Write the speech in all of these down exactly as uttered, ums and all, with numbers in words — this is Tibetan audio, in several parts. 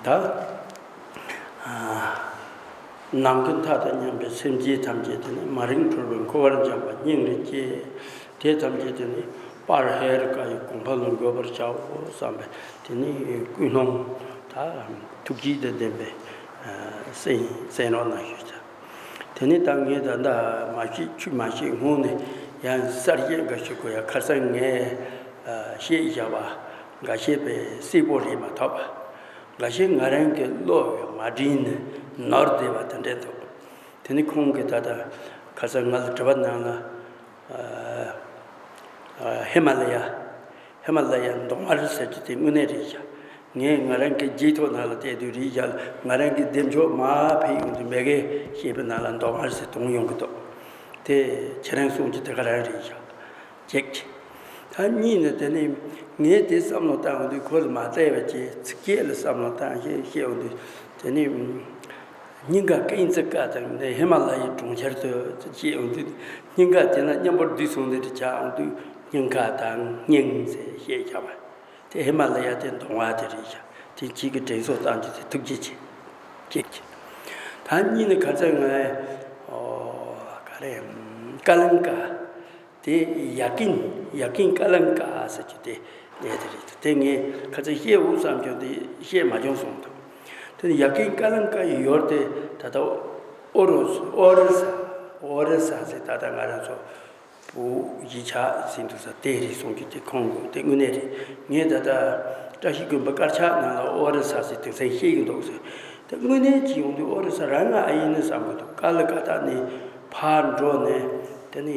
ད་ནམ་མཁའི་མཐའ་དང་མཉམ་པའི་སེམས་ཅན་ཐམས་ཅད་དེ་ནི་མ་རིག་འཁྲུལ་པའི་འཁོར་བར་འཁྱམས་པ་སྙིང་རེ་རྗེ། དེ་ཐམས་ཅད་དེ་ནི་དཔལ་ཧེ་རུ་ཀ་ཡི་གོ་འཕང་ལ་འགོད་པར་བྱའོ་བསམ་པའི་དེ་ནི་ཀུན་སློང་ད་ཐུགས་རྗེ་དང་ལྡན་པའི་སེམས་སེམས་རོགས་གནང་ཞུ་ཆ། དེ་ནི་ད་ངས་ད་ལྟ་མ་ཤེས་ཆུ་མ་ཤེས་སྔོན་ནས་ཡང་གསར་བཤད་འགའ་ཞིག་གོ་ཡ། ཁ་སང་ངས་བཤད་བཞག་པ་འགའ་ཤས་པའི་གསལ་པོ་རེད་མ་ཐོབ་པ། འགའ་ཤས་ང་རང་གི་བློ་མ་དྲན་ནས་ནོར་བསྡད་པ་དེ་འདྲ་འདུག་དེ་ནི་ཁོང་གིས་ད་ལྟ་ཁ་སང་ང་ལ་དྲི་བ་གནང་ལ། ཧི་མ་ལ་ཡ། ཧི་མ་ལ་ཡ་མདོ་སྔགས་ཟེར་གྱི་དེ་དངོས་གནས་རེད་ཤག་ངས་ང་རང་གི་རྗེས་ཐོག་ནང་ལ་བལྟས་དུས་རེད་ཤག་ང་རང་གི་བདེ་མཆོག་མར་ཕེབས་ཡོང་དུས་མེ་གེ་ཞེས་པའི་ནང་ལ་མདོ་སྔགས་ཟེར་དོན་ཡོང་གི་འདུག་དེ་ཁྱེད་རང་གསུང་གི་དེ་ག་རང་རེད་ཤག་གཅིག་ད་གཉིས་ནི་དེ་ནི་ངས་དེ་བསམ་བློ་བཏང་དུས་ཁོ་ལ་མ་བལྟས་པ་བྱས། ཚིག་སྐད་ལ་བསམ་བློ་བཏང་ཞེས་བཤད་ཡོང་དུས་དེ་ནི། སྙིང་ག་ཀིང་ཙི་ཀ་དང་ནི་ཧི་མ་ལ་ཡའི་གྲོང་ཁྱེར་དུ་ཅེས་འོང་དུས། སྙིང་ག་དེ་ན་མཉམ་པོར་བསྡུས་སོང་ནས་དེ་ཆ་འོང་དུས་སྙིང་ག་དང་སྙིང་ཟེར་བཤད་བྱ་བ། དེ་ཧི་མ་ལ་ཡ་དེ་མདོ་སྔགས་དེ་རེད་བྱ། དེ་གཅིག་གི་དྲན་གསོ་བཏང་རྒྱུ་དེ་ཐུགས་རྗེ་ཆེ། གཅིག་གཅིག་ད་གཉིས་ནི་ཁ་ཚ་ང་ཨོ་ག་རེ་ཀ་ལིང་ཀ་དེ་ཡ་ཀིན། ཡ་ཀིན་ཀ་ལིང་ཀ་ཟེར་གྱི་དེ་གནས་དེ་རེད། དེ་ངས་ཁ་ཚ་བཤད་འོ་བསམ་བྱུང་དེ་བཤད་མ་བྱུང་སོང་དང་། དེ་ནི་ཡ་ཀིན་ཀ་ལིང་ཀ་ཡི་ཡུལ་དེ་ད་ལྟ་ཨོ་རོ་སི་ཨོ་རི་ས། ཨོ་རི་ས་ཟེར་ད་ལྟ་ང་རང་ཚོ་བོད་གཞིས་ཆགས་ཟིན་འདུག་ས་དེ་རེད་གསུང་རྒྱུ་དེ་ཁོང་གི་དེ་དངོས་གནས་རེད། ངས་ད་ལྟ་བཀྲ་ཤིས་དགོན་པ་དཀར་ཆག་ནང་ལ་ཨོ་རི་ས་ཟེར་དེང་སང་བཤད་ཀྱི་འདུག་ཟེར། དེ་དངོས་གནས་ཀྱི་ཡོང་དུས་ཨོ་རི་ས་རང་ང་ཨ་ཡིན་ནི་བསམ་གྱི་འདུག་ཀ་ལི་ཀ་ཏ་ནས་ཕར་འགྲོ་ནས་དེ་ནས་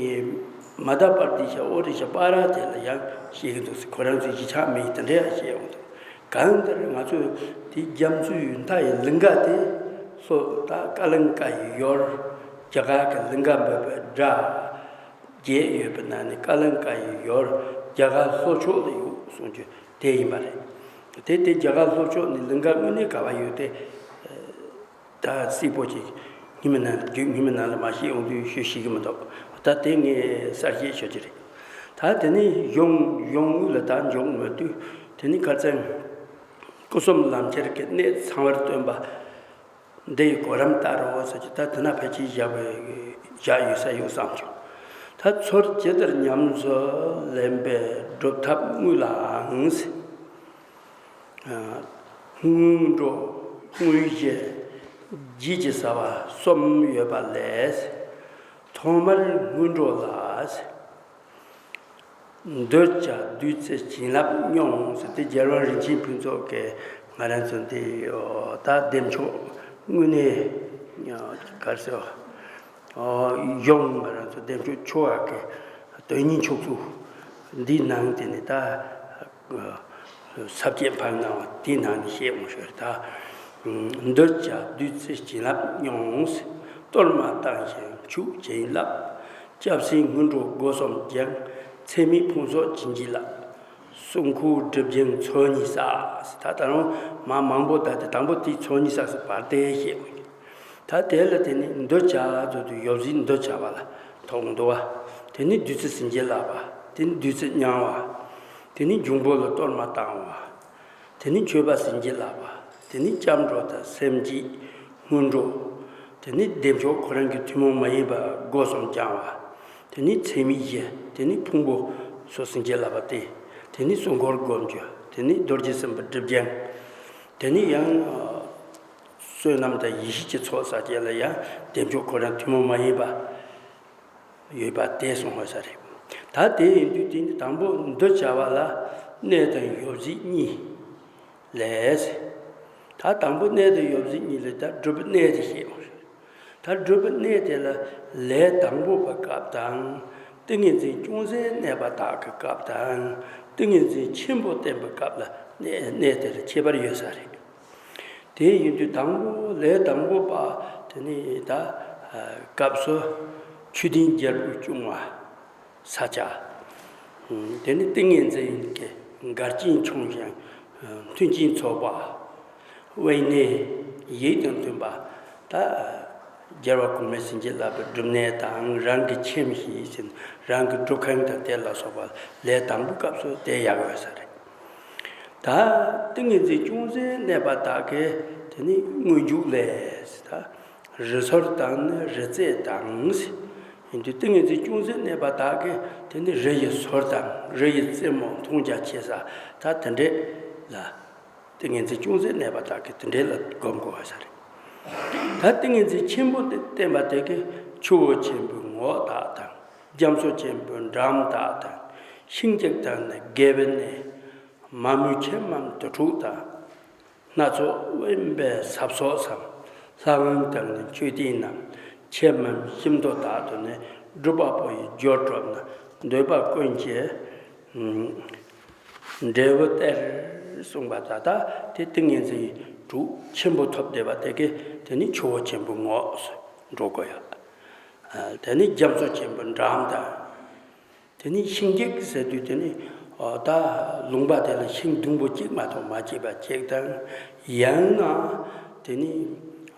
མ་དྷ་པར་དི་ཤ་ཨོ་རི་ཤ་པ་ར་དེ་ལ་ཡང་བཤད་ཀྱི་འདུག་ཟེར། ཁོ་རང་ཚོའི་གཞིས་ཆགས་མིང་དེ་འདྲ་ཡང་བཤད་ཡོང་འདུག་གང་ལྟར་ང་ཚོས་དེ་རྒྱ་མཚོའི་མཐའ་ཡི་ལིང་ག་དེ་ལྷོ་ད་ཀ་ལིང་ཀ་ཡི་ཡུལ། རྒྱ་གར་གྱི་ལིང་ག་འབོད་པའི་སྒྲ་བརྒྱད་ཡོད་པའི་ནང་ནས་ཀ་ལིང་ཀ་ཡི་ཡུལ་རྒྱ་གར་ལྷོ་ཕྱོགས་ལ་ཡོད་གསུང་རྒྱུ་དེ་ཡིན་པ་རེད། དེ་དེ་རྒྱ་གར་ལྷོ་ཕྱོགས་ནས་ལིང་ག་དངོས་གནས་ག་པར་ཡོད་དེ། ད་གསལ་པོ་ཅིག་ཉི་མ་ནང་རྒྱུད་ཉི་མ་ནང་ལ་མ་བཤད་ཡོང་དུས་ཞུ་ཤེས་ཀྱི་མི་འདུག་ད་དེ་ངས་གསར་བཤད་ཞུ་རྒྱུ་རེད། ད་དེ་ནས་གཞུང་གཞུང་དངུལ་ལ་ད་འཇུག་མོད་དུས་དེ་ནས་ཁ་ཚན། སྐུ་གསུམ་ལམ་ཁྱེར་གྱི་གནད་ཚང་བར་སྟོན་པ་འདི་ཡི་གོ་རིམ་ལྟར་རོ་ཟེར་གྱི་ད་དེ་ན་ཕལ་ཆེར་བཞག་པའི་བཞག་ཡོད་ས་ཡོད་བསམ་བྱུང་། ད་ཚུར་ཇི་ལྟར་ཉམས་སུ་ལེན་པའི་སྒྲུབ་ཐབས་དངོས་ལའང་། སྔོན་འགྲོ་དངོས་གཞི་རྒྱུད་ཀྱི་ས་བ་གསུམ་ཡོད་པ་ལས། ཐོག་མར་སྔོན་འགྲོ་ལ། འདོད་ཆགས་བདུད་རྩི་བྱིན་རླབས་མྱོང་ཟེར་ཏེ་རྒྱལ་བ་རིན་ཆེན་ཕུན་ཚོགས་ཀྱིས་ང་རང་ཚོ་འདི་ད་བདེ་མཆོག་དངོས་གནས་ག་རེ་ཟེར་བ། གཞུང་ང་རང་ཚོ་བདེ་མཆོག་ཆོ་ག་གི་དོན་གཉིས་མཆོག་གསུམ་འདིའི་ནང་དེ་ནས་ད། ས་བཅད་འཕངས་གནང་བ་དེའི་ནང་ནས་བཤད་འོང་ཞོར་ད། འདོད་ཆགས་བདུད་རྩི་བྱིན་རླབས་མྱོང་། གཏོར་མ་བཏང་ཞིང་ཆུ་བྱིན་བརླབས། སྐྱབས་སེམས་སྔོན་འགྲོ་སྒོ་གསུམ་སྦྱང་། ཚད་མེད་ཕུང་སོགས་བྱིན་གྱིས་བརླབས། སྲུང་འཁོར་སྒྲིབ་སྦྱང་ཚོགས་གཉིས་བསགས། ད་ད་རུང་མ་མང་པོ་ད་དེ་དང་པོ་དེའི་ཚོགས་གཉིས་བསགས་སུ་བར་དེ་བཤད་འོང་། ད་དེ་ལ་དེ་ནི་འདོད་ཆགས་ཚོ་དུ་ཡོད་ཟིན་འདོད་ཆགས་པ་ལ་ཐོག་འདུ་བ། དེ་ནི་བདུད་རྩི་བྱིན་གྱིས་བརླབས་པ། དེ་ནི་བདུད་རྩི་མྱང་བ། དེ་ནི་འབྱུང་པོ་ལ་གཏོར་མ་བཏང་བ། དེ་ནི་མཆོད་པ་བྱིན་གྱིས་བརླབས་པ། དེ་ནི་སྐྱབས་འགྲོ་དང་སེམས་བསྐྱེད་སྔོན་འགྲོ། དེ་ནི་བདེ་མཆོག་ཁོ་རང་གི་ཐུན་མོང་མ་ཡིན་པ་སྒོ་གསུམ་སྦྱང་བ། དེ་ནི་ཚད་མེད་བཞི། དེ་ནི་ཕུང་པོ་སོགས་བྱིན་གྱིས་བརླབས་པ་སྟེ། དེ་ནི་སྲུང་འཁོར་སྒོམ་རྒྱུ། དེ་ནི་རྡོ་རྗེ་སེམས་དཔའ་སྒྲིབ་སྦྱང་། དེ་ནི་ཡང་བསོད་ནམས་དང་ཡེ་ཤེས་ཀྱི་ཚོགས་བསགས་རྒྱུ་ལ་ཡང་བདེ་མཆོག་ཁོ་རང་ཐུན་མོང་མ་ཡིན་པ། ཡོད་པ་དེ་གསུངས་ཡོད་ས་རེད། ད་དེ་ཡིན་དུས་དེ་ནི་དང་པོ་འདོད་བྱ་བ་ལ་གནས་དང་ཡོ་བྱད་གཉིས་ལས། ད་དང་པོ་གནས་དང་ཡོ་བྱད་གཉིས་ལས་ད་སྒྲུབ་པའི་གནས་དེ་བཤད་ཡོང་རེད། ད་སྒྲུབ་པའི་གནས་དེ་ལ་ལས་དང་པོ་པའི་སྐབས་དང་། ཏིང་ངེ་འཛིན་ཅུང་ཟད་གནས་པ་དག་གི་སྐབས་དང་། ཏིང་ངེ་འཛིན་ཆེན་པོ་བསྟན་པའི་སྐབས་ལ་གནས་གནས་དེ་ལ་ཁྱད་པར་ཡོད་ས་རེད། དེ་ཡིན་དུས་དང་པོ་ལས་དང་པོ་པ་དེ་ནི་ད་སྐབས་སུ་ཆོས་ལྡན་རྒྱལ་པོས་སྐྱོང་བ་ས་སྐྱ། དེ་ནི་ཏིང་ངེ་འཛིན་གྱི་འགལ་རྐྱེན་ཆུང་ཞིང་མཐུན་རྐྱེན་ཚོགས་པ། དབེན་གནས་ཡིད་དང་མཐུན་པ། ད་རྒྱལ་བ་གོང་མའི་བྱིན་གྱིས་བརླབས་པའི་སྒྲུབ་གནས་དང་རང་གི་ཁྱིམ་ཞིག་ཟིན་རང་གི་སྒྲུབ་ཁང་དང་དེ་ལ་སོགས་པ་ལས་དང་པོའི་སྐབས་སུ་དེ་ཡག་ཡོད་ས་རེད། ད་ཏིང་ངེ་འཛིན་ཅུང་ཟད་གནས་པ་དག་གིས་དེ་ནི་སྔོན་འཇུག་ལས། ད་རི་ཚོར་དང་ནི་རི་རྩེ་དང་། ཡིན་དུས་ཏིང་ངེ་འཛིན་ཅུང་ཟད་གནས་པ་དག་གིས་དེ་ནི་རི་ཡི་ཚོར་དང་རི་ཡི་རྩེ་མོ་མཐོང་རྒྱ་ཆེ་ས། ད་དེ་འདྲས་ལ་ཏིང་ངེ་འཛིན་ཅུང་ཟད་གནས་པ་དག་གིས་དེ་འདྲས་ལ་སྒོམ་དགོས་པ་ས་རེད། ད་ཏིང་ངེ་འཛིན་ཆེན་པོ་དེ་བསྟན་པ་དེ་གིས་ཆུ་བོ་ཆེན་པོའི་ངོགས་དག་དང་། རྒྱ་མཚོ་ཆེན་པོའི་འགྲམ་དག་དང་། ཤིང་གཅིག་དང་ནི་རྒྱལ་པོའི་གནས། མ་མོའི་ཁྱིམ་མམ་དུར་ཁྲོད་དང་། སྣ་ཚོགས་དབེན་པའི་ས་ཕྱོགས་སམ། ལྷ་ཁང་དང་ནི་མཆོད་རྟེན་རྣམས། ཆེན་མམ་ཤིན་ཏུ་དག་ཏུ་ནི། སྒྲུབ་པ་པོ་ཡི་སྦྱོར་གྲུབ་ན། འདོད་པ་ཀུན་གྱི་འབྲས་བུ་སྟེར། གསུངས་པ་ད་ལྟ་དེ་ཏིང་ངེ་འཛིན་དྲུག་ཆེན་པོ་ཐོབ་བསྡད་པ་དེ་གིས་དེ་ནི་ཆུ་བོ་ཆེན་པོའི་ངོགས་སུ་འགྲོ་དགོས་ཡ། དེ་ནི་རྒྱ་མཚོ་ཆེན་པོའི་འགྲམ་དང་། དེ་ནི་ཤིང་གཅིག་ཟེར་དུས་དེ་ནི་ཨ་ད་ལུང་པ་དེ་ལ་ཤིང་ཟླུམ་པོ་གཅིག་མ་གཏོགས་མ་སྐྱེས་པ་གཅིག་དང་། ཡང་ན་དེ་ནི་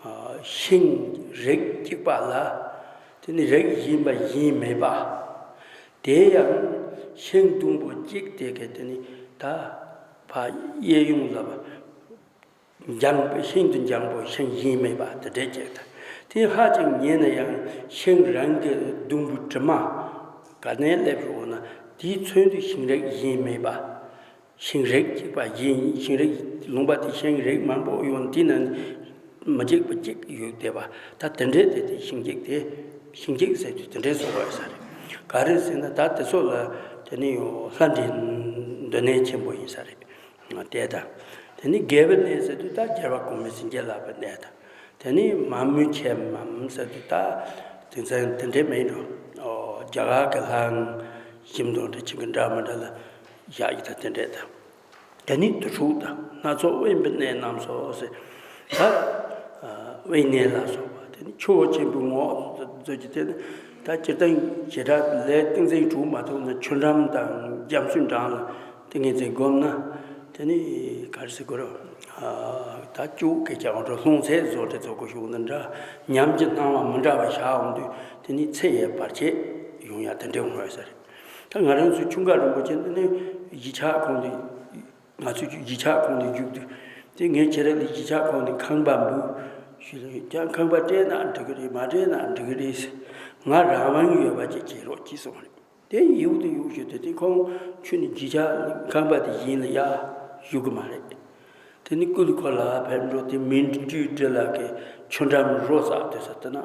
ཨ་ཤིང་རིགས་གཅིག་པ་ལ་དེ་ནི་རིགས་གཞན་པ་གཞན་མེད་པ། དེ་ཡང་ཤིང་ཟླུམ་པོ་གཅིག་དེ་གའི་དེ་ནི་ད་ཕ་གཡས་གཡོན་ལ་བ། འཇམ་པོ་ཤིན་ཏུ་འཇམ་པོ་ཤིང་གཞན་མེད་པ་དེ་འདྲས་ཅིག་དང་། དེ་ཧ་ཅང་ཉེ་ན་ཡང་ཤིང་རང་གི་ཟླུམ་པོའི་དྲི་མ་ག་ནས་སླེབས་རུང་ན་དེའི་ཚུན་དུ་ཤིང་རིགས་གཞན་མེད་པ། ཤིང་རིགས་གཅིག་པ་གཞན་ཤིང་རིགས་ལུང་པ་དེ་ཤིང་རིགས་མང་པོ་ཡོད་དེ་ན་མི་གཅིག་པ་གཅིག་ཡོད་བསྡད་པ། ད་དེ་འདྲས་དེ་དེ་ཤིང་གཅིག་དེ་ཤིང་གཅིག་ཟེར་དུས་དེ་འདྲས་བཟོ་དགོས་ས་རེད། ག་རེ་ཟེར་ན་ད་དེ་ཚོ་ལ་དེ་ནི་ཡང་ལྷ་འདྲེའི་སྡོད་གནས་ཆེན་པོ་ཡིན་ས་རེད། དེ་དང་། དེ་ནི་རྒྱལ་པོའི་གནས་ཟེར་དུས་ད་རྒྱལ་བ་གོང་མའི་སེང་གེ་ལགས་པའི་གནས་དང་། དེ་ནི་མ་མོའི་ཁྱིམ་མམ་ཟེར་དུས་ད་དེང་སང་དེ་འདྲས་མེད་འགྲོ། ཨོ་རྒྱ་གར་གྱི་ལྷ་ཁང་ཞིམ་མདོག་འདྲ་ཅིག་གི་འདྲ་མི་འདྲ་ལ་བཞག་ཡི་ད་དེ་འདྲས་དང་། དེ་ནི་དུར་ཁྲོད་དང་སྣ་ཚོགས་དབེན་པའི་གནས་རྣམས་སོ་ཟེར། ད་དབེན་གནས་ལ་སོགས་པ་དེ་ནི་ཆུ་བོ་ཆེན་པོའི་ངོགས་སུ་འཛུལ་གྱི་དེ་ནི་ད་སྤྱིར་བཏང་བྱེ་བྲག་ལས་ཏིང་འཛིན་དྲུག་མ་ཐོབ་ན་ཆུ་འགྲམ་དང་རྒྱ་མཚོའི་འགྲམ་ལ་ཏིང་ངེ་འཛིན་བསྒོམས་ན་དེ་ནི་ག་རེ་ཟེར་དགོས་རེད། ད་ཅུང་སྐད་ཆ་འོང་འགྲོ་ལྷུང་བཟེད་བཟོ་འདྲ་བཟོ་དགོས་ཤོག་འདི་འདྲ་ཉམས་ཀྱི་སྣང་བ་མི་འདྲ་བ་ཤར་འོང་དུས་དེ་ནི་ཚེ་ཡི་བར་ཆད་ཡོང་ཡ་དེ་འདྲ་འོང་བས་ཟེར། ད་ང་རང་ཚོའི་ཁྱུང་དགའ་རིན་པོ་ཆེ་འདི་ནི་གཞིས་ཆགས་ཁོངས་འདི་ང་ཚོའི་གཞིས་ཆགས་ཁོངས་འདི་བཞུགས་དུས་དེ་ངས་ཁྱེད་རང་ལ་གཞིས་ཆགས་ཁོངས་འདི་ཁང་པ་འབུལ་ཞུས་ལ་ཡོད་ཀྱང་ཁང་པ་སྤྲད་ན་འགྲིག་གི་རེད་མ་སྤྲད་ན་འགྲིག་གི་རེད་ཟེར། ང་རང་དབང་ཡོད་པ་ཅིག་བྱེད་རོགས་གྱིས་གསུངས་རེད། དེ་ཡིག་ཏུ་ཡོད་ཞུ་དེ་དེ་ཁོང་ཁྱོད་ནི་གཞིས་ཆགས་ཁང་པ་དེ་གཞན་ལ་ཡ་བཞུགས་གི་མ་རེད། དེ་ནི་ཀུ་ལུ་ཁོ་ལ་ཕེབས་འགྲོ་དེ་མིན་སྤྲུལ་སྤྲུལ་ལགས་ཀྱི་ཆུ་འགྲམ་རོ་བསགས་དེ་ས་དེ་ན་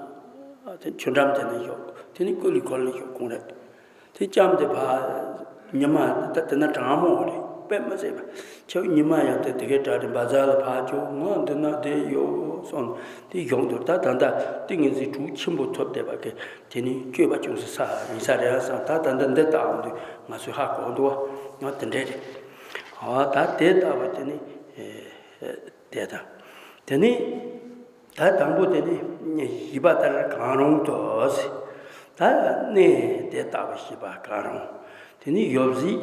དེ་ཆུ་འགྲམ་དེ་ན་བཞུགས། དེ་ནི་ཀུ་ལུ་ཁོ་ལ་བཞུགས་ཁོང་རེད། དེ་ལྕམ་དེ་ཕ་ཉི་མ་ད་དེ་ན་གྲང་མོ་རེད་དཔེ་མི་སྲིད་པ། ཁྱེད་ཉི་མ་ཡང་དེ་དེ་གའི་གྲྭ་རིན་པ་ཛ་ལ་ཕ་ཅོ་ང་འདི་ན་བསྡད་ཡོད་སོང་དེ་གཞུང་དུ་ད་ད་ད་ཏིང་ངེ་འཛིན་དྲུག་ཆེན་པོ་ཐོབ་བསྡད་པ་གི་དེ་ནི་སྤྱོད་པ་ཅུང་ཟད་ས་ཡིན་ས་རེད་བསམ། ད་ད་ད་འདི་ལྟ་འོང་དུས་ང་ཚོས་ཧ་གོ་འདུག་བ། ང་དེ་འདྲས་རེད། ཨ་ད་དེ་ལྟ་བུ་དེ་ནི་དེ་དང་དེ་ནི། ད་དང་པོ་དེ་ནི་བཞི་པ་ལྟར་གང་རུང་དུ་ཟེར། ད་གནས་དེ་ལྟ་བུ་བཞི་པ་གང་རུང་། དེ་ནི་ཡོ་བྱད།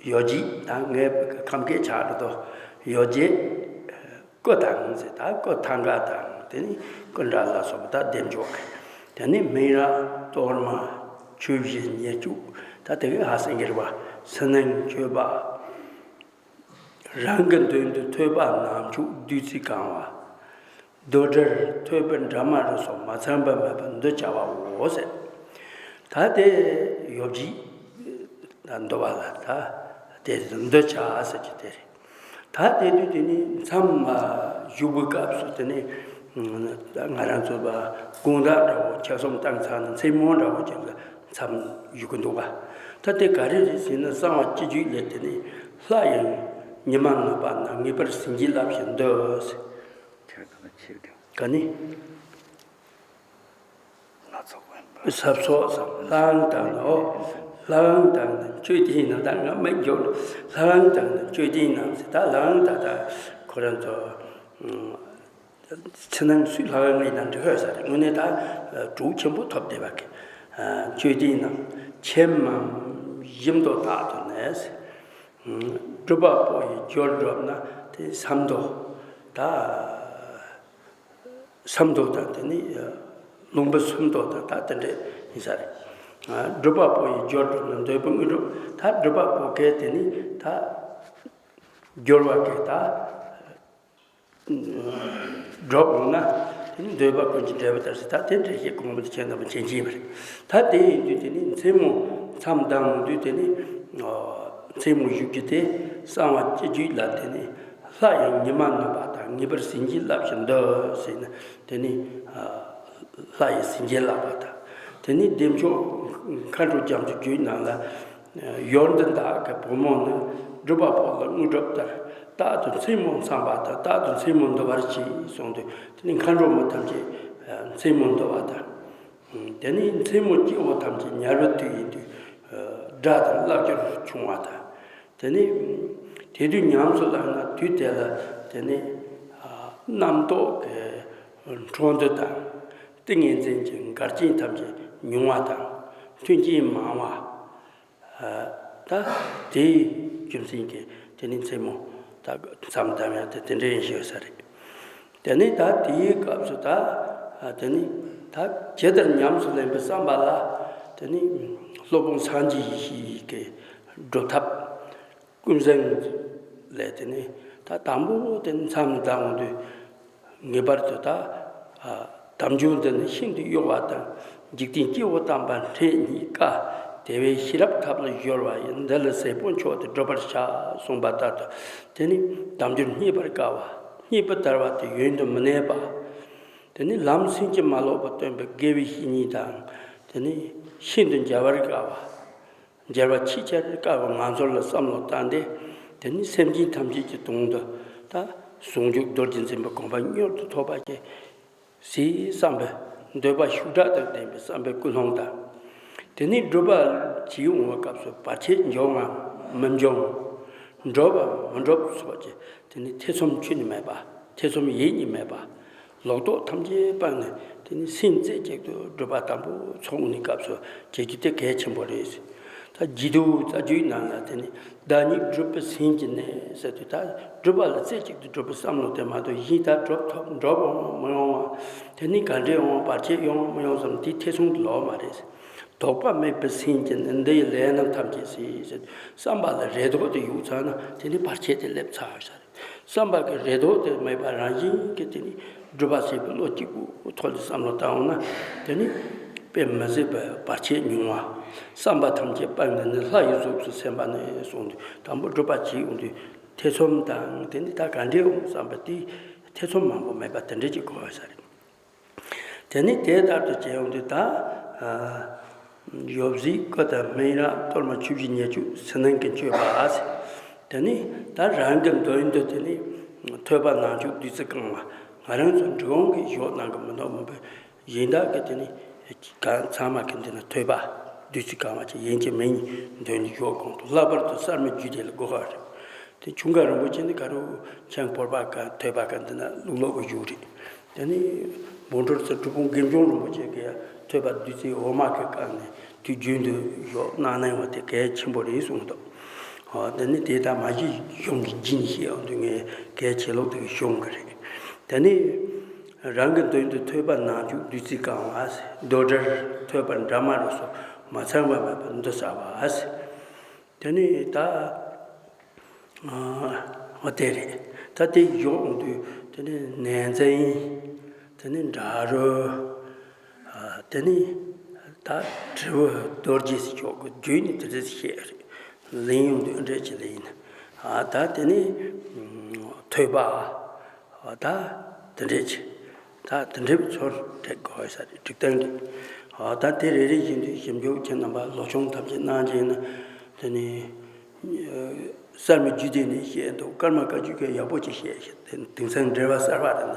ཡོ་བྱད་ད་ངའི་ཁམས་སྐད་ཆགས་འགྲོ་དོ། ཡོ་བྱད། སྐུ་དང་ཟེར་ད་སྐུ་ཐང་ག་དང་དེ་ནི་སྐུ་འདྲ་ལ་སོགས་པ་ད་བདེ་མཆོག་གི། དེ་ནི་སྨན་རག་གཏོར་མ། ཆོས་གཞི་ཉེར་གཅིག་ད་དེ་གི་ཧ་སེང་གེར་བ་ཕྱི་ནང་མཆོད་པ། རང་གི་མདུན་དུ་ཐོད་པ་ནམ་ཕྱོགས་བདུད་རྩིས་གང་བ། རྡོར་དྲིལ་ཐོད་པའི་འདྲ་མ་རུ་སོགས་མ་ཚང་པ་མེད་པར་འདུ་བྱ་བའོ་ཟེར། ད་དེ་ཡོ་བྱད་ད་འདུ་བ་ལ་ད་དེ་འདུ་བྱ་ཟེར་གྱི་དེ་རེད། ད་དེ་དུས་དེ་ནི་མཚམས་ལ་བཞུགས་པའི་སྐབས་སུ་དེ་ནི་ང་རང་ཚོ་པ་དགོང་དག་འདྲ་བོ་ཆ་གསུམ་བཏང་ཚར་ན་མཚན་མོ་འདྲ་བོ་ཅིག་ལ་མཚམས་བཞུགས་ཀྱི་འདུག་ག་ད་དེ་ག་རེ་རེད་ཟེར་ན་གསང་བ་སྤྱི་རྒྱུད་ལས་དེ་ནི་ལྷ་ཡི་ཉི་མ་ནུབ་པ་ན་ངེས་པར་བྱིན་གྱིས་བརླབས་ཤིང་འདུ་ཟེར། ག་ནི། ས་ཕྱོགས་སམ་ལྷ་ཁང་དག་ནི་ཨོ། ལྷ་ཁང་དག་ནི་མཆོད་རྟེན་རྣམས་ད་ང་མི་འགྱུར། ལྷ་ཁང་དག་ནི་མཆོད་རྟེན་རྣམས་ཟེར་ད་ལྷ་ཁང་དག་ད་ཁོ་རང་ཚོ་ཕྱི་ནང་སུའི་ལྷ་ཁང་ངེས་ན་འགྲིག་ཡོད་ས་རེད། དངོས་གནས་ད་གྲུ་ཆེན་པོ་ཐོབ་བསྡད་པ་གི་མཆོད་རྟེན་རྣམས་ཆེན་མམ་ཞིམ་མདོག་དག་ཏུ་ནས། སྒྲུབ་པ་པོ་ཡི་སྦྱོར་སྒྲུབ་ན་དེ་ཟམ་མདོ་ད། ཟམ་མདོ་དང་དེ་ནི་ལུང་པ་ཟམ་མདོ་དང་ད་དེ་འདྲས་ཡིན་ས་རེད། སྒྲུབ་པ་པོ་ཡི་སྦྱོར་སྒྲུབ་ན་འདོད་པ་དངོས་གྲུབ། ད་སྒྲུབ་པ་པོ་གས་དེ་ནི་ད་ སྦྱོར་བ་གི་ད་སྒྲུབ་འོང་ན། དེ་ནི་འདོད་པ་ཀུན་གྱི་འབྲས་བུ་ལྟར་ཟེར། ད་དེ་འགྲེལ་བཤད་གོང་མ་དེ་ཁྱེད་རྣམ་པ་མཁྱེན་གྱི་ཡིན་པ་རེད། ད་དེ་ཡིན་དུས་དེ་ནི་མཚན་མོ་མཚམས་བསྡམས་འོང་དུས་དེ་ནི། ཨ། མཚན་མོ་བཞུགས་རྒྱུ་དེ་གསང་བ་སྤྱི་རྒྱུད་ལ་དེ་ནི། ལྷ་ཡི་ཉི་མ་ནུབ་པ་དང་ངེས་པར་ཟིན་བྱའི་རླབས་ཀྱི་འདུ་ཟེར་ན། དེ་ནི། ཨ། ལྷ་ཡི་ཟིན་བྱའི་རླབས་པ་དང་། དེ་ནི་བདེ་མཆོག་མཁའ་འགྲོ་རྒྱ་མཚོའི་རྒྱུད་ནང་ལ། ཡོན་ཏན་དག་གི་བུ་མོ་ནི། སྒྲུབ་པ་པོ་ལ་དངོས་གྲུབ་ལྟར། རྟག་ཏུ་མཚན་མོ་འཚམ་པ་དང་། རྟག་ཏུ་མཚན་མོ་འདུ་བར་གྱིས་གསུངས་དུས། དེ་ནི་མཁའ་འགྲོ་མ་ཐམས་ཅད་མཚན་མོ་འདུ་བ་དང་། དེ་ནི་མཚན་མོ་སྐྱེ་བོ་ཐམས་ཅད་ཉལ་བའི་དུས་ཡིན་དུས། དགྲ་དང་བླ་སྦྱོར་བྱུང་བ་དང་། དེ་ནི་དེ་དུས་ཉམས་སུ་བླངས་ན། དུས་དེ་ལ་དེ་ནི། ཨ། རྣམ་རྟོག་གི་འཕྲོ་འདུ་དང་། ཏིང་ངེ་འཛིན་གྱི་འགལ་རྐྱེན་ཐམས་ཅད་ཉུང་བ་དང་། མཐུན་རྐྱེན་མང་བ། ཨ། ད་དེའི་རྒྱུ་མཚན་གྱིས་དེ་ནི་མཚན་མོ་ད་མཚམས་བསྡམས་ཡག་དེ་དེ་འདྲ་ཡིན་ཞེས་ས་རེད། དེ་ནི་ད་དེའི་སྐབས་སུ་ད། ཨ། དེ་ནི་ད་ཇི་ལྟར་ཉམས་སུ་ལེན་པའི་བསམ་པ་ལ། དེ་ནི་སློབ་དཔོན་སངས་རྒྱས་ཡེ་ཤེས་ཀྱི་སྒྲུབ་ཐབས་ཀུན་བཟང་ལས། དེ་ནི་ད་དང་པོ་དེ་ནི་མཚམས་བསྡམས་འོང་དུས། ངེས་པར་དུ་ད། ཨ། དལ་འབྱོར་འདི་ནི་ཤིན་ཏུ་གཡོ་བ་དང་། འཇིག་རྟེན་སྐྱེ་བོ་དམ་པ་འཕྲད་སྙེག་དཀའ། དེ་བས་ཤེས་རབ་ཐབས་ལ་གཞོལ་བ་ཡི། འདི་ལ་ཟས་སྤོང་མཆོག་ཏུ་བསྒྲུབ་པར་བྱ། གསུངས་པ་ལྟར་དུ། དེ་ནི་དལ་འབྱོར་རྙེད་པར་དཀའ་བ། རྙེད་པར་དལ་བ་དེ་ཡོན་དུ་མི་གནས་པ། དེ་ནི་ལམ་སེམས་ཀྱིས་མ་ལོག་པར་སྟོན་པའི་དགེ་བའི་བཤེས་གཉེན་དང་། དེ་ནི་ཤིན་ཏུ་མཇལ་བར་དཀའ་བ། མཇལ་བ་ཆེས་ཆེར་དཀའ་བའི་ངང་ཚུལ་ལ་བསམ་བློ་བཏང་སྟེ། དེ་ནི་སེམས་ཅན་ཐམས་ཅད་ཀྱི་དོན་དུ་ད་ཟུང་འཇུག་རྡོ་རྗེ་འཛིན་པའི་གོ་འཕང་མྱུར་དུ་ཐོབ་པར་བྱེད་ཟེར་བསམ་པའི་འདོད་པ་ཤུགས་དྲག་དང་ལྡན་པའི་བསམ་པའི་ཀུན་སློང་དང་། དེ་ནི་སྒྲུབ་པ་བྱེད་འོང་བའི་སྐབས་སུ་བར་ཆད་འབྱུང་ངམ་མི་འབྱུང་། འགྲུབ་བམ་མི་འགྲུབ་སོགས་ཀྱི་དེ་ནི་ཐེ་ཚོམ་ཁྱོན་ནས་མེད་པ། ཐེ་ཚོམ་ཡེ་ནས་མེད་པ། ལོག་རྟོག་ཐམས་ཅད་སྤངས་ནས། དེ་ནི་སེམས་རྩེ་གཅིག་ཏུ་སྒྲུབ་པ་དམ་པོ་ཚོགས་ནས་སྐབས་སུ་བྱེད་རྒྱུ་དེ་གལ་ཆེན་པོ་རེད། ད་རྒྱུད་སྡེ་རྩ་རྒྱུད་ནང་ལ་དེ་ནི་བདག་ཉིད་སྒྲུབ་པའི་སེམས་ཀྱི་གནས་ཟེར་དུས། ད་སྒྲུབ་པ་ལ་རྩེ་གཅིག་ཏུ་སྒྲུབ་པའི་བསམ་བློ་དེ་མ་གཏོགས་གཞན་དག་སྒྲུབ་ཐུབ་འགྲུབ་འོང་མི་འོང་བ། དེ་ནི་ག་འདྲས་འོང་བ། བར་ཆད་ཡོང་མི་ཡོང་བསམ། དེ་ཐེ་ཚོམ་དེ་ལོག་མ་རེད། དོགས་པ་མེད་པའི་སེམས་ཀྱིས་ནི། འདི་ཡི་ལས་རྣམས་ཐམས་ཅད་ཟད་ཟེར། བསམ་པ་ལ་རེ་དོགས་དེ་ཡོད་ཚར་ན། དེ་ནི་བར་ཆད་དེ་སླེབས་ཚར་ས་རེད། བསམ་པ་གི་རེ་དོགས་དེ་མེད་པ་རང་བཞིན་གྱིས། དེ་ནི་སྒྲུབ་པ་བྱེད་པའི་བློ་གཅིག་པུའི་ཐོག་ནས་བསམ་བློ་བཏང་འོང་ན། དེ་ནི་དཔེ་མི་སྲིད་པའི་བར་ཆད་ཉུང་བ། བསམ་པ་ཐམས་ཅད་སྤངས་ནས་ནི། ལྷ་ཡི་གཟུགས་སུ་སེམས་དཔའ་ནི་གསུངས་དུས། དང་པོ་སྒྲུབ་པ་བྱེད་འོང་དུས་ཐེ་ཚོམ་དང་། དེ་ནི་ད་ག་འདྲས་འོང་བསམ་པ་དེ་ཐེ་ཚོམ་མང་པོ་མེད་པ་དེ་འདྲས་ཅིག་དགོས་ས་རེད། དེ་ནི་དེ་ལྟར་དུ་བྱས་འོང་དུས་ད། ཨ། ཡོ་བྱད་སྐུ་དང་སྨན་རག་གཏོར་མ་མཆོད་བཞིའི་ཉེར་སྤྱོད་ཕྱི་ནང་གི་མཆོད་པ་ཟེར། དེ་ནི་ད་རང་གི་འདོད་ཡོན་དུ་དེ་ནི་ཐོད་པ་ནང་བཅུག་བདུད་རྩི་བཀང་བ། ང་རང་ཚོ་འབྲི་གུང་གི་ཞོགས་གནང་གི་མི་འདུག་མོད་པས། གཞན་དག་གི་དེ་ནི་གང་ཚང་མ་གི་འདི་ན་ཐོད་པ་བདུད་རྩི་བཀང་བ་ཅིག་ཡིན་གྱི་མིན་འདོད་ནི་ཞོགས་གོང་དུ། ལྷག་པར་དུ་གསར་མའི་རྒྱུད་སྡེ་ལ་དགོས་པ་རེད། དེ་ཆུང་ཀ་རིན་པོ་ཆེ་ནི་ག་རུ་ཆང་ཕོར་པ་ག་ཐོད་པ་ག་འདི་ན་བླུགས་བླུགས་པ་ཞིག་རེད། དེ་ནི་འབུམ་གྲུབ་ཚེ་སྒྲུབ་ཕུག་དགེ་འབྱུང་རིན་པོ་ཆེ་གིས་ཐོད་པ་བདུད་རྩི་འོ་མ་གིས་བཀང་ནས་དུས་རྒྱུན་དུ་ཞོགས་གནང་གནང་བ་དེ་གལ་ཆེན་པོ་རེད་གསུངས་འདུག་ཨོ། དེ་ནི་དེ་ལྟར་མ་གཞི་གཞུང་གི་རྒྱུན་བཤད་འོང་དུས་ངས་གལ་ཆེ་ལོག་དེ་གཞུང་གི་རེད། དེ་ནི་རང་གི་འདོད་ཡོན་དུ་ཐོད་པ་ནང་བཅུག་བདུད་རྩི་བཀང་བ། རྡོར་དྲིལ་ཐོད་པ་འདྲ་མ་རུ་སོགས་མ་ཚང་བ་མེད་པར་འདུ་ས་བ། དེ་ནི་ད། ཨ། དེ་རེད། ད་དེ་ཞོགས་འོང་དུས་དེ་ནི་ནན་ཙན། དེ་ནི་འབྲ་རོ། ཨ། དེ་ནི་ད་དྲིལ་བུ་རྡོ་རྗེ་ཟེར་ཆོག་གི། རྒྱུད་ནི་དེ་འདྲ་བཤད་རེད། ལེན་ཡོང་དུས་འདྲ་ཅིག་ལེན་ཡིན། ཨ། ད་དེ་ནི་ཐོད་པ། ཨ། ད་དེ་འདྲས་ཅིག་ད་དེ་འདྲས་ཚོར་དྲེག་དགོས་ས་རེད། འགྲིག་སྟངས་རེད། ཨ། ད་དེ་རེ་རེ་བཞིན་དུ་ཞིབ་འཇུག་ཁྱེད་རྣམ་པ་ལོ་ཆུང་ཐམས་ཅད་གནང་རྗེས་ན། དེ་ནི་གསར་མའི་རྒྱུད་སྡེ་ནས་བཤད་འདུག་ཀརྨ་བཀའ་བརྒྱུད་ཀྱིས་ཡག་པོ་ཅིག་བཤད་ཤག་དེ་དེང་སང་འགྲེལ་པ་གསར་པ་རེད་ན།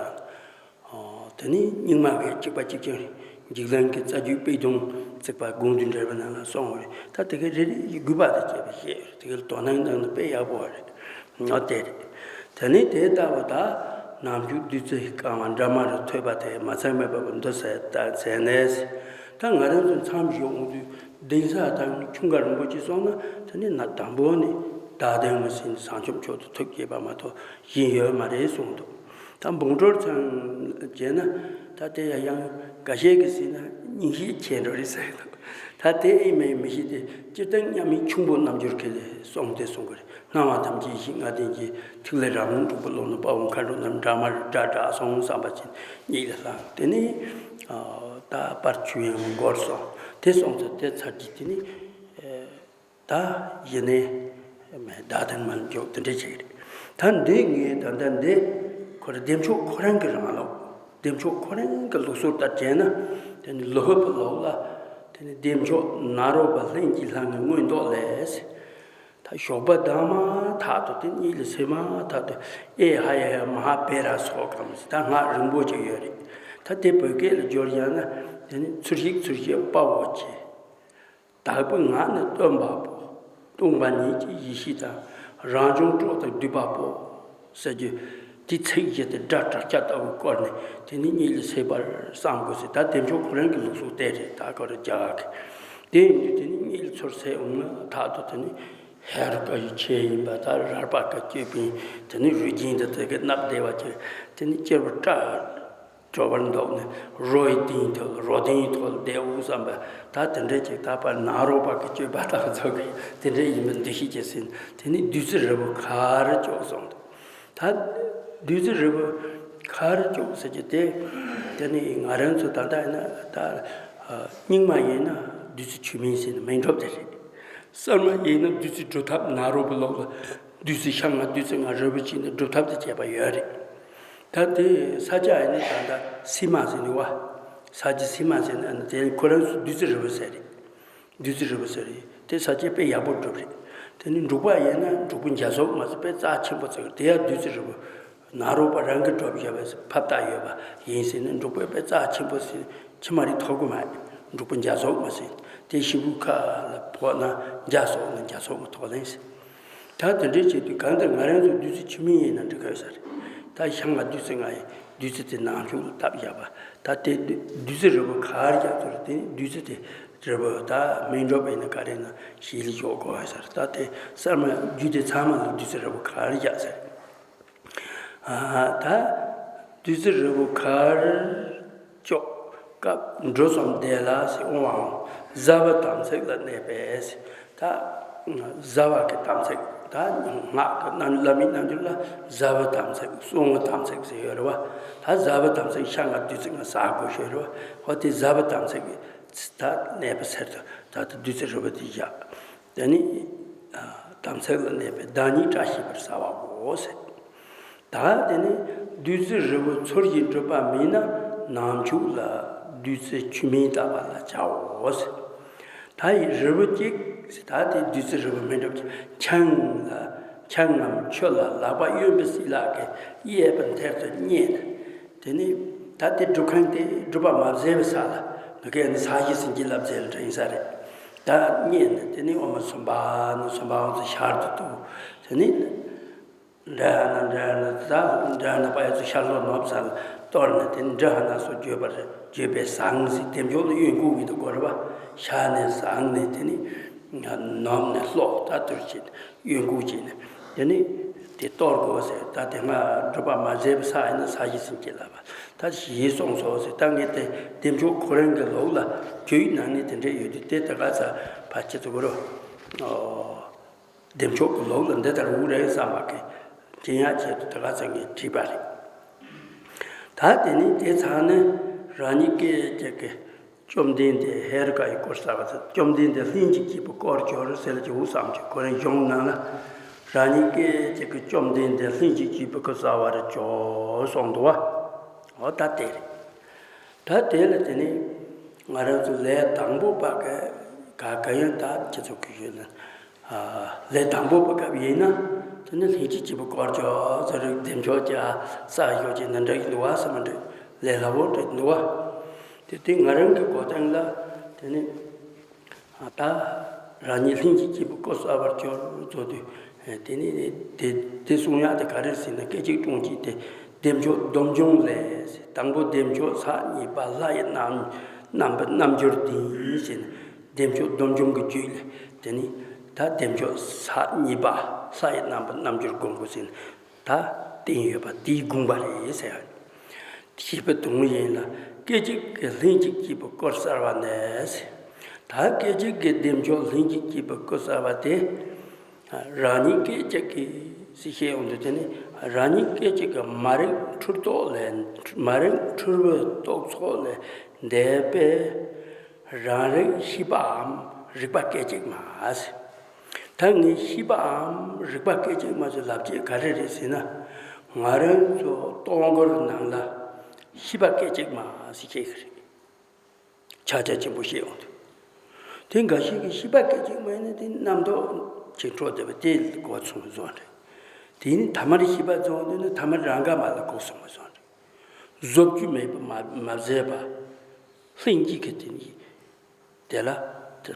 ཨོ། དེ་ནི་རྙིང་མ་གི་གཅིག་པ་གཅིག་རྐྱང་རེད། འཇིགས་བློན་གྱི་རྩ་རྒྱུད་པད་སྡོང་བརྩེགས་པ་དགོངས་འདུས་འགྲེལ་པ་ནང་ལ་གསུངས་པ་རེད། ད་དེ་གའི་རེ་རེ་དགོས་པ་དང་བཅས་པ་བཤད་ཡོད་རེད། དེ་གའི་དོ་སྣང་གནང་ན་དཔེ་ཡག་པོ་རེད། ཨོ། དེ་རེད། དེ་ནི་དེ་ལྟ་བུ་ད་ནང་བཅུག་བདུད་རྩི་བཀང་བ་འདྲ་མ་རུ་ཐོད་པ་དེ་མ་ཚང་མེད་པ་བུ་འདུ་ས་ད་ཟས་ནས། ད་ང་རང་ཚོ་མཚམས་ཞོགས་འོང་དུས་གདན་ས་དང་ཁྱུང་དཀར་རིན་པོ་ཆེ་སོང་ན། དེ་ནི་ན་དང་པོ་ནི་བདག་ལྡན་མ་ཟིན་བཟང་ཆོག་མཆོག་ཏུ་ཐུགས་བསྐྱེད་པ་མ་གཏོགས་གཞན་ཡོད་མ་རེད་གསུངས་འདུག་ད་འབུམ་གྲུབ་ཚང་བྱས་ན། ད་དེ་ཡང་ཡང་འགའ་ཤས་ཀྱིས་ཟེར་ན་སྙིང་རྗེ་ཆེ་འགྲོ་རེད་ཟེར་འདུག་ད་དེ་ཨེ་མེད་མི་ཤེས་ཏེ། སྤྱིར་བཏང་མཉམ་མེད་ཁྱུང་པོ་རྣལ་འབྱོར་གྱིས་གསུངས་ཏེ་གསུང་གི་རེད། སྣང་བ་ཐམས་ཅད་ཡེ་ཤེས་ལྔ་ལྡན་གྱི་ཐིག་ལེ་རབ་རླུང་དྲུག་པོ་ཀློང་ནས་དཔའ་བོ་མཁའ་འགྲོ་རྣམས་དྲག་མ་རེད་དྲག་དྲག་སོང་བསམ་པ་ཅིག་གཉིད་ལ་ལངས། དེ་ནས་ད་པར་ཆུ་ཡང་འགོར་སོང་། དེ་སོང་ཚེ་དེ་ཚར་གྱི་དེ་ནས་ད་ཡེ་ནས་བདག་དང་མ་འཇོག་དེ་འདྲས་བྱེད་ཀྱི་རེད། ད་འདི་ངས་ད་ལྟ་འདི་ཁོ་རེ་བདེ་མཆོག་ཁོ་རང་གི་རང་ལུགས། བདེ་མཆོག་ཁོ་རང་གི་ལུགས་སྲོལ་ལྟར་བྱས་ན། དེ་ནི་ལོ་ཧོད་པའི་ལུགས་ལ། དེ་ནི་བདེ་མཆོག་ནཱ་རོ་པ་ལྷུན་གྱིས་ལྷང་ངེ་མངོན་རྟོགས་ལས། ད་ཞོགས་པ་གདངས་མ་ཐག་ཏུ་དེ་གཉིད་ལ་སད་མ་ཐག་ཏུ་ཨེ་ཧ་ཡ་ཡ་མ་ཧཱ་བེ་ར་སོ་ཀམ་ཟེར་ད་སྔགས་རིང་པོ་ཅིག་ཡོད་རེད། ད་དེ་བོད་སྐད་ལ་སྦྱོར་ཡང་ན་དེ་ནི་ཚུར་གཤེགས་ཚུར་གཤེགས་དཔའ་བོ་ཆེ། དག་པའི་ངག་ནི་སྟོན་པ་པོ། སྟོང་པ་ཉིད་ཀྱི་ཡེ་ཤེས་དང་། རང་བྱུང་སྲོག་དང་འདུས་པ་པོ། ཟེར་རྒྱུ། དེ་ཚིག་བཞི་དེ་སྒྲ་དྲག་ཆ་ལྟ་བུ་བསྐོར་ནས་དེ་ནི་གཉིད་ལ་སད་པར་བསམ་དགོས་ཟེར་ད་བདེ་མཆོག་ཁོ་རང་གི་ལུགས་སྲོལ་དེ་རེད། ད་ཁོ་རང་རྒྱ་གར་གྱི། དེ་ཡིན་དུས་དེ་ནི་གཉིད་ལ་ཚུར་སད་འོང་ན་ཐག་ཏུ་དེ་ནི་ཧེ་རུ་ཀ་ཡི་ཆོས་ཡིན་པ་དང་རལ་པ་ཀ་ཅོད་པན་དེ་ནི་རུས་རྒྱན་དེ་དེ་གི་སྣབས་བདེ་བ་ཅན་དེ་ནི་སྐྱེར་པ་སྐྲ། གྲོ་བར་འདོགས་ནས་རོ་ཡི་སྟེང་ཐོག་རོ་སྟེང་ཐོག་བསྡད་འོ་བསམ་པ། ད་དེ་འདྲས་ཅིག་ད་པར་ནཱ་རོ་པ་གི་སྤྱོད་པ་དང་ཚོགས་ཀྱི་དེ་འདྲས་ཡིན་པ་འདུ་ཤེས་ཀྱི་ཟིན་དེ་ནི་བདུད་རྩི་རིལ་བུ་ཁ་རུ་བཅུག་སོང་། ད་བདུད་རྩི་རིལ་བུ་ཁ་རུ་བཅུག་ཟེར་གྱི་དེ། དེ་ནི་ང་རང་ཚོ་ད་ལྟ་ཡིན་ན་ད་རྙིང་མ་ཡིན་ན་བདུད་རྩི་ཆུ་སྨན་ཟེར་ནས་སྨན་སྒྲུབ་དེ་རེད། གསར་མ་ཡིན་ན་བདུད་རྩི་སྒྲུབ་ཐབས་ནཱ་རོ་པའི་ལུགས་ལ་བདུད་རྩི་ཤ་ལྔ་བདུད་རྩི་ལྔ་རིལ་བུ་བྱས་ནས་སྒྲུབ་ཐབས་དེ་བྱས་པ་ཡོད་རེད། ད་དེ་ས་སྐྱ་ཡིན་ན་ད་ལྟ་སི་མ་ཟེར་ནི་བ། ས་སྐྱ་སི་མ་ཟེར་ན་དེ་ཁོ་རང་ཚོ་བདུད་རྩི་རིལ་བུ་ཟེར་རེད། བདུད་རྩི་རིལ་བུ་ཟེར་རེད། དེ་ས་སྐྱ་དཔེ་ཡག་པོ་སྒྲུབ་རེད། དེ་ནི་འབྲུག་པ་ཡིན་ན་འབྲུག་པ་འཇའ་ཚོགས་མ་ཟེར་དཔེ་རྩ་ཆེན་པོ་ཟེར་དེ་ཡང་བདུད་རྩི་རིལ་བུ། ནཱ་རོ་པ་རང་གི་སྒྲུབ་བྱས་པའི་ཕབ་རྟགས་ཡོད་པ་ཡིན་ཟེར་ན་འབྲུག་པའི་དཔེ་རྩ་ཆེན་པོ་ཟེར་ཕྱི་མ་རིག་ཐོབ་གི་མ་རེད། འབྲུག་པ་འཇའ་ཚོགས་མ་ཟེར་དེ་ཤི་བོའི་ཁ་ལ་ཕོག་ན་འཇའ་ཚོགས་ན་འཇའ་ཚོགས་མ་ཐོག་ལེན་ཟེར། ད་དེ་འདྲའི་བྱེད་དུས་གང་ལྟར་ང་རང་ཚོ་བདུད་རྩི་ཆུ་སྨན་ཡིན་ན་འགྲིག་གི་ཡོད་ས་རེད། ད་ཤ་ལྔ་བདུད་རྩི་ལྔ་ཡིན་བདུད་རྩི་དེ་ནང་ཆུ་ལ་བཏབ་བཞག་པ་ད་དེ་བདུད་རྩི་རིལ་བུ་ག་རེ་རྒྱག་ཚོད་རེད་དེ་བདུད་རྩི་དེ་རིལ་བུ་ད་སྨན་སྒྲུབ་ཡིན་ན་ག་རེ་ཡིན་ན་ཞིག་ལ་འཇོག་དགོས་ཡོད་ས་རེད། ད་དེ་གསར་མ་རྒྱུད་སྡེ་ཚང་མ་ལ་བདུད་རྩི་རིལ་བུ་ག་རེ་རྒྱག་ས་རེད། ད་བདུད་རྩི་རིལ་བུ་ག་རེ། ཅོག་སྐབས་འགྲོ་གསུམ་བདེ་ལ་ཟེར་འོང་བའང་བཟའ་བ་དམ་ཚིག་ལ་གནས་པས་ཟེར། ད་བཟའ་བ་གི་དམ་ཚིག་ད་སྔགས་ཀྱི་རྣམ་བླ་མའི་རྣལ་འབྱོར་ལ་བཟའ་བ་དམ་ཚིག་བསྲུང་བ་དམ་ཚིག་ཟེར་ཡོད་རེད་བ། ད་བཟའ་བ་དམ་ཚིག་ཤ་ལྔ་བདུད་རྩི་ལྔ་ཟ་དགོས་ཤོད་རེད་བ། ཧོ་དེ་བཟའ་བ་དམ་ཚིག་ད་གནས་པ་ཟེར་དུ་ད་ལྟ་བདུད་རྩི་རིལ་བུ་དེ་བཞག་དེ་ནི་དམ་ཚིག་ལ་གནས་པའི་བདག་ཉིད་བཀྲ་ཤིས་པར་ཟ་བའོ་ཟེར། ད་དེ་ནི་བདུད་རྩི་རིལ་བུ་ཚུལ་བཞིན་སྒྲུབ་པ་མིན་ན་ནང་ཆོས་ལ་བདུད་རྩི་ཆུ་སྨན་བཏབ་པ་ལ་བྱའོ་ཟེར། ད་ཡི་རིལ་བུ་གཅིག་ཟེར་ད་དེ་བདུད་རྩི་རིལ་བུ་སྨན་སྒྲུབ་ཀྱི་ཆང་ལ་ཆང་ངམ་ཆུ་ལ་ལག་པ་གཡོན་པའི་སྲིན་ལག་གིས་གཡས་པའི་མཐིལ་དུ་བསྙལ་ནས་དེ་ནི་ད་དེ་སྒྲུབ་ཁང་དེ་སྒྲུབ་པ་མ་མཛད་པའི་ས་ལ་ནི་གས་ནི་ས་གཞི་སེང་གེ་ལ་མཛད་ལ་དྲན་ས་རེད། ད་བསྙལ་ནས་དེ་ནི་འོ་མ་སུམ་པ་ནི་སུམ་པ་འོ་ཚོ་ཤར་དུ་གཏུགས་དེ་ནི། འདྲ་ན་འདྲ་ན་ད་འདྲ་ན་པ་ཡ་ཚོ་ཤར་ལྷོ་ནུབ་ས་ལ་གཏོར་ནས་དེ་འདྲ་ཧ་ན་སོ་བརྗོད་པར་བརྗོད་པས་བཟང་ཟེར་དེ་འཇོག་ལ་གཡོན་བཀུག་གི་འདུག་གོ་རེད་བ། ཤར་ནས་བཟང་ནས་དེ་ནི་ནུབ་ནས་ལྷོ་ད་དུར་བྱས་ནས་གཡོན་བཀུག་བྱས་ནས་དེ་ནི་དེ་གཏོར་དགོས་ཟེར། ད་དེ་སྔ་སྒྲུབ་པ་མ་མཛད་པའི་ས་ཡིན་ན་ས་གཞི་སེང་གེ་ལ་བ་ད་ཞེས་གསུངས་སོ་ཟེར། ད་ངས་དེ་བདེ་མཆོག་ཁོ་རང་གི་ལུགས་ལ་བརྗོད་ནང་ནས་དེ་འདྲས་ཡོད་དུས་དེ་ད་ག་ས་ཕ་ཁྱེད་ཚོ་གོ་རོ། བདེ་མཆོག་གི་ལུགས་ལ་འདི་ལྟར་འུ་རེད་བསམ་པ་གི་འཛིན་ཡག་ཆེད་དུ་དེ་ག་ཚང་གིས་བྲིས་པ་རེད། ད་དེ་ནི་དེ་ཚང་ནི་རང་ཉིད་སྐད་ཅིག་གི་བཅོམ་ལྡན་འདས་ཧེ་རུ་ཀ་ཡི་སྐུར་གསལ་བ་ཚེ་བཅོམ་ལྡན་འདས་ལྷན་ཅིག་སྐྱེས་པའི་སྐུར་གྱུར་ཟེར་ལ་ཅི་འུ་བསམ་གྱི་ཁོ་རང་གཞུང་ནང་ལ་རང་ཉིད་སྐད་ཅིག་གི་བཅོམ་ལྡན་འདས་ལྷན་ཅིག་སྐྱེས་པའི་སྐུར་གསལ་བར་གྱུར་གསུངས་འདུག་བ། འོ་ད་དེ་རེད། ད་དེ་ལ་དེ་ནི་ང་རང་ཚོ་ལས་དང་པོ་པ་ག་ག་ག་ཡང་ད་ཁྱེད་ཚོ་གི་ཡོད་ན། ལས་དང་པོ་པ་སྐབས་ཡིན་ན་དེ་ནི་ལྷན་ཅིག་སྐྱེས་པའི་སྐུར་གྱུར་ཟེར་རིགས་བདེ་མཆོག་ཀྱང་ས་ཞོག་ཅིག་ནི་འདྲ་ཡིན་འདུག་བ་ས་མ་འདྲ་ལས་སླ་བོ་འདྲ་ཡིན་འདུག་བ། དེ་དེ་ང་རང་གི་གོ་སྟངས་ལ་དེ་ནི། ད་རང་ཉིད་ལྷན་ཅིག་སྐྱེས་པའི་སྐུར་གསལ་བར་གྱུར་ཚོ་དུས་དེ་ནི་དེ་དེ་གསུང་ཡག་དེ་ག་རེ་ཟེར་ན་སྐད་ཅིག་དྲུང་གཅིག་དེ་བདེ་མཆོག་སྡོམ་འབྱུང་ལས་དང་པོ་བདེ་མཆོག་ས་གཉིས་པ་ལྷ་ཡི་རྣམ་རྣམ་པའི་རྣམ་འགྱུར་ལྡན་ཟེར་ན་བདེ་མཆོག་སྡོམ་འབྱུང་གི་རྒྱུད་ལས་དེ་ནི་ད་བདེ་མཆོག་ས་གཉིས་པ་ལྷ་ཡི་རྣམ་པའི་རྣམ་འགྱུར་སྒོམ་དགོས་ཟེར་ན། ད་བསྟན་ཡོད་པ་དེའི་དགོངས་པ་རེད་ཟེར། ཞེས་པའི་དོན་ཡིན་ལ་སྐད་ཅིག་གིས་ལྷན་ཅིག་སྐྱེས་པའི་སྐུར་གསལ་བ་ནས་ཟེར། ད་སྐད་ཅིག་གིས་བདེ་མཆོག་ལྷན་ཅིག་སྐྱེས་པའི་སྐུར་གསལ་བ་དེ། རང་ཉིད་སྐད་ཅིག་གིས་ཟེར་བཤད་ཡོང་དུས་དེ་ནི་རང་ཉིད་སྐད་ཅིག་གི་མ་རིག་འཁྲུལ་རྟོག་ལས་མ་རིག་འཁྲུལ་པའི་རྟོག་ཚོགས་ལས་འདས་པའི་རང་རིག་ཤེས་པའམ་རིག་པ་སྐད་ཅིག་མ་ཟེར། ད་ངས་ཤེས་པའམ་རིག་པ་སྐད་ཅིག་མ་ཟེར་ལབ་ཅེས་ག་རེ་རེད་ཟེར་ན། ང་རང་ཚོ་སྟོང་སྐོར་ནང་ལ་ཤེས་པ་སྐད་ཅིག་མ་ཟེར་བཤད་ཀྱི་རེད། ཕྱག་རྒྱ་ཆེན་པོ་བཤད་འོང་དུས། དེ་འགའ་ཞིག་གིས་ཤེས་པ་སྐད་ཅིག་མ་ཡིན་ན་དེ་རྣམ་རྟོག་ཅིག་འཕྲོ་བསྡད་པ་དེ་གོ་སོང་བཟོ་འདྲ། དེ་ནི་ཐ་མར་ཤེས་པ་རྫོགས་དུས་ནི་ཐ་མར་རང་ག་མ་ལ་གོ་སོང་བཟོ་འདྲ། བཟོ་བཅོས་མེད་པ་མ་མ་བཟོས་པ། ལྷན་སྐྱེས་ཀྱི་དེ་ནི་དེ་ལ་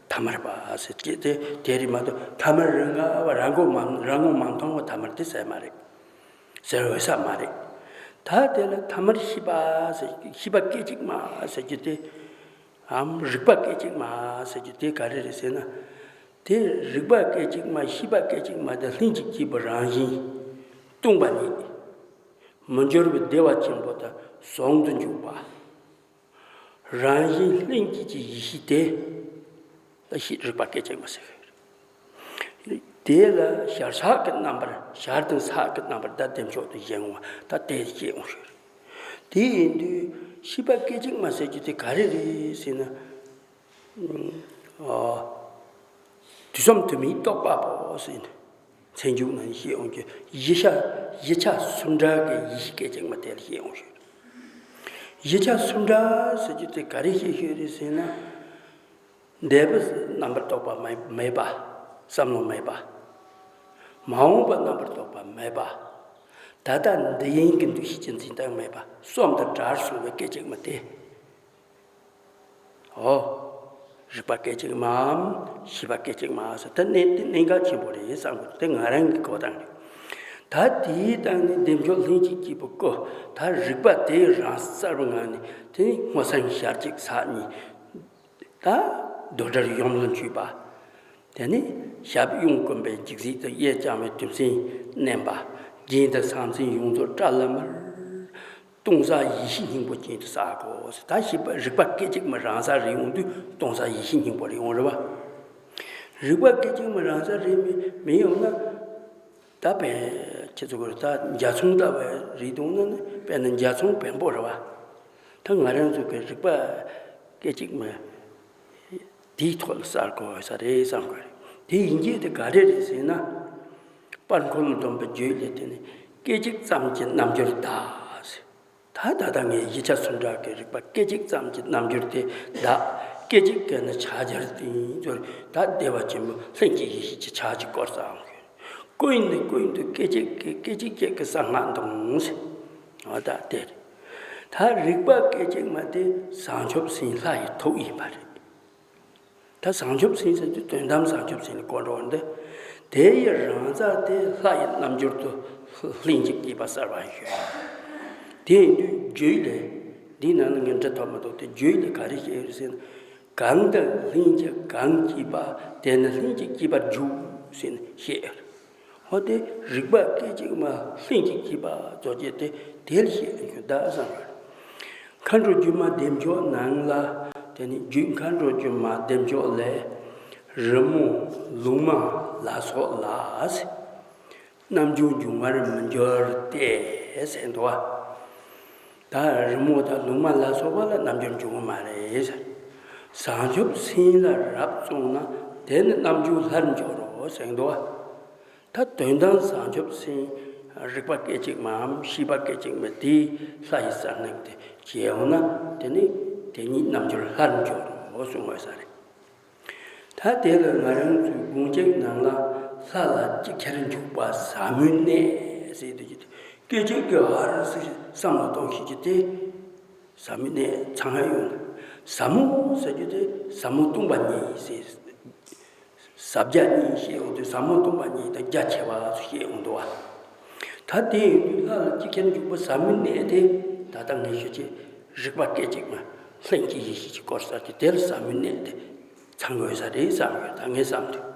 ཐ་མར་པ་ཟེར་གྱི་དེ་དེ་རེད་མ་གཏོགས་ཐ་མར་རང་ག་བ་རང་གོ་མ་རང་ངོ་མ་མཐོང་བ་ཐ་མར་དེ་ཟེར་མ་རེད། ཟེར་འོས་ས་མ་རེད། ད་དེ་ལ་ཐ་མར་ཤེས་པ་ཟེར་ཤེས་པ་སྐད་ཅིག་མ་ཟེར་རྒྱུ་དེ། འམ་རིག་པ་སྐད་ཅིག་མ་ཟེར་རྒྱུ་དེ་ག་རེ་རེད་ཟེར་ན། དེ་རིག་པ་སྐད་ཅིག་མ་ཤེས་པ་སྐད་ཅིག་མ་དེ་ལྷན་ཅིག་སྐྱེས་པའི་རང་བཞིན་སྟོང་པ་ཉིད། མི་འགྱུར་བའི་བདེ་བ་ཆེན་པོ་དང་ཟུང་དུ་འཇུག་པ། རང་བཞིན་ལྷན་སྐྱེས་ཀྱི་ཡེ་ཤེས་དེ་ལ་ཤེས་རིག་པ་སྐད་ཅིག་མ་ཟེར། དེ་ལ་ཞར་ས་གི་རྣམ་པར་ཞར་དང་ས་གི་རྣམ་པར་ད་བདེ་མཆོག་ཏུ་བཞེད་འོང་བ་ད་དེ་སྐྱེ་འོང་ཞུ། དེ་ཡིན་དུས་ཤེས་པ་སྐད་ཅིག་མ་ཟེར་རྒྱུ་དེ་ག་རེ་རེད་ཟེར་ན། ཨ། དུས་གསུམ་དུ་མའི་རྟོག་པ་པོ་ཟེར་ནས་ཚེ་མཇུག་ན་བཤད་འོང་རྒྱུ་གཞི་ཆ་གཞི་ཆ་གསུམ་འདྲ་གི་ཡེ་ཤེས་སྐད་ཅིག་མ་དེ་ལ་བཤད་འོང་ཞུ། གཞི་ཆ་གསུམ་འདྲ་ཟེར་རྒྱུ་དེ་ག་རེ་བཤད་ཤོད་རེད་ཟེར་ན། འདས་པའི་རྣམ་པར་རྟོག་པ་མེད་མེད་པ། བསམ་བློ་མེད་པ། མ་འོངས་པའི་རྣམ་པར་རྟོག་པ་མེད་པ། ད་ལྟ་འདི་ཡིན་གྱི་འདུ་ཤེས་ཀྱི་འཛིན་སྟངས་མེད་པ་གསུམ་དང་བྲལ་སོང་བའི་སྐད་ཅིག་མ་དེ། ཨོ། རིག་པ་སྐད་ཅིག་མའམ་ཤེས་པ་སྐད་ཅིག་མ་ཟེར་ད་གནད་དེ་གནད་འགག་ཆེན་པོ་རེད་བསམ་གི་འདུག་དེ་ང་རང་གི་གོ་སྟངས་རེད། ད་དེའི་སྟེང་ནས་བདེ་མཆོག་ལྷན་ཅིག་སྐྱེས་པའི་སྐུ་ད་རིག་པ་དེ་རང་གསལ་བའི་ངང་ནས་དེ་ནི་སྔོ་སེམས་ཞལ་གཅིག་ཕྱག་གཉིས། ད་རྡོར་དྲིལ་ཡུམ་ལ་འཁྱུད་པ། དེ་ནི་ཞབས་གཡོན་བསྐུམ་པའི་འཇིགས་བྱེད་དུ་གཡས་བརྐྱང་བའི་དུས་མཚན་མནན་པ། རྒྱན་དང་ཕྱག་མཚན་ཡོངས་རྫོགས་བཀྲ་ལམ་མེར། སྟོང་གསལ་ཡེ་ཤེས་སྙིང་པོ་ཅན་དུ་གསལ་གོ། ད་ཤེས་པ་རིག་པ་སྐད་ཅིག་མ་རང་གསལ་རེད་ཡོང་དུས་སྟོང་གསལ་ཡེ་ཤེས་སྙིང་པོ་རེད་ཡོང་རེད་བ། རིག་པ་སྐད་ཅིག་མ་རང་གསལ་རེད་མི་མི་ཡོང་ན། ད་བན་ཁྱེད་ཚོ་གི་ད་འཇའ་ཚོན་ལྟ་བུ་རེད་འདུག་ན་ནི་དཔེར་ན་འཇའ་ཚོན་བེམ་པོ་རེད་བ། ད་ང་རང་ཚོ་གི་རིག་པ་སྐད་ཅིག་མ་དེའི་ཐོག་ལ་གསལ་གོ་ས་རེད་བསམ་གི་རེད། དེ་ཡིན་གྱི་དེ་ག་རེ་རེད་ཟེར་ན། དཔལ་འཁོར་ལོ་སྡོམ་པའི་རྒྱུད་ལས་དེ་ནི་སྐད་ཅིག་ཙམ་གྱི་རྣལ་འབྱོར་དག་ཟེར། ད་ད་ལྟ་ངས་གཞི་ཆ་གསུམ་འདྲ་གི་རིག་པ་སྐད་ཅིག་ཙམ་གྱི་རྣལ་འབྱོར་དེ་དག་སྐད་ཅིག་གི་ནི་ཕྱག་རྒྱར་བསྟིམ་ཚུལ་ད་བདེ་བ་ཆེན་པོ་ལྷན་སྐྱེས་ཡེ་ཤེས་ཀྱི་ཕྱག་གཅིག་བསྐོར་ཙམ། ཀུན་ནས་ཀུན་ཏུ་སྐད་ཅིག་གིས་སྐད་ཅིག་གཅིག་གིས་གསང་སྔགས་འདོན་ཟེར། འོ་ད་དེ་རེད། ད་རིག་པ་སྐད་ཅིག་མ་དེ་བྱང་ཆུབ་སེམས་ལྷ་ཡི་ཐུགས་ཡིན་པ་རེད། ད་བྱང་ཆུབ་སེམས་ཟེར་དུས་དོན་དམ་བྱང་ཆུབ་སེམས་ལ་གོ་འགྲོ་བ་འདི། དེ་ཡི་རང་རྩལ་དེ་ལྷ་ཡི་རྣལ་འབྱོར་དུ་ལྷན་ཅིག་སྐྱེས་པ་གསལ་བར་ཤོག་དེ་ཡིན་དུས་རྒྱུད་ལས། འདིའི་ནང་ན་ངས་འབྲི་ཐུབ་མི་འདུག་དེ་རྒྱུད་ལས་ག་རེ་བཤད་ཡོད་ཟེར་ན། གང་དུ་ལྷན་ཅིག་གང་སྐྱེས་པ་དེ་ནི་ལྷན་ཅིག་སྐྱེས་པར་འཇུག་ཟེར་ནས་བཤད་ཡོད། འོ་དེ་རིག་པ་སྐད་ཅིག་མ་ལྷན་ཅིག་སྐྱེས་པ་རྫོགས་བྱེད་དེ་དེ་ལ་བཤད་ཡོད་ད་བསམ་པར། མཁའ་འགྲོ་སྒྱུ་མ་བདེ་མཆོག་ནང་ལ་དེ་ནི་རྒྱུད་མཁའ་འགྲོ་སྒྱུ་མ་བདེ་མཆོག་ལས། རི་མོ་ལུང་མ་ལ་སོགས་ལ་ཟེར། རྣམ་འགྱུར་འབྱུང་བར་མི་འགྱུར་ཏེ་ཟེར་འདུག་བ། ད་རི་མོ་དང་ལུང་མ་ལ་སོགས་པ་ལ་རྣམ་འགྱུར་འབྱུང་གི་མ་རེད། བྱང་ཆུབ་སེམས་ལ་རབ་བཙུན་ན་དེ་ནི་རྣམ་འགྱུར་ལྷར་འགྱུར་རོ་ཟེར་འདུག་བ། ད་དོན་དམ་བྱང་ཆུབ་སེམས་རིག་པ་སྐད་ཅིག་མའམ་ཤེས་པ་སྐད་ཅིག་མ་དེའི་ལྷ་ཡི་གསལ་སྣང་དེ་སྐྱེ་འོང་ན་དེ་ནི་དེ་ཉིད་རྣམ་འགྱུར་ལྷར་འགྱུར་རོ་གསུངས་པ་ས་རེད། ད་དེ་ལ་ང་རང་ཚོའི་དགོངས་གཅིག་ནང་ལ་ལྷ་ལ་ཅི་ཁྱེར་འཇུག་པ་ཟབ་མོའི་གནད་ཟེར་དུས་ཀྱི་སྐད་ཅིག་གི་ཧར་སི་བསམ་བློ་གཏོང་ཤེས་ཀྱི་དེ་ཟབ་མོའི་གནད་ཚང་ཧ་ཡོང་། ཟབ་མོ་ཟེར་རྒྱུ་དེ་ཟབ་མོ་སྟོང་པ་ཉིད་ཟེར། ཟབ་རྒྱ་གཉིས་ཤེས་འོང་དུས་ཟབ་མོ་སྟོང་པ་ཉིད་དང་རྒྱ་ཆེ་བ་ཚོ་ཤེས་འོང་དུ་བ། ད་དེ་ཡིན་དུས་ལྷ་ལ་ཅི་ཁྱེར་འཇུག་པ་ཟབ་མོའི་གནད་དེ་ད་ལྟ་ངས་ཞུ་ཆེད་རིག་པ་སྐད་ཅིག་མ་ལྷན་སྐྱེས་ཡེ་ཤེས་ཀྱི་སྐོར་ཟེར་གྱི་དེ་ལ་ཟབ་མོའི་གནད་དེ་ཚང་དགོས་ས་རེད་བསམ་ཡོད་ད་ངས་བསམ་དུས།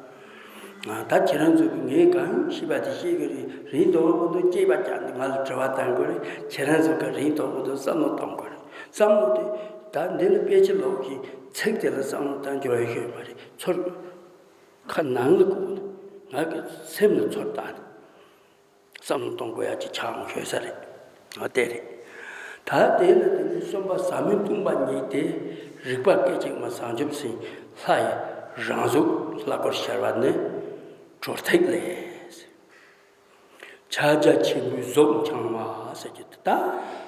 ང་ད་ཁྱེད་རང་ཚོ་གི་ངས་གང་ཤེས་པ་དེ་ཤེས་ཀྱི་རེད། རིང་དོགས་པོ་འདུག་སྐྱེས་པ་ཀྱང་ང་ལ་དྲི་བ་བཏང་དགོས་རེད། ཁྱེད་རང་ཚོ་གི་རིང་དོགས་པོ་འདུག་བསམ་བློ་གཏོང་དགོས་རེད། བསམ་བློ་དེ་ད་འདི་ནི་དཔེ་ཆ་ཀློག་གི་ཚིག་དེ་ལ་བསམ་བློ་བཏང་རྒྱུ་ཡོད་ཤོས་མ་རེད། ཚུར་ཁ་ནང་ལ་བཀུག་ནས་ ང་གི་སེམས་ལ་ཚོར་བཏང་ནས་བསམ་བློ་གཏོང་དགོས་ཡ་ཅིག་ཆགས་འོང་ཤོད་ས་རེད། ཨ་དེ་རེད། ད་དེ་ལ་དེ་ནས་གསུམ་པ་ཟབ་མོའི་སྟོང་པ་ཉིད་དེ། རིག་པ་སྐད་ཅིག་མ་བྱང་ཆུབ་སེམས་ལྷ་ཡི་རང་གཟུགས་ལྷ་སྐུར་ཤར་བ་ནི་གྲོལ་ཐིག་ལས། ཕྱག་རྒྱ་ཆེན་པོའི་གཟུགས་འཆང་བ་ཟེར་རྒྱུ་དེ། ད་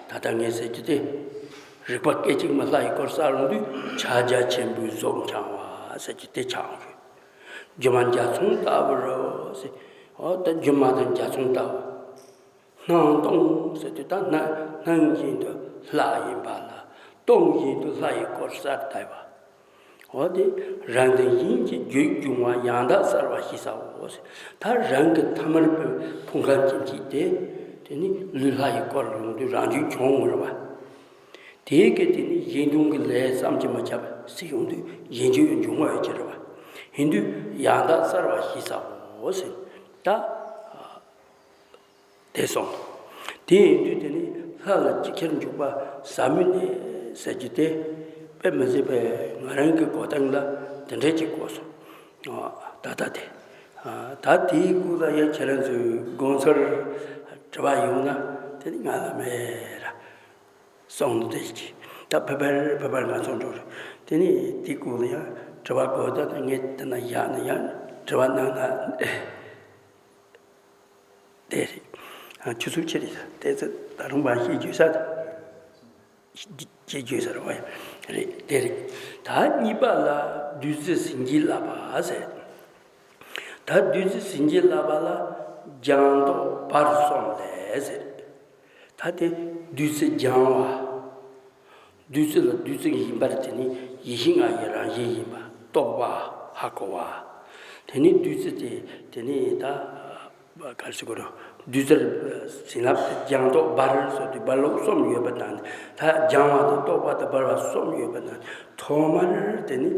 ད་ལྟ་ངས་ཟེར་རྒྱུ་དེ། རིག་པ་སྐད་ཅིག་མ་ལྷ་ཡི་སྐུར་གསལ་ཡོང་དུས་ཕྱག་རྒྱ་ཆེན་པོའི་གཟུགས་འཆང་བ་ཟེར་རྒྱུ་དེ་ཆགས་ཡོང་། སྒྱུ་མ་འཇའ་ཚོན་ལྟ་བུར་ཟེར། འོ་ད་སྒྱུ་མ་དང་འཇའ་ཚོན་ལྟ་བུ། སྣང་སྟོང་ཟེར་དུས་ད་སྣང་སྣང་བཞིན་དུ་ལྷ་ཡིན་པ་ལ། སྟོང་བཞིན་དུ་ལྷ་ཡི་སྐུར་གསལ་བཏབ་པ། འོ་དེ་རང་དོན་ཡིན་གྱི་རྒྱུད་འབྱུང་བ་ཡང་དག་གསལ་བར་ཤེས་སའོ། ད་རང་གི་ཐ་མལ་པའི་ཕུང་ཁམས་ཅན་གྱི་དེ། དེ་ནི་ལུས་ལྷ་ཡི་སྐུར་ཡོང་དུས་རང་རྒྱུད་འབྱུང་ངོ་ར་བ། དེའི་སྐད་དེ་ནི་གཞན་དོན་གྱི་ལས་བསམ་གྱིས་མི་ཁྱབ་སྲིད་ཡོང་དུས་གཞན་རྒྱུད་འབྱུང་བ་ཡོད་ཀྱི་རེད་བ། ཡིན་དུས་ཡང་དག་གསལ་བར་ཤེས་སའོ་ཟེར། ད་དེ་སོང་། དེ་ཡིན་དུས་དེ་ནི་ལྷ་ལ་ཅི་ཁྱེར་འཇུག་པ་ཟབ་མོའི་གནས་ཟེར་རྒྱུ་དེ་དཔེ་མི་སྲིད་པའི་ང་རང་གི་གོ་སྟངས་ལ་དེ་འདྲས་ཅིག་གོ་སོང་། ད་ལྟ་དེ། ད་དེའི་སྐོར་ལ་ཡང་ཁྱེད་རང་ཚོའི་དགོངས་ཚུལ་དྲི་བ་ཡོང་ན་དེ་ནི་ང་ལ་མེད་ར། སོང་དེ་ཅི། ད་ཕེབས་པར་ཕེབས་པར་ང་ཚོ་འགྲོ་རེད། དེ་ནི་དེ་སྐོར་ལ་ཡང་དྲི་བ་དགོས་ད་ད་ངས་དེ་ན་བཞག་ན་ཡང་དྲི་བ་གནང་ན་དེ་རེད། ཨ་ཆུ་ཚོད་ཕྱེད་རེད། དེ་ཚོ་ད་རུང་མ་ཤེས་རྒྱུ་ས་ད་ཤེས་རྒྱུ་ས་རེད་བ། རེད་དེ་རེད། ད་གཉིས་པ་ལ་བདུད་རྩི་ཟིན་གྱིས་བརླབས་པ་ཟེར། ད་བདུད་རྩི་ཟིན་གྱིས་བརླབས་པ་ལ་སྦྱངས་ཏོག་བར་གསུམ་ལས་ཟེར། ད་དེ་བདུད་རྩི་སྦྱང་བ། བདུད་རྩི་ལ་བདུད་རྩི་ཡིན་པར་དེ་ནི་ཡེ་ཤེས་ལྔ་ཡི་རང་བཞིན་ཡིན་པ་རྟོགས་པ་ཧ་གོ་བ། དེ་ནི་བདུད་རྩི་དེ་དེ་ནི་ད་ག་རེ་ཟེར་དགོས་རེད། བདུད་རྩིར་བྱིན་རླབས་སྦྱང་ཏོག་འབར་སོགས་དུ་འབར་ལོག་གསུམ་ཡོད་པ་དང་། ད་སྦྱང་བ་དང་རྟོགས་པ་དང་འབར་བ་གསུམ་ཡོད་པ་དང་། ཐོག་མར་དེ་ནི་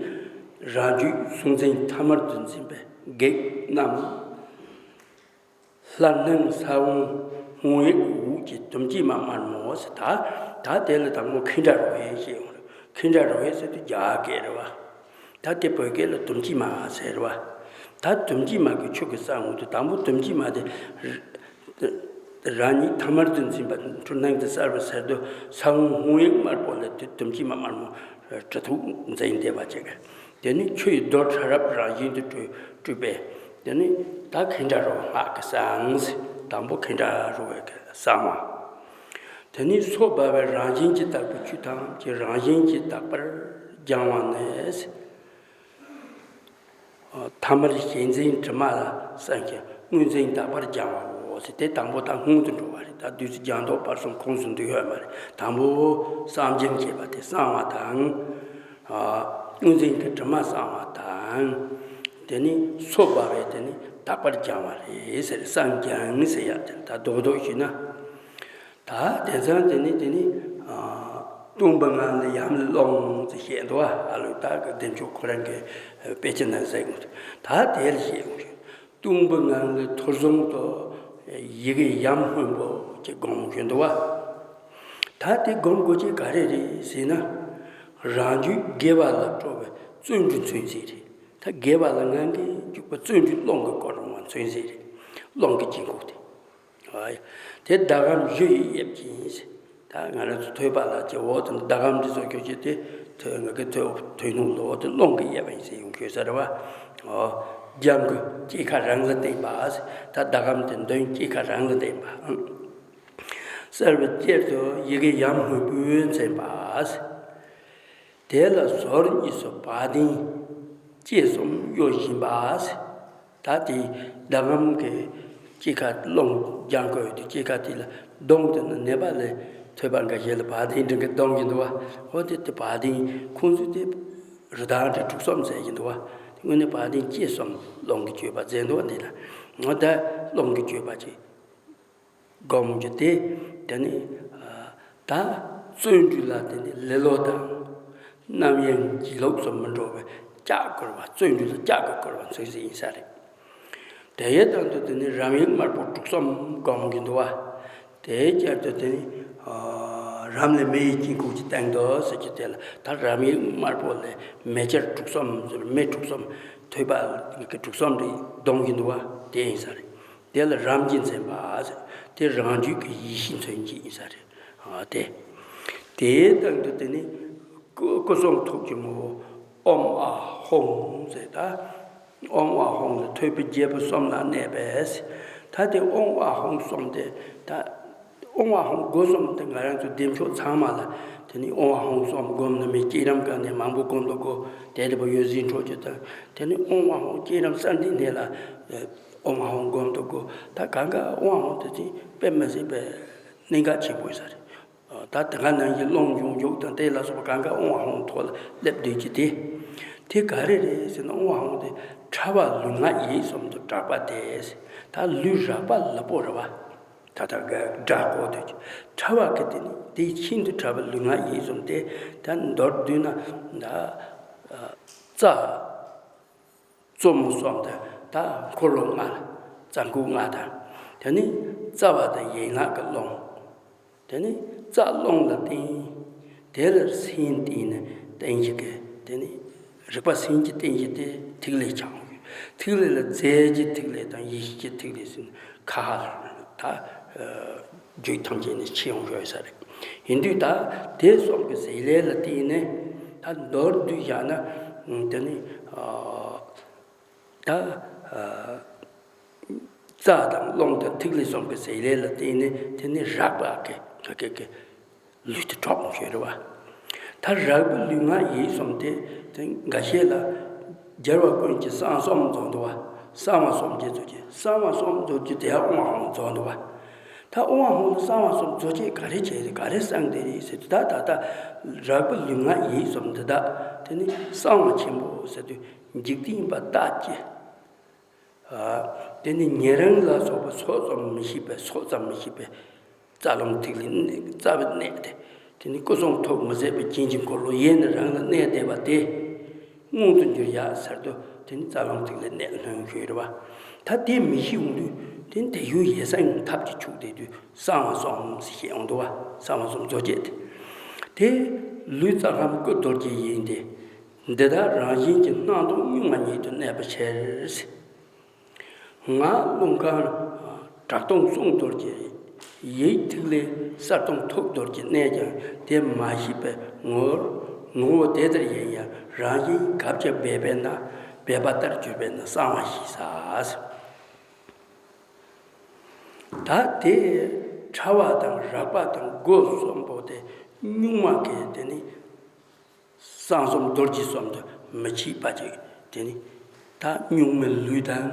རང་རྒྱུད་གཟུང་འཛིན་ཐ་མལ་དུ་འཛིན་པའི་བགེགས་རྣམས། ལྷར་སྣང་ས་བོན་ཧཱུྃ་ཡིག་འོད་ཀྱི་དུམ་གྱིས་མ་དམར་མོ་ཟེར། ད་ད་དེ་ལ་དང་པོ་ཁེངས་དྲེགས་རོ་ཧེ་ཞེས་ཡོང་རེད། ཁེངས་དྲེགས་རོ་ཧེ་ཟེར་དུས་རྒྱ་སྐད་རེད་བ། ད་དེ་བོད་སྐད་ལ་དུམ་གྱིས་མ་ཟེར་བ། ད་དུམ་གྱིས་མ་གི་ཆོས་ཀྱི་ས་འོང་དུས་དང་པོ་དུམ་གྱིས་མ་དེ་རང་ཉིད་ཐ་མལ་དུ་འཛིན་པ་འཁྲུལ་སྣང་དུ་གསལ་བར་ཟེར་དུས་ས་བོན་ཧཱུྃ་ཡིག་དམར་པོ་ལ་དེ་དུམ་གྱིས་མ་དམར་མོ་གྲི་ཐུག་འཛིན་བསྡད་པ་བྱེད་ཀྱི། དེ་ནི་ཆུ་ཡི་རྡོ་ཁྲ་རབ་རང་བཞིན་དུ་སྤྲུལ་སྤྲུལ་པས། དེ་ནི་ད་ཁེངས་དྲེགས་རོ་ཧེ་སྔགས་ཀྱི་གསང་། དང་པོ་ཁེངས་དྲེགས་རོ་ཧེ་གི་གསང་བ། དེ་ནི་སོ་འབར་བའི་རང་བཞིན་གྱིས་དག་པའི་ཆོས་ཐམས་ཅད་རང་བཞིན་གྱིས་དག་པར་སྦྱང་བ་ནི། ཐ་མལ་ཞེན་འཛིན་དྲི་མ་ལ་སངས་རྒྱས་དངོས་འཛིན་དག་པར་སྦྱང་བའོ་ཟེར། དེ་དང་པོ་དང་སྔོན་དུ་འགྲོ་བ་རེད། ད་བདུད་རྩི་སྦྱང་ཏོག་བར་གསུམ་ཁོངས་སུ་འདུ་ཡོད་མ་རེད། དང་པོ་བསམ་སྦྱང་བྱེད་པ་དེ་གསང་བ་དང་། ཨ་དངོས་འཛིན་གྱི་དྲི་མ་སངས་བ་དང་། དེ་ནི་སོ་འབར་བས་དེ་ནི་དག་པར་སྦྱང་བ་རེད་ཟེར། སངས་སྦྱང་ཟེར་ཡ་དེ་ད་རྡོག་རྡོག་ཞུས་ན། ད་དེང་སང་དེ་ནི་དེ་ནི་ཨ་སྟོང་པའི་ངང་ལས་ཡམ་ལ་ཀློང་དུ་བཤད་འདུག་བ། ཨ་ལོ་ད་གི་བདེ་མཆོག་ཁོ་རང་གི་དཔེ་ཆ་ནང་གསལ་འདུག་ད་དེ་ལ་བཤད་འོང་ཞིང་། སྟོང་པའི་ངང་ལས་ཐོར་བཟུང་དུ་ཡི་གེ་ཡམ་སྔོན་པོ་ཅིག་སྒོམ་བཞིན་འདུག་བ། ད་དེ་སྒོམ་དགོས་ཀྱི་ག་རེ་རེད་ཟེར་ན། རང་རྒྱུད་དགེ་བ་ལ་སྤྲོ་བའི་བརྩོན་འགྲུས་མཚོན་བྱེད་རེད། ད་དགེ་བ་ལ་ངང་གིས་འཇུག་པ་བརྩོན་འགྲུས་ཀློང་གིས་བསྐོར་བ་མཚོན་བྱེད་རེད། ཀློང་གི་དཀྱིལ་འཁོར་དེ། ཨ་ཡ། དེ་ཟླ་གམ་གཞུ་ཡི་དབྱིབས་ཀྱིས་ཟེར། ད་ང་རང་ཚོ་ཐོད་པ་ལ་ཅེ་འོ་དེ་ཟླ་གམ་འདི་ཚོ་ཁྱོད་ཀྱི་དེ་ཐོད་ང་གི་ཐོད་ཐོད་ནུས་ལོ་དེ་ཀློང་གི་དབྱིབས་ཡིན་ཟེར་ཡོང་ཁྱོད་ས་རེད་བ། ཨོ། རྒྱང་གི་སྐྱེས་ཁ་རང་ལ་བརྟེན་པ་ཟེར། ད་ཟླ་གམ་དེ་འདོན་སྐྱེས་ཁ་རང་ལ་བརྟེན་པ། ཨང་། གསལ་བའི་དཀྱིལ་དུ་ཡི་གེ་ཡམ་སྔོན་པོས་མཚན་པ་ཟེར། དེ་ལ་ཟུར་གཉིས་སུ་བ་དན་ལྕེ་གསུམ་གཡོ་བཞིན་པ་ཟེར། ད་དེ་ཟླ་གམ་གྱི་སྐྱེས་ཁ་ཀློང་རྒྱང་གོ་ཡོད་དུས་སྐྱེས་ཁ་དེ་ལ་གདོང་དེ་ནི་ནད་པ་ལས་ཐོད་པ་འགའ་ཞིག་ལ་བ་དན་འདྲ་གི་གདོང་གི་འདུག་བ། འོ་དེ་དེ་བ་དན་ཁོང་ཚོས་དེ་རི་དྭགས་འདྲ་དྲུག་གསུམ་ཟེར་གྱི་འདུག་བ། དངོས་གནས་བ་དན་ལྕེ་གསུམ་ཀློང་གི་བརྗོད་པ་མཛད་འདུག་བ། འདི་ལ་འོ་ད་ཀློང་གི་བརྗོད་པ་ཅིག་སྒོམ་རྒྱུ་དེ། དེ་ནི་ད་བརྩོན་འགྲུས་ལ་དེ་ནི་ལེ་ལོ་དང་རྣམ་གཡེང་བྱིས་ལོག་སོགས་མི་འགྲོ་བའི་ལྕག་བསྐུར་བ། བརྩོན་འགྲུས་ལ་ལྕག་གིས་བསྐུར་བ་མཚོན་བྱེད་ཡིན་ས་རེད། དེ་ཡི་དང་དུ་དེ་ནི་རམ་ཡིག་དམར་པོ་དྲུག་གསུམ་སྒོམ་གྱི་འདུག་བ། དེའི་བསྐྱར་དུ་དེ་ནི་རམ་ལས་མེ་ཡི་དཀྱིལ་འཁོར་གྱི་སྟེང་དུ་ཟེར་གྱི་དེ་ལ་ད་རམ་ཡིག་དམར་པོ་ལས་མེ་ལྕེ་དྲུག་གསུམ་ཟེར། མེ་དྲུག་གསུམ་ ཐོས་པ་གི་དྲུག་གསུམ་རེ་སྡོམ་གྱི་འདུག་བ། དེ་ཡིན་ས་རེད། དེ་ལ་རབ་འབྱིན་མཚོན་པ་ཟེར། དེ་རང་རྒྱུད་ཀྱི་ཡེ་ཤེས་མཚོན་བྱེད་ཡིན་ས་རེད། ཨ་དེ། དེའི་སྟེང་དུ་དེ་ནི་སྐུ་སྐུ་གསུང་ཐུགས་ཀྱི་ངོ་བོ་ཨོཾ་ཨཱཿཧཱུྃ་ཟེར། ད་ཨོཾ་ཨཱཿཧཱུྃ་ལ་ཐོས་པའི་རྒྱལ་པོ་གསུམ་ལ་གནས་པས། ད་དེ་ཨོཾ་ཨཱཿཧཱུྃ་གསུམ་དེ་ད། ཨོཾ་ཨཱཿཧཱུྃ་སྒོ་གསུམ་དེ་ང་རང་ཚོ་བདེ་མཆོག་ཚང་མ་ལ་དེ་ནི་ཨོཾ་ཨཱཿཧཱུྃ་གསུམ་སྒོམ་ན་མི་བསྐྱེད་རིམ་གང་ནས་མང་པོ་སྒོམ་དུ་དགོས། དེ་དེ་བ་ཡོད་ཟིན་འཕྲོ་ཅིག་དང་། དེ་ནི་ཨོཾ་ཨཱཿཧཱུྃ་བསྐྱེད་རིམ་གསར་འདི་ནས་ལ་ཨོཾ་ཨཱཿཧཱུྃ་སྒོམ་དུ་དགོས། ད་གང་ག་ཨོཾ་ཨཱཿཧཱུྃ་དེ་ཚིག་དཔེ་མི་སྲིད་པའི་གནད་འགག་ཆེན་པོ་ཡོད་ས་རེད། ད་དེ་ག་ནང་བཞིན་རླུང་འབྱུང་འཇུག་དང་དེ་ལ་སོགས་པ་གང་ག་ཨོཾ་ཨཱཿཧཱུྃ་ཐོག་ལ་སླེབས་སྡོད་ཀྱི་དེ། དེ་ག་རེ་རེད་ཟེར་ན་ཨོཾ་ཨཱཿཧཱུྃ་དེ་ཕྲ་བ་ལུས་ངག་ཡིད་གསུམ་དུ་གྲགས་པ་དེ། ད་ལུས་རགས་པ་ལ་པོ་རེད་བ། ད་ལྟ་ག་སྒྲ་གོ་ཐོས་ཀྱི་ཕྲ་བ་གི་དེ་ནི་དེའི་ཤིན་ཏུ་ཕྲ་བ་ལུས་ངག་ཡིད་གསུམ་དེ་ད་མདོར་བསྡུས་ན་ད་རྩ་གཙོ་མོ་གསུམ་དང་ད་འཁོར་ལོ་ལྔ་ལ་རྩ་འཁོར་ལྔ་དང་། དེ་ནི་རྩ་བ་དང་ཡན་ལག་གི་རླུང་། དེ་ནི་རྩ་རླུང་ལ་བརྟེན། དེ་ལ་སེམས་བརྟེན་ནས་བརྟེན་གཞི་གི་དེ་ནི་རིག་པ་སེམས་ཀྱི་བརྟེན་གཞི་དེ་ཐིག་ལེ་ཆགས་ཡོད། ཐིག་ལེ་ལ་རྫས་ཀྱི་ཐིག་ལེ་དང་ཡེ་ཤེས་ཀྱི་ཐིག་ལེ་ཟེར་ནས་ཁ་ཧ་ད་རྒྱུད་ཐམས་ཅད་ནས་ཕྱེ་ཡོང་ཡོད་ས་རེད། ཡིན་དུས་ད་དེ་གསུམ་གྱི་ཟེར་ལས་ལ་བརྟེན་ནས་ད་མདོར་བསྡུས་བཞག་ན་དེ་ནི་ད། རྩ་དང་རླུང་དང་ཐིག་ལེ་གསུམ་གྱི་ཟེར་ལས་ལ་བརྟེན་ནས་དེ་ནི་རགས་པ་གི་གི་གི་ལུས་དེ་གྲོགས་མོ་ཤོད་རེད་བ། ད་རགས་པའི་ལུས་ངག་ཡིད་གསུམ་དེ་དེ་འགའ་ཤས་ལ་རྒྱལ་བ་ཀུན་གྱི་གསང་གསུམ་རྫོགས་འདུག་བ། གསང་བ་གསུམ་གྱི་རྫོགས་ཀྱི་གསང་བ་གསུམ་རྫོགས་ཀྱི་དེ་ཡང་ཨོཾ་ཨཱཿཧཱུྃ་རྫོགས་འདུག་བ། ད་ཨོཾ་ཨཱཿཧཱུྃ་ལ་གསང་བ་གསུམ་རྫོགས་ཀྱི་ག་རེ་བྱས་རེད་ག་རེ་གསང་དེ་རེད་ཟེར་དུས་ད་ད་ལྟ་རགས་པའི་ལུས་ངག་ཡིད་གསུམ་འདི་དག་དེ་ནི་གསང་བ་ཆེན་པོ་ཟེར་དུས་འཇིག་རྟེན་པ་དག་གི་དེ་ནི་ཉན་རང་ལ་སོགས་པ་སོགས་ཙམ་མི་ཤེས་པའི་སོགས་ཙམ་མི་ཤེས་པའི་རྩ་རླུང་ཐིག་ལེ་རྩ་བའི་གནད་དེ། དེ་ནི་སྐུ་གསུང་ཐུགས་མི་ཟད་པའི་རྒྱན་གྱི་འཁོར་ལོ་ཡེ་ནས་རང་ལ་གནས་བསྡད་པ་དེ་མངོན་དུ་འགྱུར་ཡག་ཟེར་དུས་དེ་ནི་རྩ་རླུང་ཐིག་ལེ་གནད་ལྷུན་ཤོས་རེད་བ། ད་དེ་མི་ཤེས་འོང་དུས་དེ་ནི་དེ་ཡུལ་ཡེ་སངས་ཐབས་ཀྱི་ཆུག་བསྡད་དུས་གསང་བ་གསུམ་ཞེས་ཡོང་འདུག་བ། གསང་བ་གསུམ་རྫོགས་བྱེད་དེ། དེ་ལུས་རྩ་ཁམས་སྐུ་རྡོ་རྗེ་ཡིན་ཏེ། འདི་དག་རང་བཞིན་གྱིས་སྣང་སྟོང་གཉུག་མ་ཉིད་དུ་གནས་པའི་ཕྱིར། ངག་རླུང་ཁམས་གྲགས་སྟོང་གསུང་རྡོ་རྗེ། ཡིད་ཐིག་ལེ་གསལ་སྟོང་ཐུགས་རྡོ་རྗེ་གནས་ཀྱང་དེ་མ་ཤེས་པའི་ངོར་ངོ་བོ་དེ་ལྟར་ཡིན་ཡང་རང་བཞིན་གབ་ཀྱི་སྦས་པས་ན་སྦས་པ་ལྟར་གྱུར་པས་ན་གསང་བ་ཞེས་ཟེར། ད་དེ་ཕྲ་བ་དང་རགས་པ་དང་སྒོ་གསུམ་པོ་དེ་གཉུག་མ་གི་དེ་ནི། གསང་གསུམ་རྡོ་རྗེ་གསུམ་དུ་མི་ཕྱེད་པ་ཅིག་དེ་ནི་ད་གཉུག་མའི་ལུས་དང་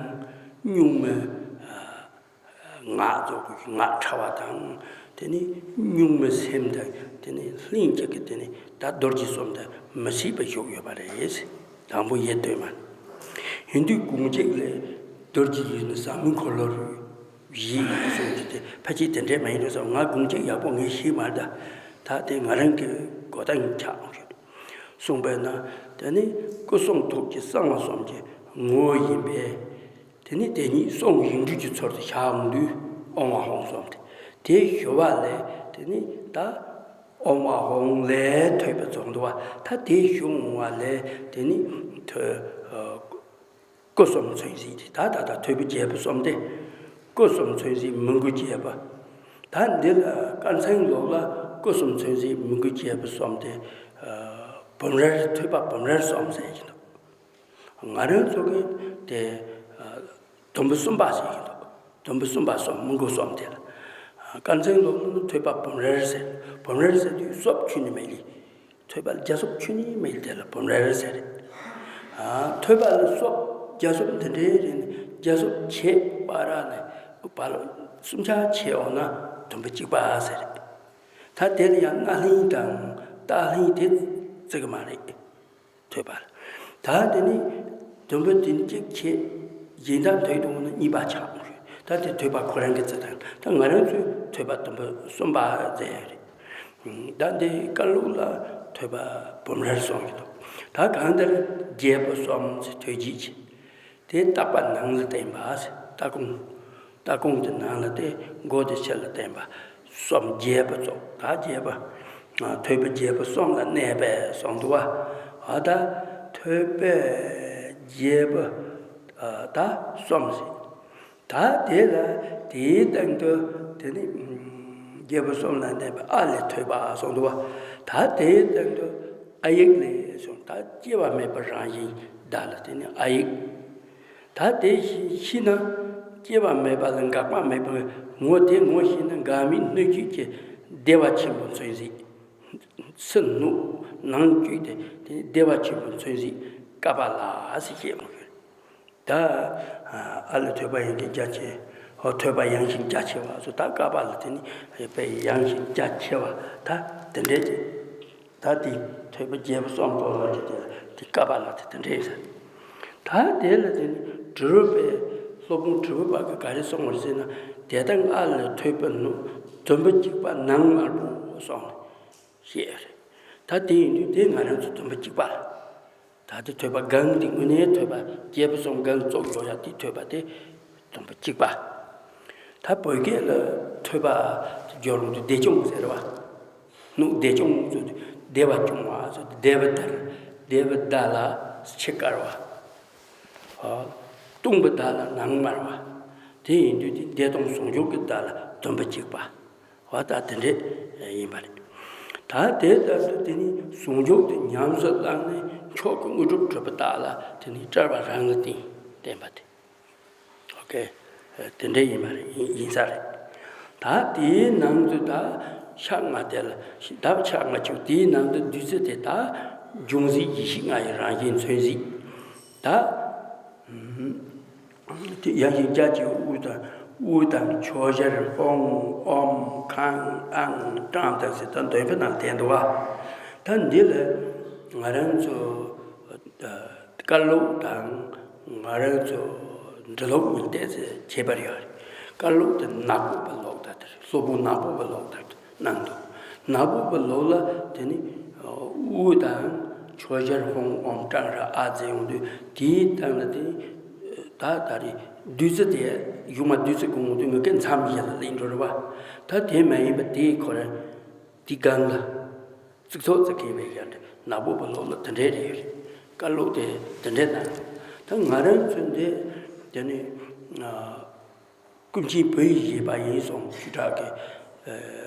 གཉུག་མའི་ངག་རྫོགས་ངག་ཕྲ་བ་དང་དེ་ནི་གཉུག་མའི་སེམས་དང་དེ་ནི་ལྷན་ཅིག་གི་དེ་ནི་ད་རྡོ་རྗེ་གསུམ་དུ་མི་ཕྱེད་པ་བཞུགས་ཡོད་པ་རེད། དང་པོ་ཡེ་གདོད་མ། ཡིན་དུས་དགོངས་གཅིག་ལས་རྡོ་རྗེ་ཡིས་ནི་ཟབ་མོའི་འཁོར་ལོ་རུ། ཡིད་གསུངས་ཀྱི་དེ་ཕལ་ཆེར་དེ་འདྲས་མ་ཡིན་འགྲོ་བསམ། ང་དགོངས་གཅིག་ཡག་པོ་ངས་ཤེས་མ་རེད་ད། ད་དེ་ང་རང་གི་གོ་བརྡ་ཡིན་ཆགས་འོང་ཞིག་གསུངས་པས་ན། དེ་ནི་སྐུ་གསུང་ཐུགས་ཀྱི་གསང་བ་གསུམ་གྱི་ངོ་བོ་ཡིན་པས། དེ་ནི་དེ་ཉིད་གསུང་ཡིག་འབྲུ་གྱི་ཚུལ་དུ་བཞག་འོང་དུས་ཨོཾ་ཨཱཿཧཱུྃ་གསུམ་དེ་དེ་ཞུ་བ་ལས་དེ་ནི་ད་ཨོཾ་ཨཱཿཧཱུྃ་ལས་ཐོས་པ་རྫོགས་འདུག་བ། ད་དེ་ཞུ་འོང་བ་ལས་དེ་ནི་ཐོས། སྐུ་གསུམ་མཚོན་བྱེད་ཀྱི་ད་ད་ད་ཐོས་པའི་རྒྱལ་པོ་གསུམ་སྟེ། སྐུ་གསུམ་མཚོན་བྱེད་མི་མགོའི་རྒྱལ་པོ། ད་འདི་ལ་དཀར་ཚང་ལུགས་ལ་སྐུ་གསུམ་མཚོན་བྱེད་མི་མགོའི་རྒྱལ་པོ་གསུམ་སྟེ། བུམ་རལ་ཐོས་པ་བུམ་རལ་གསུམ་ཟེར་གྱི་འདུག་ང་རང་ཚོ་གི་དེ་དུམ་བུ་གསུམ་པ་ཟེར་གྱི་འདུག་དུམ་བུ་གསུམ་པ་གསུམ་མི་མགོ་གསུམ་དེ་ལ། དཀར་ཚང་ལུགས་ལ་ཐོས་པ་བུམ་རལ་ཟེར། བུམ་རལ་ཟེར་དུས་སོབ་ཁྱོན་ནས་མེད་ལི། ཐོས་པ་ལ་རྒྱ་སོབ་ཁྱོན་ནས་མེད་དེ་ལ་བུམ་རལ་ཟེར། ཨ། ཐོས་པ་ལ་སོབ་རྒྱ་སོབ་འདི་འདྲའི་རེད། རྒྱ་སོབ་ཆེ་བ་ར་ནས་བ་ལ་གསུམ་ཆ་ཆེ་འོང་ན་དུམ་བུ་གཅིག་པ་ཟེར། ད་དེ་ལ་ཡང་སྣ་ལྷན་དང་སྟག་ལྷན་དེ་བརྩི་གི་མ་རེད། ཐོས་པ་ལ། ད་དེ་ནི་དུམ་བུ་དེ་གཅིག་བྱས། གཞན་དག་ཐོས་དུས་ན་གཉིས་པ་ཆགས་འོང་ཞིག་ད་དེ་ཐོས་པ་ཁོ་རང་གི་རྩི་སྟངས། ད་ང་རང་ཚོས་ཐོས་པ་དུམ་བུ་གསུམ་པ་མཛད་ཡོད་རེད། ད་འདི་ཀ་ལུགས་ལ་ཐོས་པ་བུམ་རལ་གསུངས་ཀྱི་འདུག་ད་གང་ལྟར་རྒྱལ་པོ་གསུམ་ཟེར་ཐོས་རྗེས་ཀྱི། དེ་བརྟག་པ་ནང་ལ་བསྟན་པ་ཟེར། ལྟ་སྒོམ། ལྟ་སྒོམ་གྱི་ནང་ལ་དེ་སྒོ་དེ་ཕྱི་ལ་བསྟན་པ། གསུམ་རྒྱལ་པོ་ཚོགས་ད་རྒྱལ་པོ། ཐོས་པའི་རྒྱལ་པོ་གསུམ་ལ་གནས་པས་གསུངས་འདུག་བ། ཨ་ད་ཐོས་པའི་ རྒྱལ་པོ་ད་གསུམ་ཟེར། ད་དེ་ལ་དེའི་སྟེང་དུ་དེ་ནི་རྒྱལ་པོ་གསུམ་ལ་གནས་པའི་ཨ་ལས་ཐོས་པ་གསུངས་འདུག་བ། ད་དེའི་སྟེང་དུ་ཨ་ཡིག་ལས་གསུངས། ད་སྐྱེ་བ་མེད་པའི་རང་བཞིན་བརྡ་ལ་དེ་ནི་ཨ་ཡིག་ད་དེ་བཞིན་ཤེས་ན་སྐྱེ་བ་མེད་པ་ལ་འགག་པ་མེད་པའི་ངོ་དེ་ངོ་ཤེས་ན་འགག་མེད་སྣོད་བཅུད་ཀྱི་བདེ་བ་ཆེན་པོ་མཚོན་བྱེད། ཕྱི་སྣོད་ནང་བཅུད་དེ་དེ་བདེ་བ་ཆེན་པོ་མཚོན་བྱེད་ཀ་པཱ་ལ་ཟེར་བཤད་མོ་ཡོད། ད་ཨ་ལས་ཐོས་པ་ཡང་ཞིང་རྒྱ་ཆེ། ཧོ་ཐོས་པ་ཡངས་ཤིང་རྒྱ་ཆེ་བ་སོ། ད་ཀ་པཱ་ལ་དེ་ནི་དཔེ་ཡངས་ཤིང་རྒྱ་ཆེ་བ་ད་དེ་འདྲས་ཀྱི། ད་དེ་ཐོས་པ་རྒྱལ་པོ་གསུམ་པོ་ལ་དེ་དེ་ཀ་པཱ་ལ་དེ་དེ་འདྲས་ཟེར། ད་དེ་ལ་དེ་ནི་དྲིལ་བུ་པས་སློབ་དཔོན་དྲིལ་བུ་པ་གི་ག་རེ་གསུངས་པ་རེད་ཟེར་ན། དེ་དང་ཨ་ལས་ཐོས་པ་ནི་དུམ་བུ་གཅིག་པ་ནང་མར་པོ་གསུངས་ནས་བཤད་རེད། ད་དེ་ཡིན་དུས་དེ་ང་རང་ཚོ་དུམ་བུ་གཅིག་པ་ལ། ད་དེ་ཐོས་པ་གང་དེ་དངོས་གནས་ཐོས་པ་རྒྱལ་པོ་གསུམ་གང་རྫོགས་འགྲོ་ཡ་དེ་ཐོས་པ་དེ་དུམ་བུ་གཅིག་པ། ད་བོད་སྐད་ལ་ཐོས་པ་དེ་སྦྱོར་ལུགས་དེ་བདེ་སྐྱོང་ཟེར་བ། སྣོད་བདེ་སྐྱོང་ཚོ་བདེ་བ་སྐྱོང་བ་ཚོ་བདེ་བ་དར་བདེ་བ་བདག་ལ་ཕྱི་དཀར་བ། སྟོང་པ་བདག་ལ་ནང་དམར་བ། དེ་ཡིན་དུས་དེ་བདེ་སྟོང་ཟུང་འཇུག་གི་བདག་ལ་དུམ་བུ་གཅིག་པ། བ་ད་དེ་འདྲས་ཡིན་པ་རེད། ད་དེ་ལྟར་དུ་དེ་ནི་ཟུང་འཇུག་དེ་ཉམས་སུ་བླངས་ནས་མཆོག་གི་དངོས་གྲུབ་གྲུབ་པ་དག་ལ་དེ་ནི་སྐྲག་པ་རང་ལ་བརྟེན་བསྟན་པ་དེ། ཨོ་ཀེ། དེ་འདྲས་ཡིན་པ་རེད། ཡིན་ཡིན་ས་རེད། ད་དེའི་ནང་དུ་ད་ཕྱག་ལྔ་དེ་ལ་ད་ཕྱག་ལྔ་བཅུ་དེའི་ནང་དུ་བདུད་རྩི་དེ་ད་འབྱུང་རྩི་ཡེ་ཤེས་ལྔ་ཡི་རང་བཞིན་མཚོན་རྩི་ད། དེ་ཡང་ཞིང་རྒྱ་ཆེ་བའི་དབུ་དང་དབུ་དང་ཕྱོགས་བཞིར་ཧཱུྃ་ཨོཾ་ཁཾ་ཨཾ་ཀྲཾ་དང་ཟེར་ད་འདོན་པའི་ནང་བསྟན་འདུག་བ། ད་འདི་ལ་ང་རང་ཚོ་དཀར་ལོག་དང་ང་རང་ཚོ་འབྲི་ལོག་གཉིས་ཏོག་ཙམ་ཁྱད་པར་ཡོད་རེད། དཀར་ལོག་དེ་ནག་པོ་བ་ལོག་ད་དེ་རེད། སློབ་དཔོན་ནག་པོ་བ་ལོག་ད་དེ་གནང་འདུག་ནག་པོ་བ་ལོག་ལ་དེ་ནི་དབུ་དང་ཕྱོགས་བཞིར་ཧཱུྃ་ཨོཾ་ཀྲཾ་ར་ཨ་ཟེར་ཡོང་དུས་དེའི་སྟེང་ལ་དེ་ད་ད་རེས་བདུད་རྩི་དེ་གཞུག་མ་བདུད་རྩི་གོང་དུ་མི་ཀའི་མཚམས་བཞི་ལ་སླེབས་འགྲོ་རེད་བ། ད་དེ་མ་ཡིན་པ་དེ་ཁོ་རང་དེ་སྒང་ལ་ཙིག་ཚོགས་ཙིག་གིས་བས་ཡར་ནག་པོ་བ་ལོག་ལ་དེ་འདྲས་རེད། དཀར་ལོག་དེ་དེ་འདྲས་དང་། ད་ང་རང་ཚོ་འདི་དེ་ནི་ཀུན་མཁྱེན་བོད་ཡིག་ཞེས་པ་ཡིན་སོང་ཆོས་གྲགས་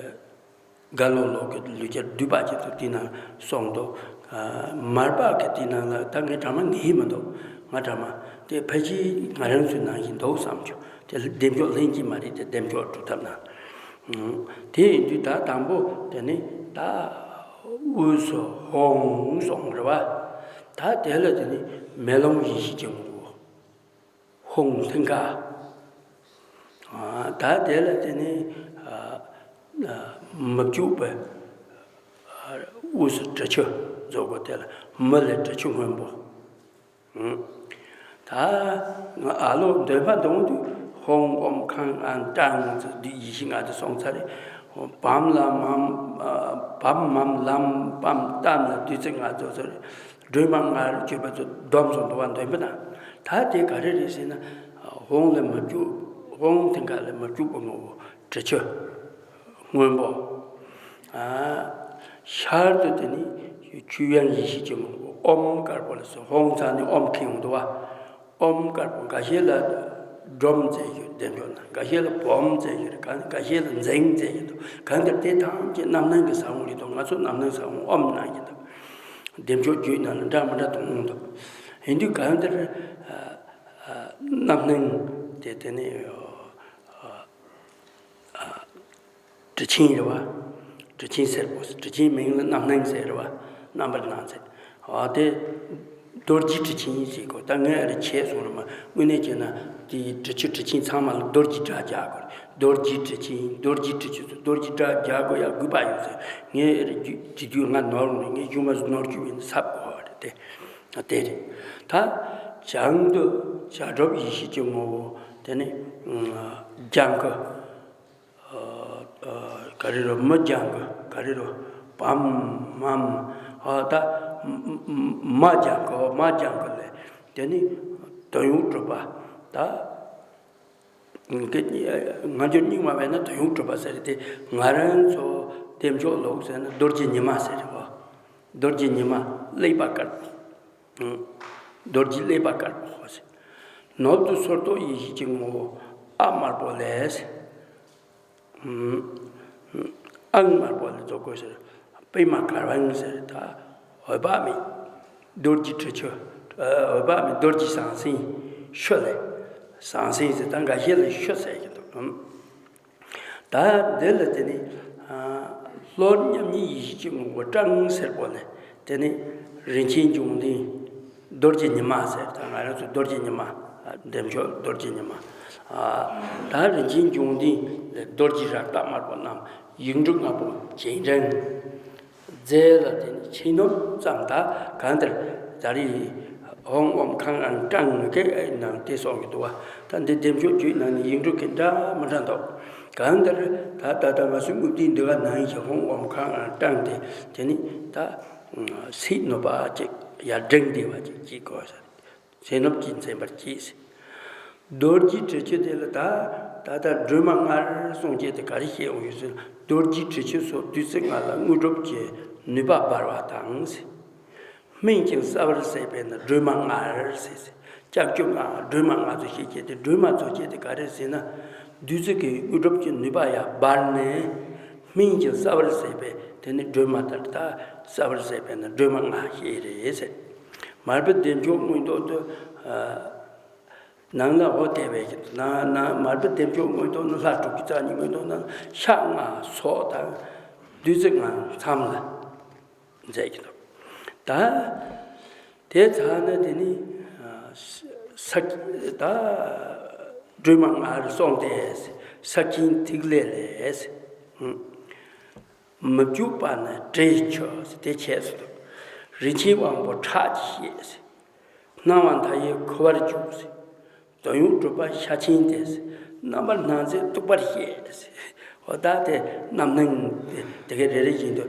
ཀྱི། རྒ་ལོ་ལོ་གི་ལུས་སྦྱར་བསྡུས་པ་ཅིག་ཏུ་དེ་ནང་གསུངས་འདུག་མར་པ་གི་དེ་ནང་ལ་ད་ངའི་གྲངས་མ་ངེས་མི་འདུག་ང་གྲངས་མ་དེ་ཕལ་ཆེར་ང་རང་ཚོའི་ནང་བཞིན་འདུག་བསམ་བྱུང་། དེ་བདེ་མཆོག་ལྷན་སྐྱེས་མ་རེད་དེ་བདེ་མཆོག་སྒྲུབ་ཐབས་ནང་། དེ་ཡིན་དུས་ད་དང་པོ་དེ་ནི་ད་དབུས་སུ་ཧཱུྃ་གསུངས་རེད་བ། ད་དེ་ལ་དེ་ནི་མེ་ལོང་ཡེ་ཤེས་ཀྱི་ངོ་བོ། ཧཱུྃ་མཐིང་ག་ད་དེ་ལ་དེ་ནི་མི་བཅུག་པའི་དབུས་སུ་དྲི་ཆུ་རྫོགས་པ་དེ་ལ་མི་ལས་དྲི་ཆུ་སྔོན་པོ། ད་ང་ཨ་ལོ་འདོན་པ་འདོན་དུས་ཧཱུྃ་ཨོཾ་ཁཾ་ཨཾ་ཀྲཾ་ཟེར་དུས་ཡེ་ཤེས་ལྔ་དེ་སོང་ཚར་རེད། བམ་ལ་མམ་བམ་མམ་ལམ་པམ་ཏམ་ལ་བདུད་རྩི་ལྔ་རྫོགས་ཚར་རེད། སྒྲོལ་མ་ལྔ་རུ་གྱུར་པ་ཚོ་སྡོམ་སོང་འདུག་བ་འདོན་པ་དང་། ད་དེ་ག་རེ་རེད་ཟེར་ན། ཧཱུྃ་ལས་མི་བཅུག་ཧཱུྃ་མཐིང་ག་ལས་མི་བཅུག་པའི་ངོ་བོ་དྲི་ཆུ་སྔོན་པོ། ཤར་དུ་དེ་ནི་ཆོས་དབྱིངས་ཡེ་ཤེས་ཀྱི་ངོ་བོ་ཨོཾ་དཀར་པོ་ལ་སོགས། ཧཱུྃ་ཚང་ནས་ཨོཾ་ཁེངས་འདུག་བ། ཨོཾ་དཀར་པོ་འགའ་ཤས་ལ་སྒྲོམ་བཙལ་ཞུ་བདེ་མཆོག་ན་འགའ་ཤས་ལ་བོམ་བཙལ་ཞུ་རེད། གང་འགའ་ཤས་ལ་འཛིང་བཙལ་ཞུ་འདུག་གང་ལྟར་དེ་ཐམས་ཅད་རྣམ་སྣང་གི་ས་བོན་རེད་དོ། ང་ཚོ་རྣམ་སྣང་ས་བོན་ཨོཾ་ནང་བཞིན་དུ་བདེ་མཆོག་རྒྱུད་ནང་ལ་འདྲ་མི་འདྲ་དུ་འོང་འདུག་ཡིན་དུས་གང་ལྟར་རྣམ་སྣང་དེ་དེ་ནི། དྲི་ཆེན་རེད་བ། དྲི་ཆེན་སེར་པོ་དྲི་ཆེན་མིང་ལ་རྣམ་སྣང་ཟེར་རེད་བ། རྣམ་པར་སྣང་ཟེར། འོ་དེ་རྡོ་རྗེ་དྲི་ཆེན་ཟེར་གོ་ད་ངས་ཨ་རེ་བྱས་སོང་རེད་མ། དངོས་གནས་བྱས་ན་དེའི་དྲི་ཆུ་དྲི་ཆེན་ཚང་མ་ལ་རྡོ་རྗེ་སྒྲ་རྒྱག་དགོས་རེད། རྡོ་རྗེ་དྲི་ཆེན་རྡོ་རྗེ་དྲི་ཆུ་ཚོ་རྡོ་རྗེ་སྒྲ་རྒྱག་དགོས་ཡ་དགོས་པ་ཡོད་ཟེར། ངས་ཨ་རེ་རྒྱུ་དེ་དུས་ང་ནོར་ནས་ངས་གཞུག་མ་ནོར་རྒྱུ་ཡིན་ཟབ་དགོས་བ་རེད་དེ། དེ་རེད། ད་བྱང་དུ་བྱ་གྲུབ་ཡེ་ཤེས་ཀྱི་ངོ་བོ་དེ་ནི་ལྗང་གུ། ག་རེ་རོ་མི་ལྗང་གུ་ག་རེ་རོ་བམ་མམ་ཨ་ད་མ་ལྗང་གུ་མ་ལྗང་གུ་ལས་དེ་ནི་དོན་ཡོད་གྲུབ་པ་ད་ང་ཚོ་རྙིང་མ་བས་ན་དོན་ཡོད་གྲུབ་པ་ཟེར་ཏེ་ང་རང་ཚོ་བདེ་མཆོག་ལོག་ཟེར་ན་རྡོ་རྗེ་ཉི་མ་ཟེར་རེད་བ། རྡོ་རྗེ་ཉི་མ་ཀླད་པ་དཀར། རྡོ་རྗེ་ཀླད་པ་དཀར་པོ་ཟེར། ནུབ་ཏུ་སོར་རྟོག་ཡེ་ཤེས་ཀྱི་ངོ་བོ་ཨ་དམར་པོ་ལས་ཟེར། ཨང་དམར་པོ་ལས་རྫོགས་དགོས་ཟེར། པདྨ་གར་པང་ཟེར། ད་འོད་དཔག་མེད་རྡོ་རྗེ་དྲི་ཆུ། འོད་དཔག་མེད་རྡོ་རྗེ་ཟང་ཟིང་ཆུ་ལས། ཟང་ཟིང་ཟེར་ད་འགའ་ཤས་ལ་ཆུ་ཟེར་གྱི་འདུག་ད་འདི་ལ་དེ་ནི་ལྷོར་མཉམ་ཉིད་ཡེ་ཤེས་ཀྱི་ངོ་བོ་སྤྲང་སེར་པོ་ལས། དེ་ནི་རིན་ཆེན་འབྱུང་ལྡན་རྡོ་རྗེ་ཉི་མ་ཟེར། ད་ང་རང་ཚོ་རྡོ་རྗེ་ཉི་མ། བདེ་མཆོག་རྡོ་རྗེ་ཉི་མ། ད་རིན་ཆེན་འབྱུང་ལྡན་ལས་རྡོ་རྗེ་རཀྟ་དམར་པོ་བསྣམས། ཡིག་འབྲུ་ལྔ་པོ་སྤྱན་འདྲེན། རྫས་ལ་དེ་ནི་ཆེ་ནོར་ཙམ། ད་གང་ལྟར་ད་རེས་ཧོང་ཨོམ་ཁང་ཨང་ཀྲང་གི་ནང་དེ་སོང་གི་འདུག་བ། ད་འདི་བདེ་མཆོག་བརྒྱུད་ནང་ནས་ཡིག་འབྲུ་གི་འདྲ་མི་འདྲ་འདུག་གང་ལྟར་ད་ད་ལྟ་ང་ཚོའི་དངུལ་ལྡན་འདི་ག་ནང་བཞིན་ཧོང་ཨོམ་ཁང་ཨང་ཀྲང་དེ་དེ་ནི་ད་སྲིད་ནོར་བ་ཅིག་ཡར་འགྲེང་བསྡད་པ་ཅིག་ཅིག་དགོས་ས། ཚེ་ནོར་གྱིས་མཚན་པར་བགྱིས། རྡོ་རྗེ་དྲི་ཆུ་དེ་ལ་ད་ད་ལྟ་སྒྲོལ་མ་ལྔར་གསུངས་རྗེས་དེ་ག་རེ་བཤད་འོང་ཡོད་ཟེར་ན། རྡོ་རྗེ་དྲི་ཆུ་སོགས་བདུད་རྩི་ལྔ་ལ། དངོས་གྲུབ་ཀྱི་ནུས་པ་འབར་བ་དང་ཟེར། སྨིན་ཅིང་གསལ་བར་མཛད་པས་ན་སྒྲོལ་མ་ལྔར་ཟེར་ཟེར། ལྕགས་ཀྱུ་ལྔ་སྒྲོལ་མ་ལྔ་ཚོ་བཤད་རྗེས་དེ་སྒྲོལ་མ་ཚོ་བཤད་དེ་ག་རེ་ཟེར་ན། བདུད་རྩི་གི་དངོས་གྲུབ་ཀྱི་ནུས་པ་ཡང་འབར་ནས་སྨིན་ཅིང་གསལ་བར་མཛད་པས་དེ་ནི་སྒྲོལ་མ་ལྟར་ད་གསལ་བར་མཛད་པས་ན་སྒྲོལ་མ་ལྔ་བཤད་རེད་ཟེར། མར་པ་བདེ་མཆོག་མངོན་རྟོགས་དུ། ནང་ལ་འོ་དེ་བས་ཀྱི་ནང་ན་མར་པ་བདེ་མཆོག་མངོན་རྟོགས་ན་ལྷ་དྲུག་ཅུ་རྩ་གཉིས་མངོན་རྟོགས་ན་ཤ་ལྔ་སོགས་དང་བདུད་རྩི་ལྔ་མཚམས་ལ་མཛད་ཀྱི་འདུག་ད་དེ་ཚར་ན་དེ་ནི་ས་ད་སྒྲོལ་མ་ལྔ་རུ་སོང་སྟེ་ས་ཀྱིན་ཐིག་ལེ་ལས། མི་བཅུག་པ་ནི་དྲི་ཆུ་དེ་ཆད་སོང་། རིན་ཆེན་དབང་པོ་ཁྲག་གིས་བཤད། སྣང་བ་མཐའ་ཡས་ཁུ་བར་བཅུག། དོན་ཡོད་གྲུབ་པ་ཤ་ཆེན་ཏེ། རྣམ་པར་སྣང་མཛད་གཏུགས་པར་བཤད། འོ་ད་དེ་རྣམ་སྣང་དེ་དེ་གའི་རེ་རེ་བཞིན་དུ།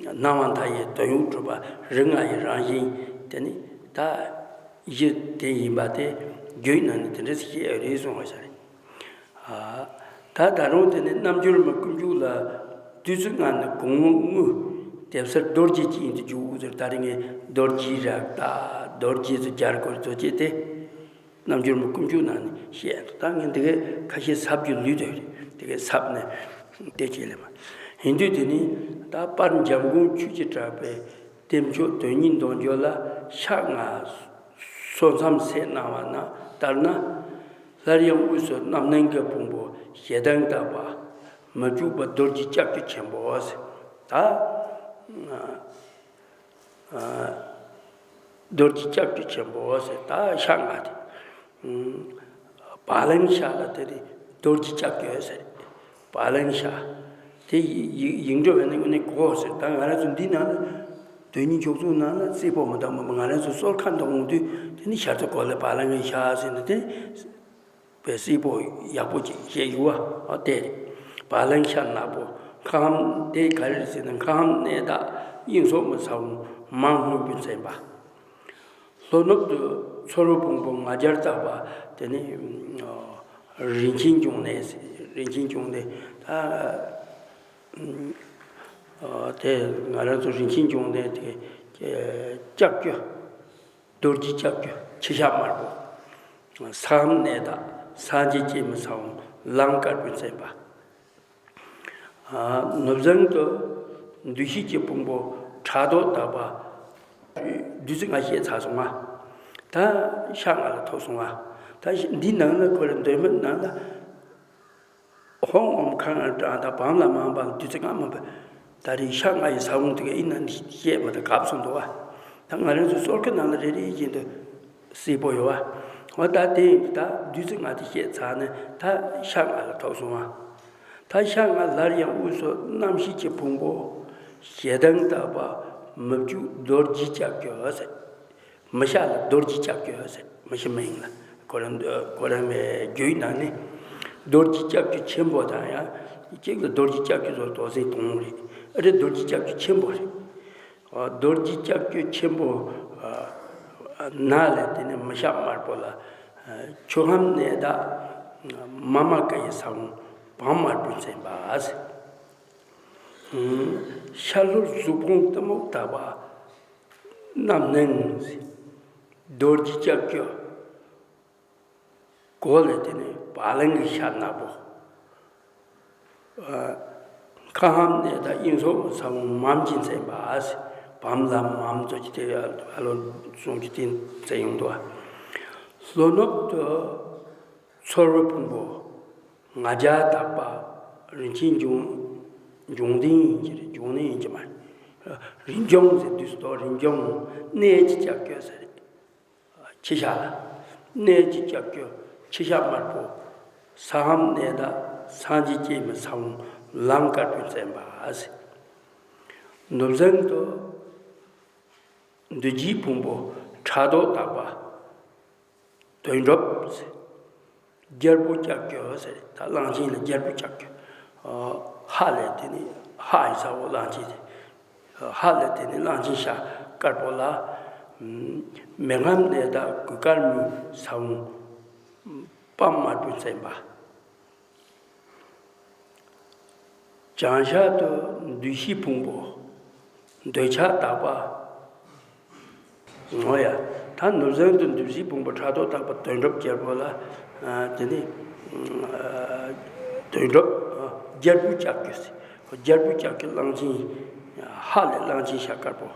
སྣང་བ་མཐའ་ཡས་དོན་ཡོད་གྲུབ་པ་རིགས་ལྔ་ཡི་རང་བཞིན་དེ་ནི་ད་གཞི་དེ་ཡིན་པ་དེ་རྒྱུད་ནང་ནས་དེ་འདྲ་ཞིག་བཤད་རེད་གསུངས་པ་ཞིག་རེད། ད་ད་རུང་དེ་ནི་རྣལ་འབྱོར་མའི་ཀུན་སྤྱོད་ལ་བདུད་རྩི་ལྔ་ནི་གོང་དངོས་དེ་སར་རྡོ་རྗེ་ཅན་དུ་འཇུག་ཟེར། ད་རིང་ངས་རྡོ་རྗེ་རཀྟ་རྡོ་རྗེ་ཚོ་རྒྱལ་སྐོར་ཚོ་བྱས་ཏེ་རྣལ་འབྱོར་མའི་ཀུན་སྤྱོད་ནང་ནས་བཤད། ད་ངས་འདི་གའི་ཁ་ཤས་ཟབ་རྒྱུ་ལུས་དོད་རེད། འདི་གའི་ཟབ་ནས་དེ་བྱས་ལེ་མ་ཡིན་དུས་དེ་ནི་ད་པར་འཇམ་མགོན་ཆོས་ཀྱི་གྲགས་པས། བདེ་མཆོག་དོན་གཉིས་མདོ་འཇོག་ལ་ཕྱག་ལྔ་སོ་མཚམས་ཟེར་གནང་བ་ན་ལྟར་ན། སླར་ཡང་དབུས་སུ་རྣམ་སྣང་གི་ཕུང་པོ་ཞེ་སྡང་དག་པ་མི་བཅུག་པ་རྡོ་རྗེ་ལྕགས་ཀྱུ་ཆེན་པོ་ཟེར། ད་རྡོ་རྗེ་ལྕགས་ཀྱུ་ཆེན་པོ་ཟེར། ད་ཕྱག་ལྔ་དེ། བ་ལང་ཤ་ལ་དེ་རེད། རྡོ་རྗེ་ལྕགས་ཀྱུ་ཟེར། བ་ལང་ཤ། དེ་ཡི་ཡིག་ཡིག་འབྲུ་བའི་ནང་ནས་གོ་ཟེར། ད་ང་རང་ཚོ་འདི་ནང་ལ་དོན་གཉིས་ཆོས་ཚུལ་ནང་ལ་རྩིས་པོ་མི་འདུག་མོད། ང་རང་ཚོ་གསོལ་ཁ་འདོན་དུས་དེ་ནི་ཤར་ཚོ་གོ་ལ་བ་ལང་ཤ་ཟེར་ནས་དེ་པའི་རྩིས་པོ་ཡག་པོ་ཅིག་བཤད་ཡོད་བ། ཨ་དེ་རེད། བ་ལང་ཤ་ནག་པོ་ཁམས་དེ་ག་རེ་རེད་ཟེར་ན་ཁམས་གནས་བདག་དབྱིངས་སོགས་མི་ཚ་བོ་མ་སྔོན་པོའི་མཚན་པ། ལྷོ་ནུབ་ཏུ་ཚོར་བའི་ཕུང་པོ་ང་རྒྱལ་དག་པ་དེ་ནི་རིན་ཆེན་འབྱུང་གནས། རིན་ཆེན་འབྱུང་གནས་ད་དེ་ང་རང་ཚོ་རིན་ཆེན་འབྱུང་གནས་དེ་ལྕགས་ཀྱུ་རྡོ་རྗེ་ལྕགས་ཀྱུ་ཁྱི་ཤ་དམར་པོ། ས་ཁམས་གནས་བདག་སངས་རྒྱས་སྤྱན་མི་ཚང་བ་ལང་དཀར་པོའི་མཚན་པ། ནུབ་བྱང་དུ་འདུ་ཤེས་ཀྱི་ཕུང་པོ་ཕྲག་དོག་དག་པ། བདུད་རྩི་ལྔ་བཤད་ཚར་སོང་ང་། ད་ཕྱག་ལྔ་ལ་ཐུག་སོང་ང་། ད་འདི་ནང་ལ་ཁོ་ར་འདོན་མི་ནང་ལ་ཧོང་ཨོམ་ཁང་ལ་གྲངས་དང་བམ་ལ་མང་བ་བདུད་རྩི་ལྔ་མང་པོ། ད་རེས་ཕྱག་ལྔ་ཡི་ས་བོན་དེ་ག་ཡིན་ན་འདི་བཤད་མ་ད་གབ་སོང་འདུག་བ། ད་ང་རང་ཚོ་གསོལ་ཁ་ནང་ལ་རེ་རེ་བཞིན་དུ། སྲིད་པོ་ཡོད་བ། འོ་ད་དེ་ཡིན་ད་བདུད་རྩི་ལྔ་དེ་བཤད་ཚར་ནས་ད་ཕྱག་ལྔ་ལ་ཐུག་སོང་བ། ད་ཕྱག་ལྔ་སླར་ཡང་དབུས་སུ་རྣམ་ཤེས་ཀྱི་ཕུང་པོ་ཞེ་སྡང་དག་པ་མི་བཅུག་རྡོ་རྗེ་ལྕགས་ཀྱུ་ཟེར། མི་ཤ་ལ་རྡོ་རྗེ་ལྕགས་ཀྱུ་ཟེར། མི་ཤ་མིང་ལ་ཁོ་རང་ཁོ་རང་མའི་རྒྱུད་ནང་ནས་རྡོ་རྗེ་ལྕགས་ཀྱུ་ཆེན་པོ་དང་ཡང་གཅིག་ལ་རྡོ་རྗེ་ལྕགས་ཀྱུ་ཚོ་དོ་ཟེར་གཏོང་རེད། ཨ་རེ་རྡོ་རྗེ་ལྕགས་ཀྱུ་ཆེན་པོ་རེད། རྡོ་རྗེ་ལྕགས་ཀྱུ་ཆེན་པོ་ནང་ལས་དེ་ནས་མི་ཤ་དམར་པོ་ལ་ཆུ་ཁམས་གནས་བདག་མ་མ་ཀ་ཡི་ས་བོན་བམ་དམར་པོའི་མཚན་པ། ཤར་ལྷོར་གཟུགས་ཕུང་གཏི་མུག་དག་པ་རྣམ་སྣང་། རྡོ་རྗེ་ལྕགས་ཀྱུ། གོ་ལ་དེ་ནི་བ་ལང་གི་ཤ་ནག་པོ། ཁ་ཧམ་ནས་ད་དབྱིངས་སོགས་ས་བོན་མམ་གྱིས་མཚན་པ། བམ་ལ་མམ་ཚོ་གི་དེ་ཨ་ལོ་གསུང་གི་དེ་མཚན་ཡོང་དུ། ལྷོ་ནུབ་ཏུ་ཚོར་བའི་ཕུང་པོ། ང་རྒྱལ་དག་པ། རིན་ཆེན་འབྱུང་འབྱུང་ལྡན་ཡིན་གྱི་རེད། འབྱུང་ལྡན་ཡིན་གྱི་མ་རེད། རིན་འབྱུང་ཟེར་དུས་སུ་རིན་འབྱུང་གནས་ཀྱི་ལྕགས་ཀྱུ་ཟེར། ཁྱི་ཤ་ལ། གནས་ཀྱི་ལྕགས་ཀྱུ་ཁྱི་ཤ་དམར་པོ། ས་ཧམ་གནས་དག་སངས་རྒྱས་སྐྱེ་མེད་ས་བོན་ལམ་དཀར་པོས་མཚན་པ་ཟེར། ནུབ་གཟིགས་དུ་འདུས་བྱས་ཕུང་པོ་ཕྲག་དོག་དག་པ། དོན་གྲུབ་ཟེར། རྒྱལ་པོ་ལྕགས་ཀྱུ་ཟེར། ད་གླང་ཆེན་ལ་རྒྱལ་པོ་ལྕགས་ཀྱུ། ཧ་ལས་དེ་ནི་ཧ་ཡི་ས་འོག་གླང་ཆེན་དེ། ཧ་ལས་དེ་ནི་གླང་ཆེན་ཤ་དཀར་པོ་ལ། མེ་ལྔ་ནས་ད་གོས་དཀར་མོའི་ས་བོན་པདྨ་དམར་པོས་མཚན་པ། བྱང་ཤར་དུ་འདུས་བྱས་ཕུང་པོ། འདོད་ཆགས་དག་པ། ངོ་ཡ། ད་ནུབ་གཟིགས་དུ་འདུས་བྱས་ཕུང་པོ་ཕྲག་དོག་དག་པ་དོན་གྲུབ་རྒྱལ་པོ་ལ། དེ་ནི་དོན་གྲུབ་རྒྱལ་པོའི་ལྕགས་ཀྱུ་ཟེར། རྒྱལ་པོའི་ལྕགས་ཀྱུ་གླང་ཆེན། ཧ་ལས་གླང་ཆེན་ཤ་དཀར་པོ།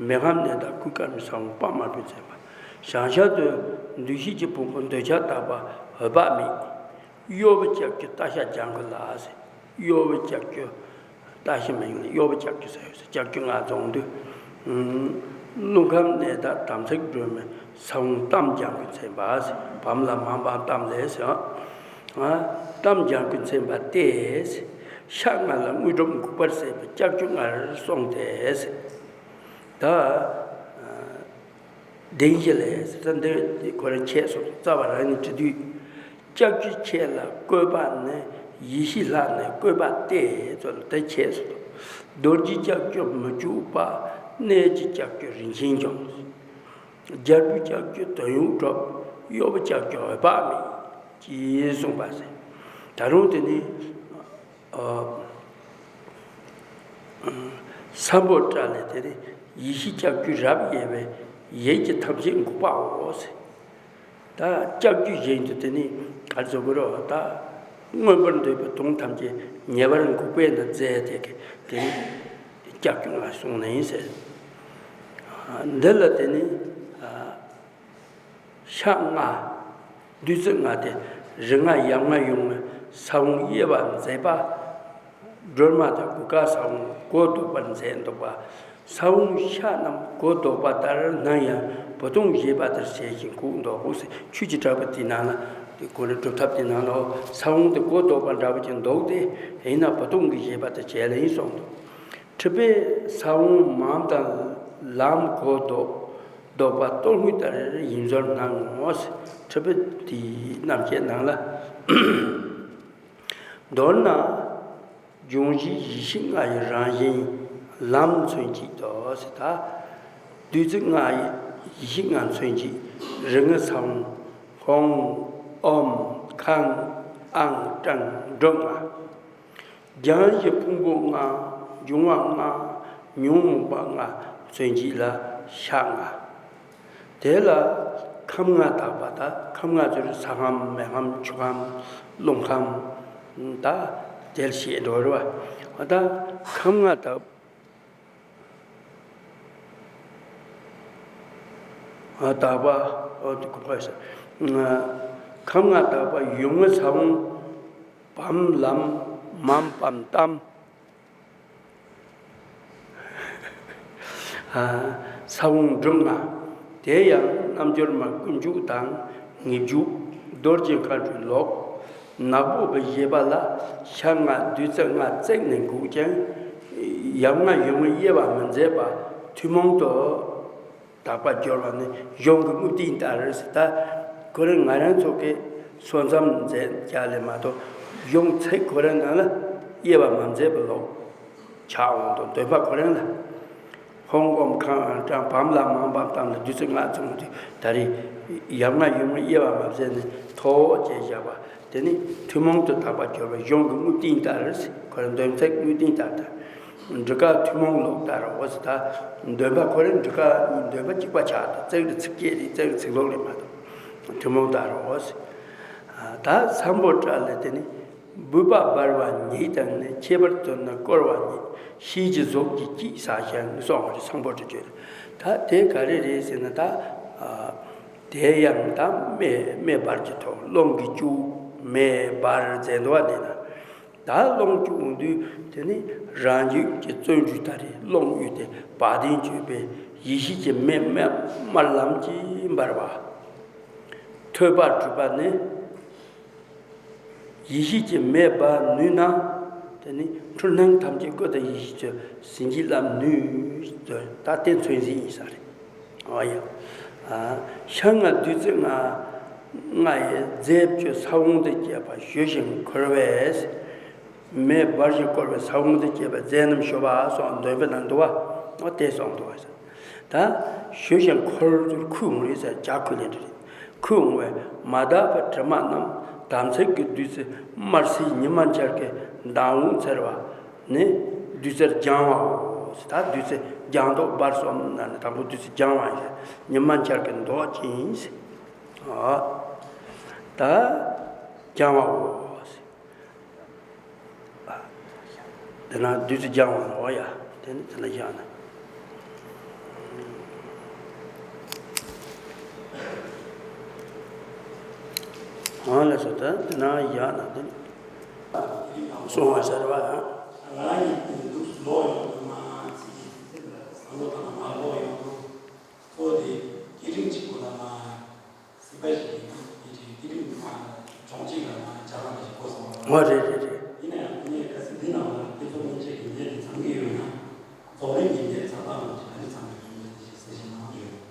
མེ་ལྔ་ནས་ད་གོས་དཀར་མོའི་ས་བོན་པདྨ་དམར་པོས་མཚན་པ། བྱང་ཤར་དུ་འདུས་བྱས་ཀྱི་ཕུང་པོ་འདོད་ཆགས་དག་པ་འོད་དཔག་མེད། གཡོ་བའི་ལྕགས་ཀྱུ་རྟ་ཤ་ལྗང་གུ་ལ་ཟེར། གཡོ་བའི་ལྕགས་ཀྱུ། རྟ་ཤ་མིང་ལ་གཡོ་བའི་ལྕགས་ཀྱུ་ཟེར་ཡོད་ཟེར། ལྕགས་ཀྱུ་ལྔ་འཛོམས་དུས། རླུང་ཁམས་གནས་དག་དམ་ཚིག་སྒྲོལ་མའི་ས་བོན་པདྨ་ལྗང་གུས་མཚན་པ་ཟེར། བམ་ལ་མམ་བམ་པདྨ་ལས་ཟེར། པདྨ་ལྗང་གུས་མཚན་པ་སྟེ། ཤ་ལྔ་ལ་དངོས་གྲུབ་འགུགས་པར་བྱེད་པའི་ལྕགས་ཀྱུ་ལྔར་གསུངས་ཏེ་ཟེར། ད། བདེན་བཞི་ལས་ཟེར་ད་འདི་ཁོ་རང་ཁྱད་སོ་སོ་རྩ་བ་རང་ནས་བྲི་དུས། ལྕགས་ཀྱུ་ཁྱེད་ལ་བཀོད་པ་ནི་ཡེ་ཤེས་ལྷ་ནི་བཀོད་པ་སྟེ་ཚོ་ལ་དེ་ཁྱད་སོ་སོ། རྡོ་རྗེ་ལྕགས་ཀྱུ་མི་འཇིགས་པ། གནས་ཀྱི་ལྕགས་ཀྱུ་རིན་ཆེན་འབྱུང་། རྒྱལ་པོའི་ལྕགས་ཀྱུ་དོན་ཡོད་གྲུབ། གཡོ་བའི་ལྕགས་ཀྱུ་འོད་དཔག་མེད། ཅེས་གསུངས་པ་ཟེར། ད་རུང་དེ་ནི། སམ་བྷོ་ཊ་ལས་དེ་ནི་ཡེ་ཤེས་ལྕགས་ཀྱུས་རབ་དབྱེ་བས་ཡིད་ཀྱི་ཐམས་ཅད་འགུགས་པའོ་ཟེར། ད་ལྕགས་ཀྱུ་བཞིན་དུ་དེ་ནི་ག་རེ་ཟེར་དགོས་རེད། ད་མངོན་པར་འདོད་པའི་དོན་ཐམས་ཅད་ཉེ་བར་འགུགས་པས་ན་མཛད་དེ་གི་དེ་ནི་ལྕགས་ཀྱུ་ལྔ་གསུངས་ནི་ཡིན་ཟེར། འདི་ལ་དེ་ནི། ཤ་ལྔ། བདུད་རྩི་ལྔ་སྟེ་རིགས་ལྔ་ཡབ་ལྔ་ཡུམ་ལྔའི་ས་བོན་དབྱེ་བ་མཛད་པ། སྒྲོལ་མ་དང་གོས་དཀར་ས་བོན་གོ་ལྡོག་པར་མཛད་འདུག་པ། ས་བོན་ཤ་རྣམས་གོ་ལྡོག་པ་ལྟར་སྣང་ཡང་བུ་སྟོང་བཞེད་པ་ལྟར་བྱས་ཤིང་གོ་ལྡོག་གོ་ཟེར། ཆོས་ཀྱི་གྲགས་པ་དེའི་ནང་ལ་དེ་གོ་རེ་སྒྲུབ་ཐབས་དེའི་ནང་ལ་ས་བོན་དེ་གོ་ལྡོག་པ་འདྲ་བོ་ཅིག་འདུག་སྟེ། ཡིན་ན་བུ་སྟོང་གི་བཞེད་པ་ལྟར་བྱས་ལ་ཡིན་གསུངས་འདུག་འཁྲུལ་པས་ས་བོན་མམ་དང་ལམ་གོ་ལྡོག་ལྡོག་པ་གཏོར་བསྔོས་ལྟར་ཡིད་མཛོད་སྣང་ངོ་། འཁྲུལ་པའི་དེའི་རྣམ་བཤད་ནང་ལ། མདོར་ན། འབྱུང་བཞིའི་ཡེ་ཤེས་ལྔ་ཡི་རང་བཞིན་ལམ་མཚོན་བྱེད་དོ་ཟེར་ད། བདུད་རྩི་ལྔ་ཡི་ཡེ་ཤེས་ལྔ་མཚོན་བྱེད་རིགས་ལྔའི་ས་བོན་ཧོམ། ཨོམ། ཁཾ། ཨང་། ཀྲང་། འབྲུ་ལྔ། སྦྱང་གཞི་ཕུང་པོ་ལྔ། འབྱུང་བ་ལྔ། ཉོན་མོངས་པ་ལྔ་མཚོན་བྱེད་ལ་ཤ་ལྔ། དེ་ལ་ཁམས་ལྔ་དག་པ་དང་ཁམས་ལྔ་ཟེར་ས་ཁམས་མེ་ཁམས་ཆུ་ཁམས་རླུང་ཁམས་དང་དེར་བཤད་འགྲོ་རེད་བ། ད་ཁམས་ལྔ་དག་དག་པ། ཨོ་དེ་གོ་ཕ་ཤ། ཁམས་ལྔ་དག་པ་ཡུམ་ལྔའི་ས་བོན་བམ་ལམ་མམ་པམ་པདྨ། ས་བོན་འབྲུ་ལྔ། དེ་ཡང་རྣལ་འབྱོར་མ་ཀུན་འཇུག་དང་ངེས་འབྱུང་རྡོ་རྗེ་མཁའ་འགྲོའི་ལུགས། ནག་པོ་བའི་བཞེད་པ་ལ་ཤ་ལྔ་བདུད་རྩི་ལྔ་བརྩེགས་ནས་འགུགས་ཀྱང་། ཡབ་ལྔ་ཡུམ་ལྔའི་དབྱེ་བ་མི་མཛད་པ་ཐུན་མོང་དུ་དག་པར་སྦྱོར་བ་ནི་གཞུང་གི་དངོས་བསྟན་ལྟར་ཟེར་ད། ཁོ་རང་ང་རང་ཚོ་གི་སོ་མཚམས་མཛད་རྒྱ་ལས་མ་གཏོགས་གཞུང་ཚིག་ཁོ་རང་ནང་ལ་དབྱེ་བ་མ་མཛད་པ་ལོག་ཆགས་འོང་དང་འདོད་པ་ཁོ་རང་ལ། ཧོམ་ཨོམ་ཁཾ་ཨང་ཀྲང་བམ་ལ་མམ་པམ་པདྨ་ལ་བདུད་རྩི་ལྔ་བྱུང་དུས་ད་རེས་ཡབ་ལྔ་ཡུམ་ལྔའི་དབྱེ་བ་མ་མཛད་ནས་ཐོག་ཅེས་བཞག་པ་དེ་ནི་ཐུན་མོང་དུ་དག་པར་སྦྱོར་བའི་གཞུང་གི་དངོས་བསྟན་ལྟར་ཁོ་རང་འདོད་ཚིག་དངོས་བསྟན་ལྟར་དང་། འབྲི་ཀ་ཐུན་མོང་ལུགས་ལྟར་འོ་ཟེར། ད་འདོན་པ་ཁོ་རང་འབྲི་ཀ་གཉིས་འདོན་པ་གཅིག་པ་ཆགས། ད་ཙིག་རེ་ཚིག་བརྒྱད་རེད། ཙིག་རེ་ཚིག་ལོག་རེད་མ་གཏོགས། ཐུན་མོང་ལྟར་འོ་ཟེར། ད་སམ་བྷོ་ཊ་ལ་དེ་ནི་སྦུད་པ་འབར་བ་ཉིད་དང་ནི། ཁྱད་པར་དུ་ནི་བསྐོར་བ་ཉིད། ཤེལ་གྱི་གཟུགས་ཀྱིས་དཀྲིས་ས་ཞིང་གསུངས་པ་རེད། སམ་བྷོ་ཊ་བརྗོད། ད་དེ་ག་རེ་རེད་ཟེར་ན། ད་དེ་ཡང་ད་མེ་མེ་འབར་གྱི་ཐོག་རླུང་གིས་བཅུག་མེ་འབར་མཛད་འདུག་བ། དེ་ན། ད་རླུང་བཅུག་འོང་དུས་དེ་ནི་རང་རྒྱུད་ཀྱི་བརྩོན་འགྲུས་ལྟར་རླུང་གཡོས་ཏེ་བ་དན་བརྗོད་པས་ཡེ་ཤེས་ཀྱི་མེ་དམར་ལམ་གྱིས་འབར་བ། ཐོས་པ་གྲུབ་པ་ནི། ཡེ་ཤེས་ཀྱི་མེ་འབར་ནུས་ན། དེ་ནི་འཁྲུལ་སྣང་ཐམས་ཅད་ཀུན་ཏུ་ཡེ་ཤེས་ཀྱི་ཟིལ་གྱིས་བརླབ་ནུས། ད་དེ་མཚོན་བྱེད་ཡིན་ས་རེད། ཨོ་ཡ། ཨ། ཤ་ལྔ་བདུད་རྩི་ལྔ། ལྔ་ཡི་རྫས་བཅུ་ས་བོན་དུ་སྐྱེས་པ་ཞུ་ཞིང་འཁོར་བས། མེ་འབར་ཞིང་བསྐོར་བའི་ས་བོན་དུ་སྐྱེས་པའི་རྫས་རྣམས་ཞུ་བ་སོགས་འདོན་པའི་ནང་འདུག་བ། ཨོ་དེ་སོགས་འདུག་བ། ད་ཞུ་ཞིང་འཁོར་ཚུར་འཁོར་འོང་རེད་ཟེར། ཇ་འཁོལ་ལེན་འདྲ་རེད། འཁོལ་འོང་བས་མ་དག་པའི་དྲི་མ་རྣམས་དམ་ཚིག་གི་བདུད་རྩི་དམར་སེར་ཉི་མ་འཆར་ཀའི་མདངས་འོད་འཚེར་བ་ནི་བདུད་རྩིར་སྦྱང་བའོ། ད་བདུད་རྩི་སྦྱང་དོགས་འབར་སོང་ན་ནི་དང་པོ་བདུད་རྩི་སྦྱང་བ་ཡིན། ཉི་མ་འཆར་ཀའི་མདོག་ཅན་ཡིན། ཨ། ད་སྦྱང་བའོ། དེ་ན་བདུད་རྩི་སྦྱང་བ་ལ། ཨོ་ཡ། དེ་ནི་དེ་ན་བཞག་ན། ཨང་ལ་སོ། ད་དེ་ན་བཞག་ན་དེ་ནི། སོང་བ་ཟེར་བ་དང་། ང་ཡི་དུས་འདུག་ལོག་ཡོང་དུ་མ་ཚིག་གི་ཚིག་ལ་བཟང་པོ་དང་མ་ལོག་ཡོང་དུ། ཁོ་དེ་སྐྱེ་རིམ་གཅིག་པུ་ལ་མ། སྲིད་པ་ཞིག་གི་དེ་དེ་དེ་རིང་མ་གྲོང་ཁྱེར་ལ་མ་བྱ་བ་ཞིག་གོ་སོང་བ། ཨོ་རེད་རེད་རེད། ཡིན་ན་ཡང་ངས་གལ་སྲིད་འདི་ནང་ལ་དེ་ཚོ་སྔོན་ཆད་ཀྱི་ནད་དེ་ཚང་གི་ཡོད་ན། རྫོགས་རིམ་གྱི་ནད་ཚང་སྟངས་ཀྱི་ག་རེ་ཚང་གི་ཡོད་མེད་དེ་ཞིག་གསལ་བཤད་གནང་རྒྱུ་ཡོད།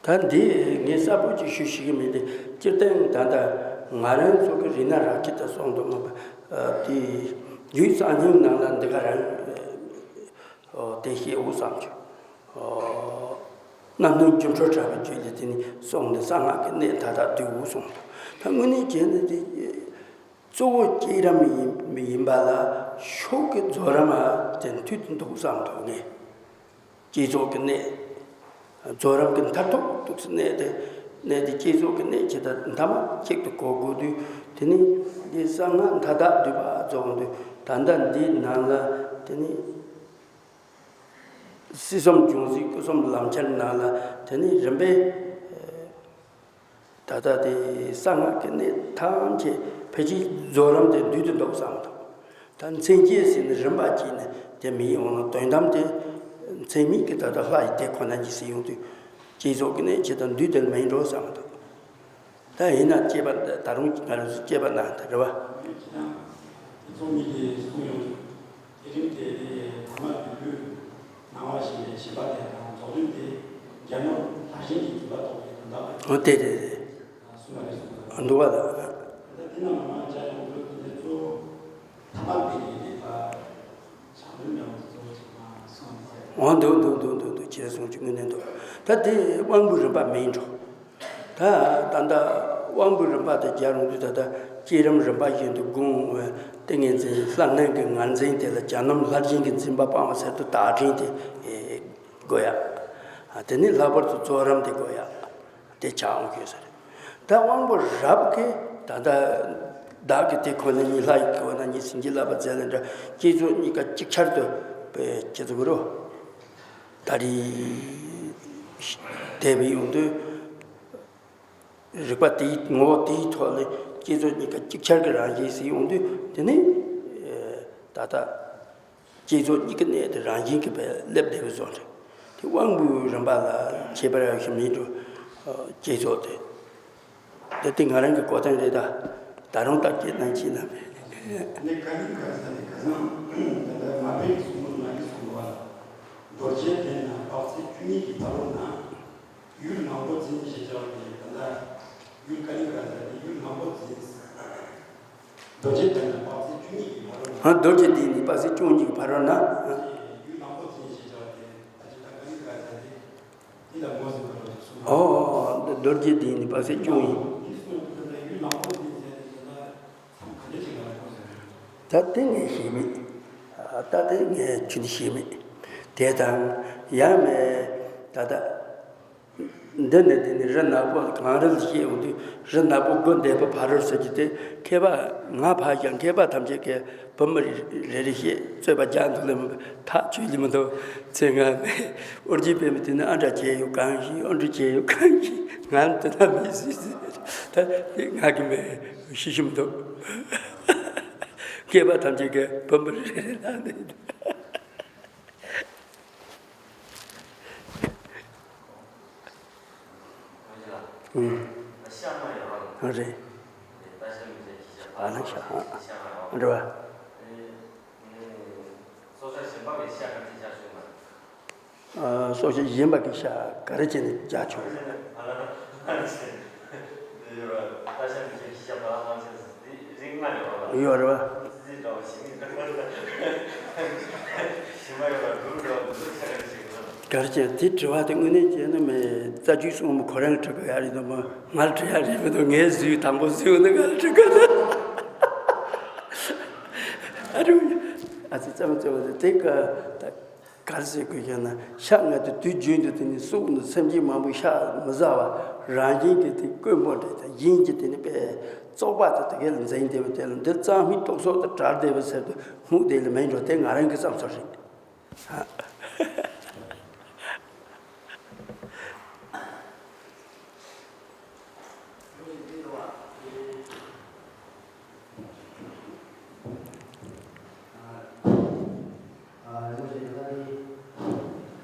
ད་འདི་ངས་གསལ་པོ་ཅིག་ཞུ་ཤེས་ཀྱི་མེད་དེ། སྤྱིར་བཏང་ད་ལྟ་ང་རང་ཚོ་གི་རི་ན་ར་ཁི་ད་སོང་དུ་མ་པ་དེ་རྒྱུད་གསར་རྙིང་ནང་ལ་འདི་ག་རང་དེ་ཤེས་འུ་བསམ་བྱུང་། རྣམ་སྣང་སྒྱུ་འཕྲུལ་དྲ་བའི་རྒྱུད་ལས་དེ་ནི་གསུངས་ཏེ། གསང་སྔགས་ཀྱི་གནད་མཐའ་དག་བསྡུས་འུ་གསུངས་འདུག་ད་དངོས་གནས་བྱས་ན་དེ་གཙོ་བོ་བསྐྱེད་རིམ་ཡིན་ཡིན་པ་ལ་ཤུགས་ཀྱི་རྫོགས་རིམ་དེ་མཐུད་དུ་འདུག་བསམ་འདུག་ངས། བསྐྱེད་རྫོགས་ཀྱི་གནད། རྫོགས་རིམ་གྱི་མཐར་ཐུག་ཏུ་གནད་དེ། གནད་དེ་བསྐྱེད་རྫོགས་ཀྱི་གནད་ཇི་ལྟར་མཐའ་མ་གཅིག་ཏུ་གོ་དགོས་དུས། དེ་ནི་འདི་གསང་སྔགས་མཐའ་དག་བསྡུས་པ་རྫོགས་འདུག་ད་ལྟ་འདིའི་ནང་ལ་དེ་ནི། སྲིད་གསུམ་འབྱུང་རྩིས་སྐུ་གསུམ་ལམ་ཁྱེར་ནང་ལ་དེ་ནི་རིམ་པས། ད་ལྟ་དེ་གསང་སྔགས་ཀྱི་གནད་ཐམས་ཅད་ཕལ་ཆེར་རྫོགས་རིམ་དེ་བསྡུས་ཏེ་འདུག་བསམ་འདུག་ད་མཚན་བཅས་ཟེར་ནས་རིམ་པ་བཅད་ནས་དེ་མི་ཡིན་འོང་ན། དོན་དམ་དེ་མཚན་ཉིད་ཀྱི་ད་ལྟ་ལྷ་ཡི་དེ་ཁོ་ན་ཉིད་ཟེར་ཡོང་དུས། བསྐྱེད་རྫོགས་ཀྱི་གནད་ཇི་ལྟར་བསྡུས་དེ་མིན་འགྲོ་བསམ་འདུག་ད་ཡིན་ན་བསྐྱེད་པ་ད་རུང་ང་རང་ཚོ་བསྐྱེད་པ་ན་དེ་རེད་བ། དེ་ཚོ་མི་དེ་གསུང་ཡོང་དུས། བསྐྱེད་རིམ་དེ་ཐ་མ་བདུད་པོའི་སྣང་བ་ཞིག་ལས་གཞན་པ་དེ་དང་། རྫོགས་རིམ་དེ་རྒྱལ་མོ་ལྷ་ཞིང་གི་སྒྲིབ་པ་ལྟ་བུའི་དོན་དག་ཨོ་དེ་རེད་རེད། གསུངས་པ་རེད་གསུངས་པ་རེད། འདུག་བ་ད། ད་དེ་ནང་མ་མ་བྱ་ཡོང་དུས་དེ་ཚོ་ཐ་མ་དེ་ཡིན་ནི་ད་བྱ་རིམ་ཡང་དེ་ཚོ་ཅིག་མ་གསུངས་ཟེར། འོ་འདུག་འདུག་འདུག་འདུག་འདུག་ཁྱེད་གསུང་ཅིག་དངོས་གནས་འདུག་ད་དེ་དབང་པོའི་རིམ་པ་མིན་འགྲོ། ད་ད་ལྟ་དབང་པོའི་རིམ་པ་དེ་སྦྱར་ཡོང་དུས། ད་ལྟ་བསྐྱེད་རིམ་རིམ་པ་བཞིན་དུ་སྒོམ། ཏིང་ངེ་འཛིན་ལྷ་སྣང་གི་ངར་འཛིན་དེ་ལ་གྱ་ནོམ་ལྷར་བཞེངས་ཀྱི་འཛིན་པ་སྤང་བ་ཟེར་དུས་བདག་འཛིན་དེ་དགོས་ཡ། དེ་ནས་ལྷག་པར་དུ་རྫོགས་རིམ་དེ་དགོས་ཡ། དེ་ཆགས་འོང་གི་ཡོད་ས་རེད། ད་དབང་པོ་རབ་ཀྱིས་ད་ལྟ་བདག་གི་དེ་ཁོ་ན་ཉིད་ལྷ་ཡི་ཁོ་ན་ཉིད་ཟིན་གྱིས་བརླབས་པ་མཛད་ལ་འདྲ། བསྐྱེད་རྫོགས་གཉིས་ཀ་ཅིག་ཆར་དུ་བྱེད་ཚུགས་རོ། ད་རེས་དེ་བས་ཡོང་དུས། རིག་པ་དེའི་ངོ་བོ་དེའི་ཐོག་ནས་བསྐྱེད་རྫོགས་གཉིས་ཀ་ཅིག་ཆར་གྱི་རང་བཞིན་ཟེར་ཡོང་དུས། དེ་ནི་ད་ལྟ་བསྐྱེད་རྫོགས་གཉིས་ཀྱི་གནད་དེ་རང་བཞིན་གྱིས་སླེབས་བསྡད་པའི་བཟོ་འདྲ། དེ་དབང་པོའི་རིམ་པ་ལ་ཁྱད་པར་ཞིག་མེད་འགྲོ། བསྐྱེད་རྫོགས་དེ། དེ་དེ་ང་རང་གི་གོ་སྟངས་རེད་ད། ད་རུང་བརྟག་དཔྱད་གནང་བྱེད་ན་མེད། ནི་ཀ་ལི་ཀ་ས་ནི་ཁ་སང་ད་ལྟ་མ་དཔེ་གསུང་མོ་ན་གི་གསུང་བ་ལ། རྡོ་རྗེ་གདན་ན་དཔག་ཚད་བཅུ་གཉིས་ཀྱི་ཕ་རོལ་ན། ཡུལ་ངང་པོ་འཛིན་ཞེས་བྱ་བ་དེ། ད་ལྟ་ཡུལ་ཀ་ལི་ཀ་ཟེར་ཏེ་ཡུལ་ངང་པོ་འཛིན། རྡོ་རྗེ་གདན་ན་དཔག་ཚད་བཅུ་གཉིས་ཀྱི་ཕ་རོལ་ན། ཨ། རྡོ་རྗེ་གདན་ནི་དཔག་ཚད་བཅུ་གཉིས་ཀྱི་ཕ་རོལ་ན། ཡུལ་ངང་པོ་འཛིན་ཞེས་བྱ་བ་དེ། ད་ཅི་ད་ཀ་ལི་ཀ་ཟེར་ཏེ་འདི་ལ་ངོས་ཟིན་པ་རེད་གསུངས། ཨོ། རྡོ་རྗེ་གདན་ནི་དཔག་ཚད་བཅུ་གཉིས། འདི་གསུངས་ད་ལྟ་ཡུལ་ངང་པོ་འཛིན་ཟེར་ཏེ་ད་ལྟ་མཚམས་ག་འདྲ་ཅིག་ལ་ངོས་ཟིན་རེད། ད་དེ་ངས་ཤེས་མེད། ཨ། ད་ལྟ་ངས་ཁྱོད་ནི་ཤེས་མེད། དེ་དང་ཡང་མེད། ད་ལྟ་འདི་ནས་དེ་ནི་རི་ནག་པོ་གངས་རི་ལ་བཤད་ཡོང་དུས་རི་ནག་པོ་དགུ་འདེབས་པ་ཕ་རོལ་ཟེར་གྱི་དེ་མཁས་པ་ང་ཕར་བཞག་མཁས་པ་ཐམས་ཅད་ཀྱིས་བུ་མོ་རེ་རེ་བཤད་རྩོད་པ་རྒྱག་འདུག་ལ་མིན་པ་ཐག་ཆོད་ཀྱི་མི་འདུག་ཚེ་ང་ཨོ་རྒྱན་པད་མ་དེ་ནི་ཨ་འདྲ་བྱས་ཡོད་གང་ཞིག་ཨ་འདྲ་བྱས་ཡོད་གང་ཞིག་ང་དེ་ན་མི་སྲིད་ཟེར། ད་དེ་ང་གི་མེད་ཤེས་ཤེས་མི་འདུག་མཁས་པ་ཐམས་ཅད་ཀྱིས་བུ་མོ་རེ་རེ་ལ་འདི་ཨང་། རེད། ཨ་ལ་ཤ་ཨ་འགྲོ་བ། སྲོག་ཆགས་གཞན་པ་གི་ཤ་ག་ཚོད་བྱ་ཆོག་མ། ཨ། སྲོག་ཆགས་གཞན་པ་གི་ཤ་ག་རེ་བྱས་ནས་བྱ་ཆོག་ཨ་ལ་ལ་ལ་ཆེ། འདི་ཡོད་ར། ད་ཤ་མི་ཤ་གི་ཤ་བ་ལ་ལ་ཆེ་ཟེར། འདི་རིགས་ལྔ་ཡོད་ར། ཡོད་ར་བ། ཙི་ཙི་འདྲ་བ་ཞིག་ནི། ཞི་མ་ཡོད་ར་འབྲུ་འདྲ་བ་འདི་ཚོ་ཆ་ག་ནས་ཤེས་དགོས་ན། ག་རེ་བྱས། དེ་དྲི་བ་དེ་དངོས་གནས་བྱས་ན་མེད། རྩ་རྒྱུས་གསུངས་མོ་ཁོ་རང་གིས་དྲི་གི་ཡ་རེད་དམ། ང་ལ་དྲི་ཡ་རེད་མི་འདུག་ངས་ཟུར་དང་པོ་ཟུར་ནས་ང་ལ་དྲི་གི་འདུག་ཨ་རུ། ཨ་ཙི་ཙམ་ཙམ་དེ་དེ་ག་ད། ག་རེ་ཟེར་དགོས་ཀྱང་ན་ཤ་ལྔ་དེ་དུས་རྒྱུན་དུ་དེ་ནི་སྲོག་ནི་སེམས་ཅན་མང་པོའི་ཤ་མི་ཟ་བ་རང་བཞིན་གྱི་དེ་དཀོན་པོ་འདྲ་དང་གཞན་གྱི་དེ་ནི་དཔེ་བཙོག་པ་དེ་དེ་གས་ལ་འཛིན་བསྡད་པ་དེ་ལ་འདི་གཙང་མའི་རྟོག་ཚོགས་དང་བྲལ་བསྡད་པ་ཟེར་དུ་སྨུག་དེ་ལ་མེད་འགྲོ། དེ་ང་རང་གི་བསམ་ཚུལ་རེད། ཨ། རིན་པོ་ཆེ་ད་ལྟ་ནི།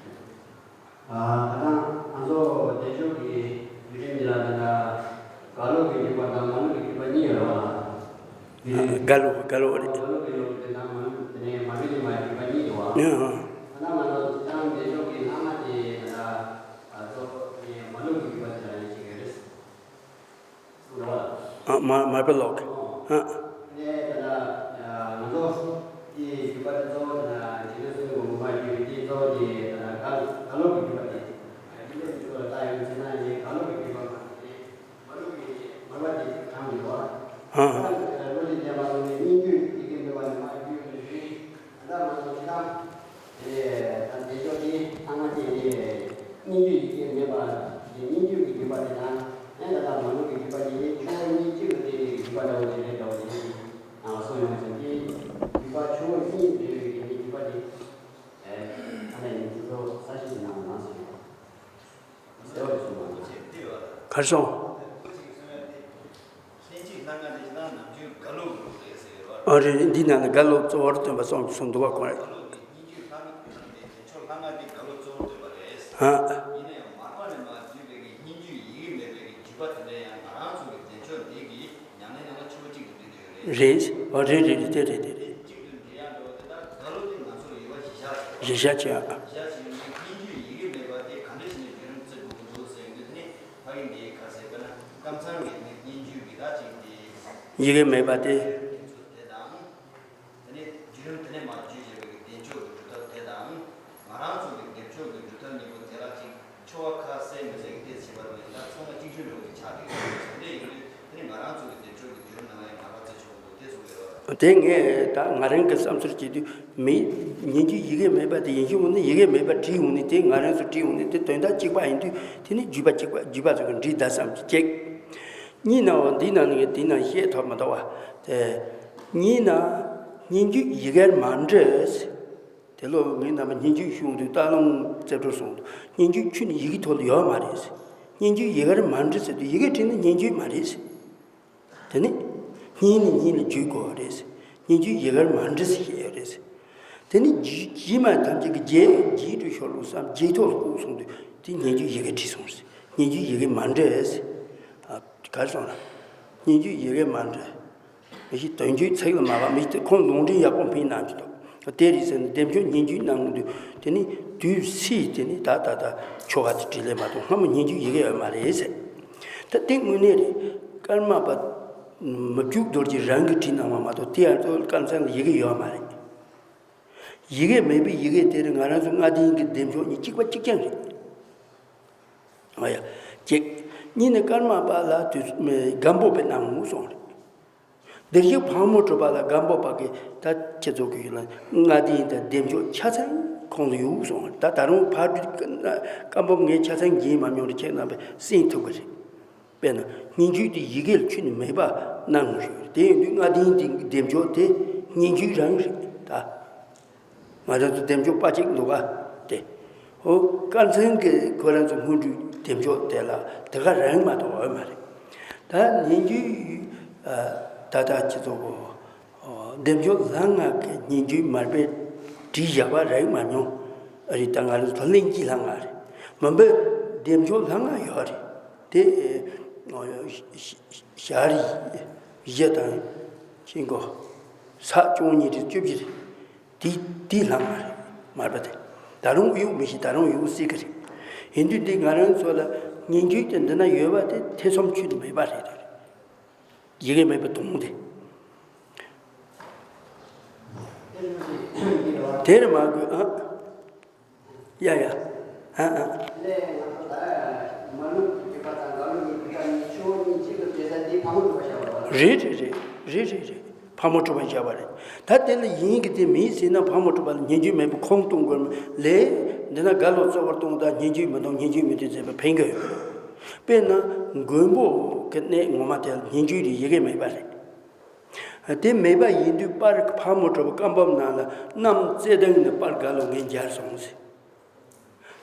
ཨ། ད་ལྟ་ང་ཚོ་བདེ་མཆོག་གི་བརྒྱུད་རིམ་འདི་ལ་ད་ལྟ་རྒྭ་ལོ་གི་བརྒྱུད་པ་དང་མ་ལུག་གི་བརྒྱུད་པ་གཉིས་ཡོད་རེད་བ། རྒྭ་ལོ། རྒྭ་ལོ་རེད། རྒྭ་ལོ་གི་ཡོད་དེ་དང་མ་ལུག་དེ་ནས་མར་པའི་ཉི་མའི་བརྒྱུད་པ་གཉིས་ཡོད་བ། ཨ། ད་ལྟ་ང་ཚོ་ད་ལྟ་བདེ་མཆོག་གི་ལྷག་མ་དེ་ད་ལྟ་ང་ཚོ་མ་ལུག་གི་བརྒྱུད་པ་དེ་ལ་ཡིན་ཞིག་རེད། ཨ། མ། མར་པ་ལོག་ཨ། ནས་ད་ལྟ་ང་ཚོ་དེའི་བརྒྱུད་པ་དེ་གཙོ་བོ་དེ་ན་རྗེ་བཙུན་སྲས་མོ་མ་བརྒྱུད་པའི་དེ་གཙོ་བོ་དེ་ད་ལྟ་རྒྭ་རྒྭ་ལོ་གི་བརྒྱུད་པ་དེ། རྗེ་བཙུན་སྲས་མོ་ལ་ལྟ་ཡོང་ཟེར་ན་ཡང་རྒྭ་ལོ་གི་བརྒྱུད་པ་མ་རེད། མ་ལུག་གི་མར་པ་དེ་གང་ཡིན་པ། ཨ། ད་ལྟ་ལོ་དེ་རྒྱ་མ་ལུག་ནས་སྙན་བརྒྱུད་ཡི་གེ་མེད་པ་ནས་མར་བརྒྱུད་ནས་བཞུགས། ད་ལྟ་ང་ཚོ་ཕྱི་ཁ། དེ་ནས་ད་བདེ་མཆོག་དེ་ཚང་མ་དེ་ནས་སྙན་བརྒྱུད་ཡི་གེ་མེད་པ་དེ་སྙན་བརྒྱུད་ཀྱི་བརྒྱུད་པ་དེ་དང་ཨེ་ད་ལྟ་མ་ལུག་གི་བརྒྱུད་པ་དེ་ནས་ཆུ་བོ་གཉིས་གཅིག་ཏུ་བསྡུས་པའི་བརྒྱུད་པ་འདྲ་བོ་དེ་རེད་འདྲ་བོ་དེ་ནས་ནང་ལ་གསུངས་ཡོང་ཟིན་དེ་བརྒྱུད་པ་ཆུ་བོ་གཉིས་འདྲེས་པའི་གི་བརྒྱུད་པ་དེ་ཨེ་ད་ལྟ་ཡིན་དུས་ཚོ་ས་གཞི་དེ་ནང་ལ་ནང་སོང་ཡོད། གར་སོང་། ཨ་རེ་རེ། འདི་ནང་ལ་རྒྭ་ལོ་གཙོ་བོར་སྟོན་པ་གསུངས་གསུངས་འདུག་པ་ཁོང་རེད། ཨ། རེད། ཨ་རེད་རེད་རེད། དེ་རེད་དེ་རེད། གཞི་བཞག་བྱས་ཨ། ཡི་གེ་མེད་པ་དེ། དེ་ངས་ད་ང་རང་གི་བསམ་ཚུལ་བྱེད་དུས་མི་སྙན་བརྒྱུད་ཡི་གེ་མེད་པ་དེ་ཡིན་གཅིག་མིན་ཡི་གེ་མེད་པ་བྲིས་ཡོང་ནི་དེ་ང་རང་ཚོ་བྲིས་ཡོང་ནི་དེ་དོན་དག་གཅིག་པ་ཡིན་དུས་དེ་ནི་བརྒྱུད་པ་གཅིག་པ་བརྒྱུད་པ་ཚོ་གི་འབྲི་ད་བསམ་གཅིག་གཉིས་ན་འོ་འདི་ན་ནི་འདི་ན་བཤད་ཐུབ་མ་ཐུབ་པ་དེ། གཉིས་ན་སྙན་བརྒྱུད་ཡི་གེར་མ་འབྲི། དེ་ལོ་ངས་རྣམ་པ་སྙན་བརྒྱུད་ཞུ་འོང་དུས་སྟག་ལུང་རྩེ་སྤྲུལ་གསུངས་འདུག་སྙན་བརྒྱུད་ཁྱོན་ནས་ཡི་གེ་ཐོག་ལ་ཡོད་མ་རེད། སྙན་བརྒྱུད་ཡི་གེར་མ་འབྲི་ཟེར་དུས་ཡི་གེ་བྲིས་ན་སྙན་བརྒྱུད་མ་རེད། དེ་ནི་སྙན་ནི་སྙན་ལ་བརྒྱུད་དགོས་པ་རེད། སྙན་བརྒྱུད་ཡི་གེར་མ་འབྲི་ཟེར་བཤད་ཡོད་རེད། དེ་ནི་རྗེ་རྗེ་མ་ཐམས་ཅད་ཀྱི་རྗེ་རྗེ་འགྲོ་ཤོར་ལུགས་སམ་རྗེ་ཐོག་ལ་བཀུག་གསུངས་དུས་དེ་སྙན་བརྒྱུད་ཡི་གེ་བྲིས་སོང་རེད། སྙན་བརྒྱུད་ཡི་གེ་མ་འབྲི་ཟེར། ཨ། ག་རེ་སོང་ལ། སྙན་བརྒྱུད་ཡི་གེ་མ་འབྲི། མི་ཤེས་དོན་བརྒྱུད་ཚིག་ལ་མ་བབ་མི་ཤེས་ཏེ་ཁོང་ལུང་འདྲེན་ཡག་པོ་འཕེན་གནང་གི་འདུག་དེ་རེད་ཟེར་ནས་བདེ་མཆོག་སྙན་བརྒྱུད་གནང་གི་འདུག་དེ་ནི་དུས་སྲིད་དེ་ནི་ད་ད་ད་ཆོ་ག་དེ་འབྲི་ལེ་མ་གཏོགས་སྔ་མོ་སྙན་བརྒྱུད་ཡི་གེ་ཡོད་མ་རེད་ཟེར། ད་དེ་དངོས་གནས་རེད། ཀརྨ་པ་མི་བསྐྱོད་རྡོ་རྗེ་རང་གིས་བྲིས་གནང་བ་མ་གཏོགས་དེ་ཡང་ཏོ་ཀམ་ཚང་ལ་ཡི་གེ་ཡོད་མ་རེད། ཡི་གེ་མེད་པའི་ཡི་གེ་དེ་རིང་ང་རང་ཚོ་ལྔ་ལྡན་གྱི་བདེ་མཆོག་གཉིས་གཅིག་པ་གཅིག་རྐྱང་རེད། ཨ་ཡ། གཅིག་གཉིས་ནི་ཀརྨ་པ་ལ་དུས་སྒམ་པོ་པའི་གནང་ངོ་སོང་རེད། བདེར་གཤེགས་ཕག་མོ་གྲུ་པ་ལ་སྒམ་པོ་པ་གིས་ད་ཁྱེད་ཚོ་གི་ཡུལ་ལ་ལྔ་ལྡན་དང་བདེ་མཆོག་ཆ་ཚང་ཁོང་ཚོ་ཡོད་གསུངས། ད་ད་རུང་ཕག་གྲུ་སྐམ་པོ་ངས་ཆ་ཚང་འགྱིང་མ་མྱོང་རེད། ཁྱེད་རྣམ་པས་གསན་ཐུབ་ཀྱི་རེད། དཔེར་ན་སྙན་བརྒྱུད་དེ་ཡི་གེར་ཁྱོན་ནས་མེད་པ་གནང་ཡོད་རེད། དེ་ཡིན་དུས་ལྔ་ལྡན་དེ་བདེ་མཆོག་དེ་སྙན་བརྒྱུད་རང་རེད་ད། ང་རང་ཚོ་བདེ་མཆོག་དཔེ་གཅིག་འདུག་ག་དེ། ཨོ། དཀར་མཚོན་གྱི་ཁོ་རང་ཚོ་སྔོན་འགྲོའི་བདེ་མཆོག་དེ་ལ་དེ་ག་རང་མ་གཏོགས་ཡོད་མ་རེད། ད་སྙན་བརྒྱུད། ཨ། ད་ལྟ་ཁྱེད་ཚོ་གོ། ཨོ། བདེ་མཆོག་ལྷ་ལྔ་གི་སྙན་བརྒྱུད་མར་པས་བྲིས་བཞག་པ་རག་མ་མྱོང་། ཨ་རི་ད་ང་རང་ཚོ་གླིང་གི་ལྷ་ལྔ་རེད། མ་འབད་བདེ་མཆོག་ལྷ་ལྔ་ཡོད་རེད། དེ། ཨོ། ཞར་བཞི་དང་ཕྱིན་གོ། ས་བཅུ་གཉིས་རེད། བཅུ་བཞི་རེད། དེ་དེ་ལྷ་ལྔ་རེད། མར་པ་དེ་ད་རུང་ཡོད་མི་ཤེས། ད་རུང་ཡོད་སྲིད་ཀྱི་རེད། ཡིན་དུས་འདི་ང་རང་ཚོ་ལ་སྙན་བརྒྱུད་དེ་འདི་ན་ཡོད་པ་དེ་ཐེ་ཚོམ་ཁྱོན་ནས་མེད་པ་རེད། ཡི་གེ་མེད་པ་དོང་དེ། དེར་མ་དགོས་ཨ། ཡ་ཡ། ཨ་ཨ། རེད་རེད་རེད། རེད་རེད་རེད། ཕག་མོ་གྲུ་པ་བཞག་པ་རེད། ད་དེ་ལ་ཡིན་གྱི་དེ་མིན་ཟེར་ན་ཕག་མོ་གྲུ་པ་ལ་སྙན་བརྒྱུད་མེད་པ་ཁུངས་གཏོང་དགོས་མ་ལས། འདི་ན་དགའ་ལོ་གཙོ་བོར་གཏོང་དང་སྙན་བརྒྱུད་མི་གཏོང་། སྙན་བརྒྱུད་མི་གཏོང་ཟེར་བ་ཕན་གྱི་ཡོད། དཔེར་ན་མགོན་པོ་གི་གནས་ངོ་མ་དེ་ལ་སྙན་བརྒྱུད་རེད། ཡི་གེ་མེད་པ་རེད། དེ་མེད་པ་ཡིན་དུས་པར་ཕག་མོ་གྲུ་པ་བཀའ་འབུམ་ནང་ལ་གནམ་ཚེ་བརྟན་ནས་པར་དགའ་ལོ་ངས་མཇལ་སོང་ཟེར།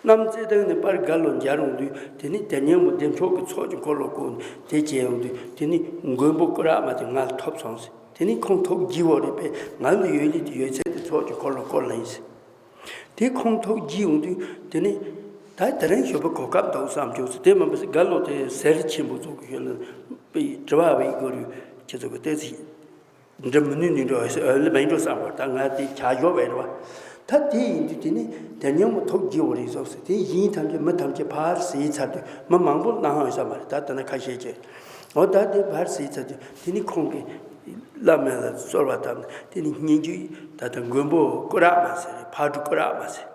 གནམ་ཚེ་བརྟན་ནས་པར་དགའ་ལོ་མཇལ་འོང་དུས་དེ་ནི་དེ་སྙིང་པོ་བདེ་མཆོག་གི་ཚོགས་ཀྱི་འཁོར་ལོ་བསྐོར་ནས་དེ་བྱས་འོང་དུས་དེ་ནི་མགོན་པོ་སྐུ་རག་མ་དེ་ང་ལ་ཐོབ་སོང་ཟེར། དེ་ནི་ཁོང་ཐུགས་དགྱེས་པོ་རེད་པས། ང་ལ་ཡོད་ལེ་དེ་ཡོད་ཚད་དེ་ཚོགས་ཀྱི་འཁོར་ལོ་བསྐོར་ལེན་ཟེར། དེ་ཁོང་ཐུགས་དགྱེས་འོང་དུས་དེ་ནི་ད་དེ་རིང་ཞོགས་པ་གོ་སྐབས་འདུག་བསམ་བྱུང་ཟེར། དེ་མིན་པ་དགའ་ལོ་དེ་ཟེར་ཆེན་པོ་ཚོགས་ཀྱི་ཡོད་ལ་དྲི་བ་བའི་སྐོར་ཡོད། ཁྱེད་ཚོ་གི་ལྟས་ཚིག་འདྲ་མི་ནུས་ནུས་འགྲོ་ཨ་ལ་མེད་འགྲོ་བསམ་པར་ད་ང་དེ་བྱ་ཞོག་བས་རེད་བ། ད་དེ་ཡིན་དུས་དེ་ནི་དེ་སྙིང་པོ་ཐུགས་དགྱེས་པོ་རེད་སོགས་ཟེར། དེ་ཡིན་ཐམས་ཅད་མི་ཐམས་ཅད་ཕར་ཟེར་ཚར་དུས་མི་མང་པོ་སྣང་ཡོད་ས་མ་རེད། ད་ལྟ་ན་ཁ་ཤས་ཀྱིས་འོ་ད་དེ་ཕར་ཟེར་ཚར་དུས་དེ་ནི་ཁོང་གིས་བླ་མ་ལ་གསོལ་བ་བཏབ་ནས་དེ་ནི་སྙན་བརྒྱུད་ད་ལྟ་མགོན་པོ་སྐུ་རག་མ་ཟེར་རེད། ཕག་གྲུ་སྐུ་རག་མ་ཟེར།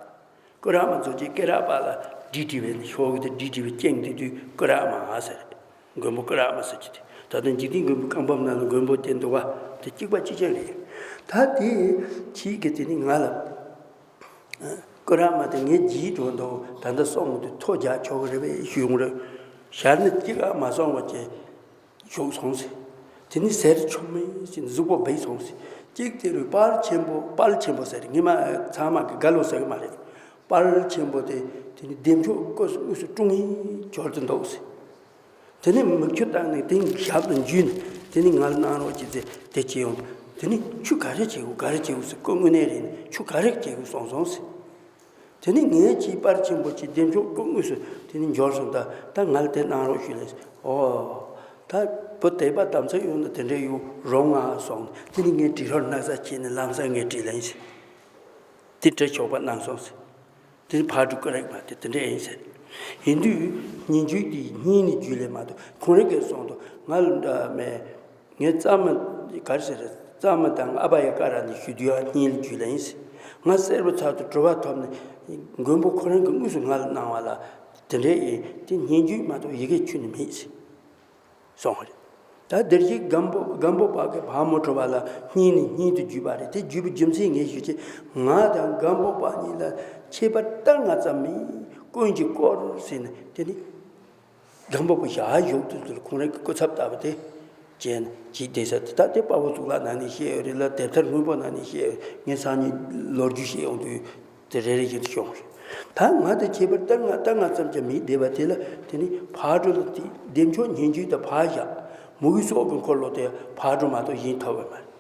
སྐུ་རག་མ་རྫོགས་རྗེས་སྐེ་རགས་པ་ལ་བྲིས་བྲིས་པའི་ཤོག་གུ་དེ་བྲིས་བྲིས་པའི་སྐྱེངས་དེ་དུས་སྐུ་རག་མ་ཟེར། མགོན་པོ་སྐུ་རག་མ་ཟེར་གྱི་དེ། ད་ལྟ་འཇིག་རྟེན་མགོན་པོ་བཀའ་འབུམ་ནང་ལ་མགོན་པོ་དེ་འདུག་བ། དེ་གཅིག་པ་གཅིག་རྐྱང་རེད། ད་དེ་ཁྱེད་ཀྱིས་དེ་ནི་ང་ལ་སྐུ་རག་མ་དེ་ངས་བརྗེད་འགྲོ་འདུག་ད་ལྟ་སོང་དུས་ཐོ་རྒྱག་ཆོག་གི་རེད་པས་ཞུ་ཡོང་རེད། ཞར་ནས་གཅིག་ཨ་མ་སོང་བ་བྱས། བཞུགས་སོང་ཟེར། དེ་ནི་ཟེར་ཆོག་མིན་ཟེར་གཟུགས་པོ་སྦས་སོང་ཟེར། གཅིག་དེ་རུ་དཔལ་ཆེན་པོ་དཔལ་ཆེན་པོ་ཟེར་ངེད་མ་ཚང་མ་གི་དགའ་ལོ་ཟེར་གི་མ་རེད། དཔལ་ཆེན་པོ་དེ་དེ་ནི་བདེ་མཆོག་དངོས་སུ་དངོས་སུ་སྤྲུལ་ངེས་འབྱོར་དུ་འདུག་ཟེར། དེ་ནི་མིག་ཆུ་བཏང་ནས་དེ་ཞབས་ལ་འཇུས་ནས་དེ་ནི་ང་ལ་གནང་རོགས་གྱིས་ཟེར་དེ་བྱས་ཡོང་། དེ་ནི་ཆུ་ག་རེ་བྱེད་དགོས་ག་རེ་བྱེད་དགོས་ཟེར་སྐུ་དངོས་གནས་རེད། ཆུ་ག་རེ་བྱེད་དགོས་གསུངས་སོང་ཟེར། དེ་ནི་ངའི་ཆེས་དཔལ་ཆེན་པོ་ཆེ་བདེ་མཆོག་སྐུ་དངོས་སུ་དེ་ནི་འབྱོར་སོང་། ད་ད་ང་ལ་དེ་གནང་རོགས་ཞུས་ལ། ཨོ། ད་བུ་དད་པ་དམ་ཚིག་ཡོད་ན་དེ་འདྲ་ཡོད་རུང་ང་སོང་། དེ་ནི་ངས་བྲིས་རོགས་གནང་ས་བྱས་ནས་ལམ་སང་ངས་བྲིས་ལན་ཞིག་དེ་བྲིས་ཆོག་པ་གནང་སོང་ཟེར། དེ་ནི་ཕག་གྲུ་སྐུ་རག་མ་དེ་དེ་འདྲ་ཡིན་ཟེར། ཡིན་དུས་སྙན་བརྒྱུད་དེ་སྙིང་ནས་བརྒྱུད་ལས་མ་གཏོགས་ཁོང་རང་གིས་གསུངས་འདུག་ང་ལ་འདྲ་མེད། ངས་རྩ་མ་ག་རེ་ཟེར། རྩ་མ་དང་ཨ་བྷ་ཡ་ཀ་ར་ནས་ཞུ་དུས་ཨ་སྙིང་ལ་འཇུས་ལ་ཡིན་ཟེར། ང་གསལ་པོ་ཚར་དུ་དྲི་བ་ཐོབ་ནས་མགོན་པོ་ཁོ་རང་གིས་དངོས་སུ་ང་ལ་གནང་བ་ལ་དེ་འདྲས་ཡིན། དེ་སྙན་བརྒྱུད་མ་གཏོགས་ཡི་གེ་ཁྱོན་ནས་མེད་ཟེར་གསུངས་པ་རེད། ད་འདིར་གྱི་སྒམ་པོ་སྒམ་པོ་པ་གི་ཕག་མོ་གྲུ་པ་ལ་སྙིང་ནས་སྙིང་དུ་འཇུས་པ་རེད། དེ་འཇུས་པའི་རྒྱུ་མཚན་ངས་ཞུ་ཆེད་ང་དང་སྒམ་པོ་པ་གཉིས་ལ་ཁྱད་པར་ལྟར་ང་ཙམ་མིན་ཀུན་གྱིས་བསྐོར་ཟེར་ནས་དེ་ནི། སྒམ་པོ་པ་ཞག་བཞུགས་དུས་དེར་ཁོང་རང་གི་སྐུ་ཚབ་ལྟ་བུ་དེ་བྱས་ནས་ཅིག་བསྡད་ས་དེ། ད་དེ་དཔའ་བོ་གཙུག་ལག་ནང་ནས་བཤད་ཡོད་རེད་ལ་དེབ་ཐེར་སྔོན་པོ་ནང་ནས་བཤད་ཡོད། ངས་སང་ཉིན་ལོ་རྒྱུས་བཤད་ཡོང་དུས་དེ་རེ་རེ་བཞིན་དུ་བྱུང་རེད། ད་ང་དང་ཁྱད་པར་ལྟར་ང་ལྟར་ང་ཙམ་གྱི་མི་བསྡད་པ་དེ་ལ་དེ་ནི་ཕག་གྲུ་ལ་དེ་བདེ་མཆོག་སྙན་བརྒྱུད་དང་ཕག་ཞག་མུ་གེ་སོགས་ཀྱི་འཁོར་ལོ་དེ་ཕག་གྲུ་མ་གཏོགས་གཞན་ཐོབ་པ་མ་རེད།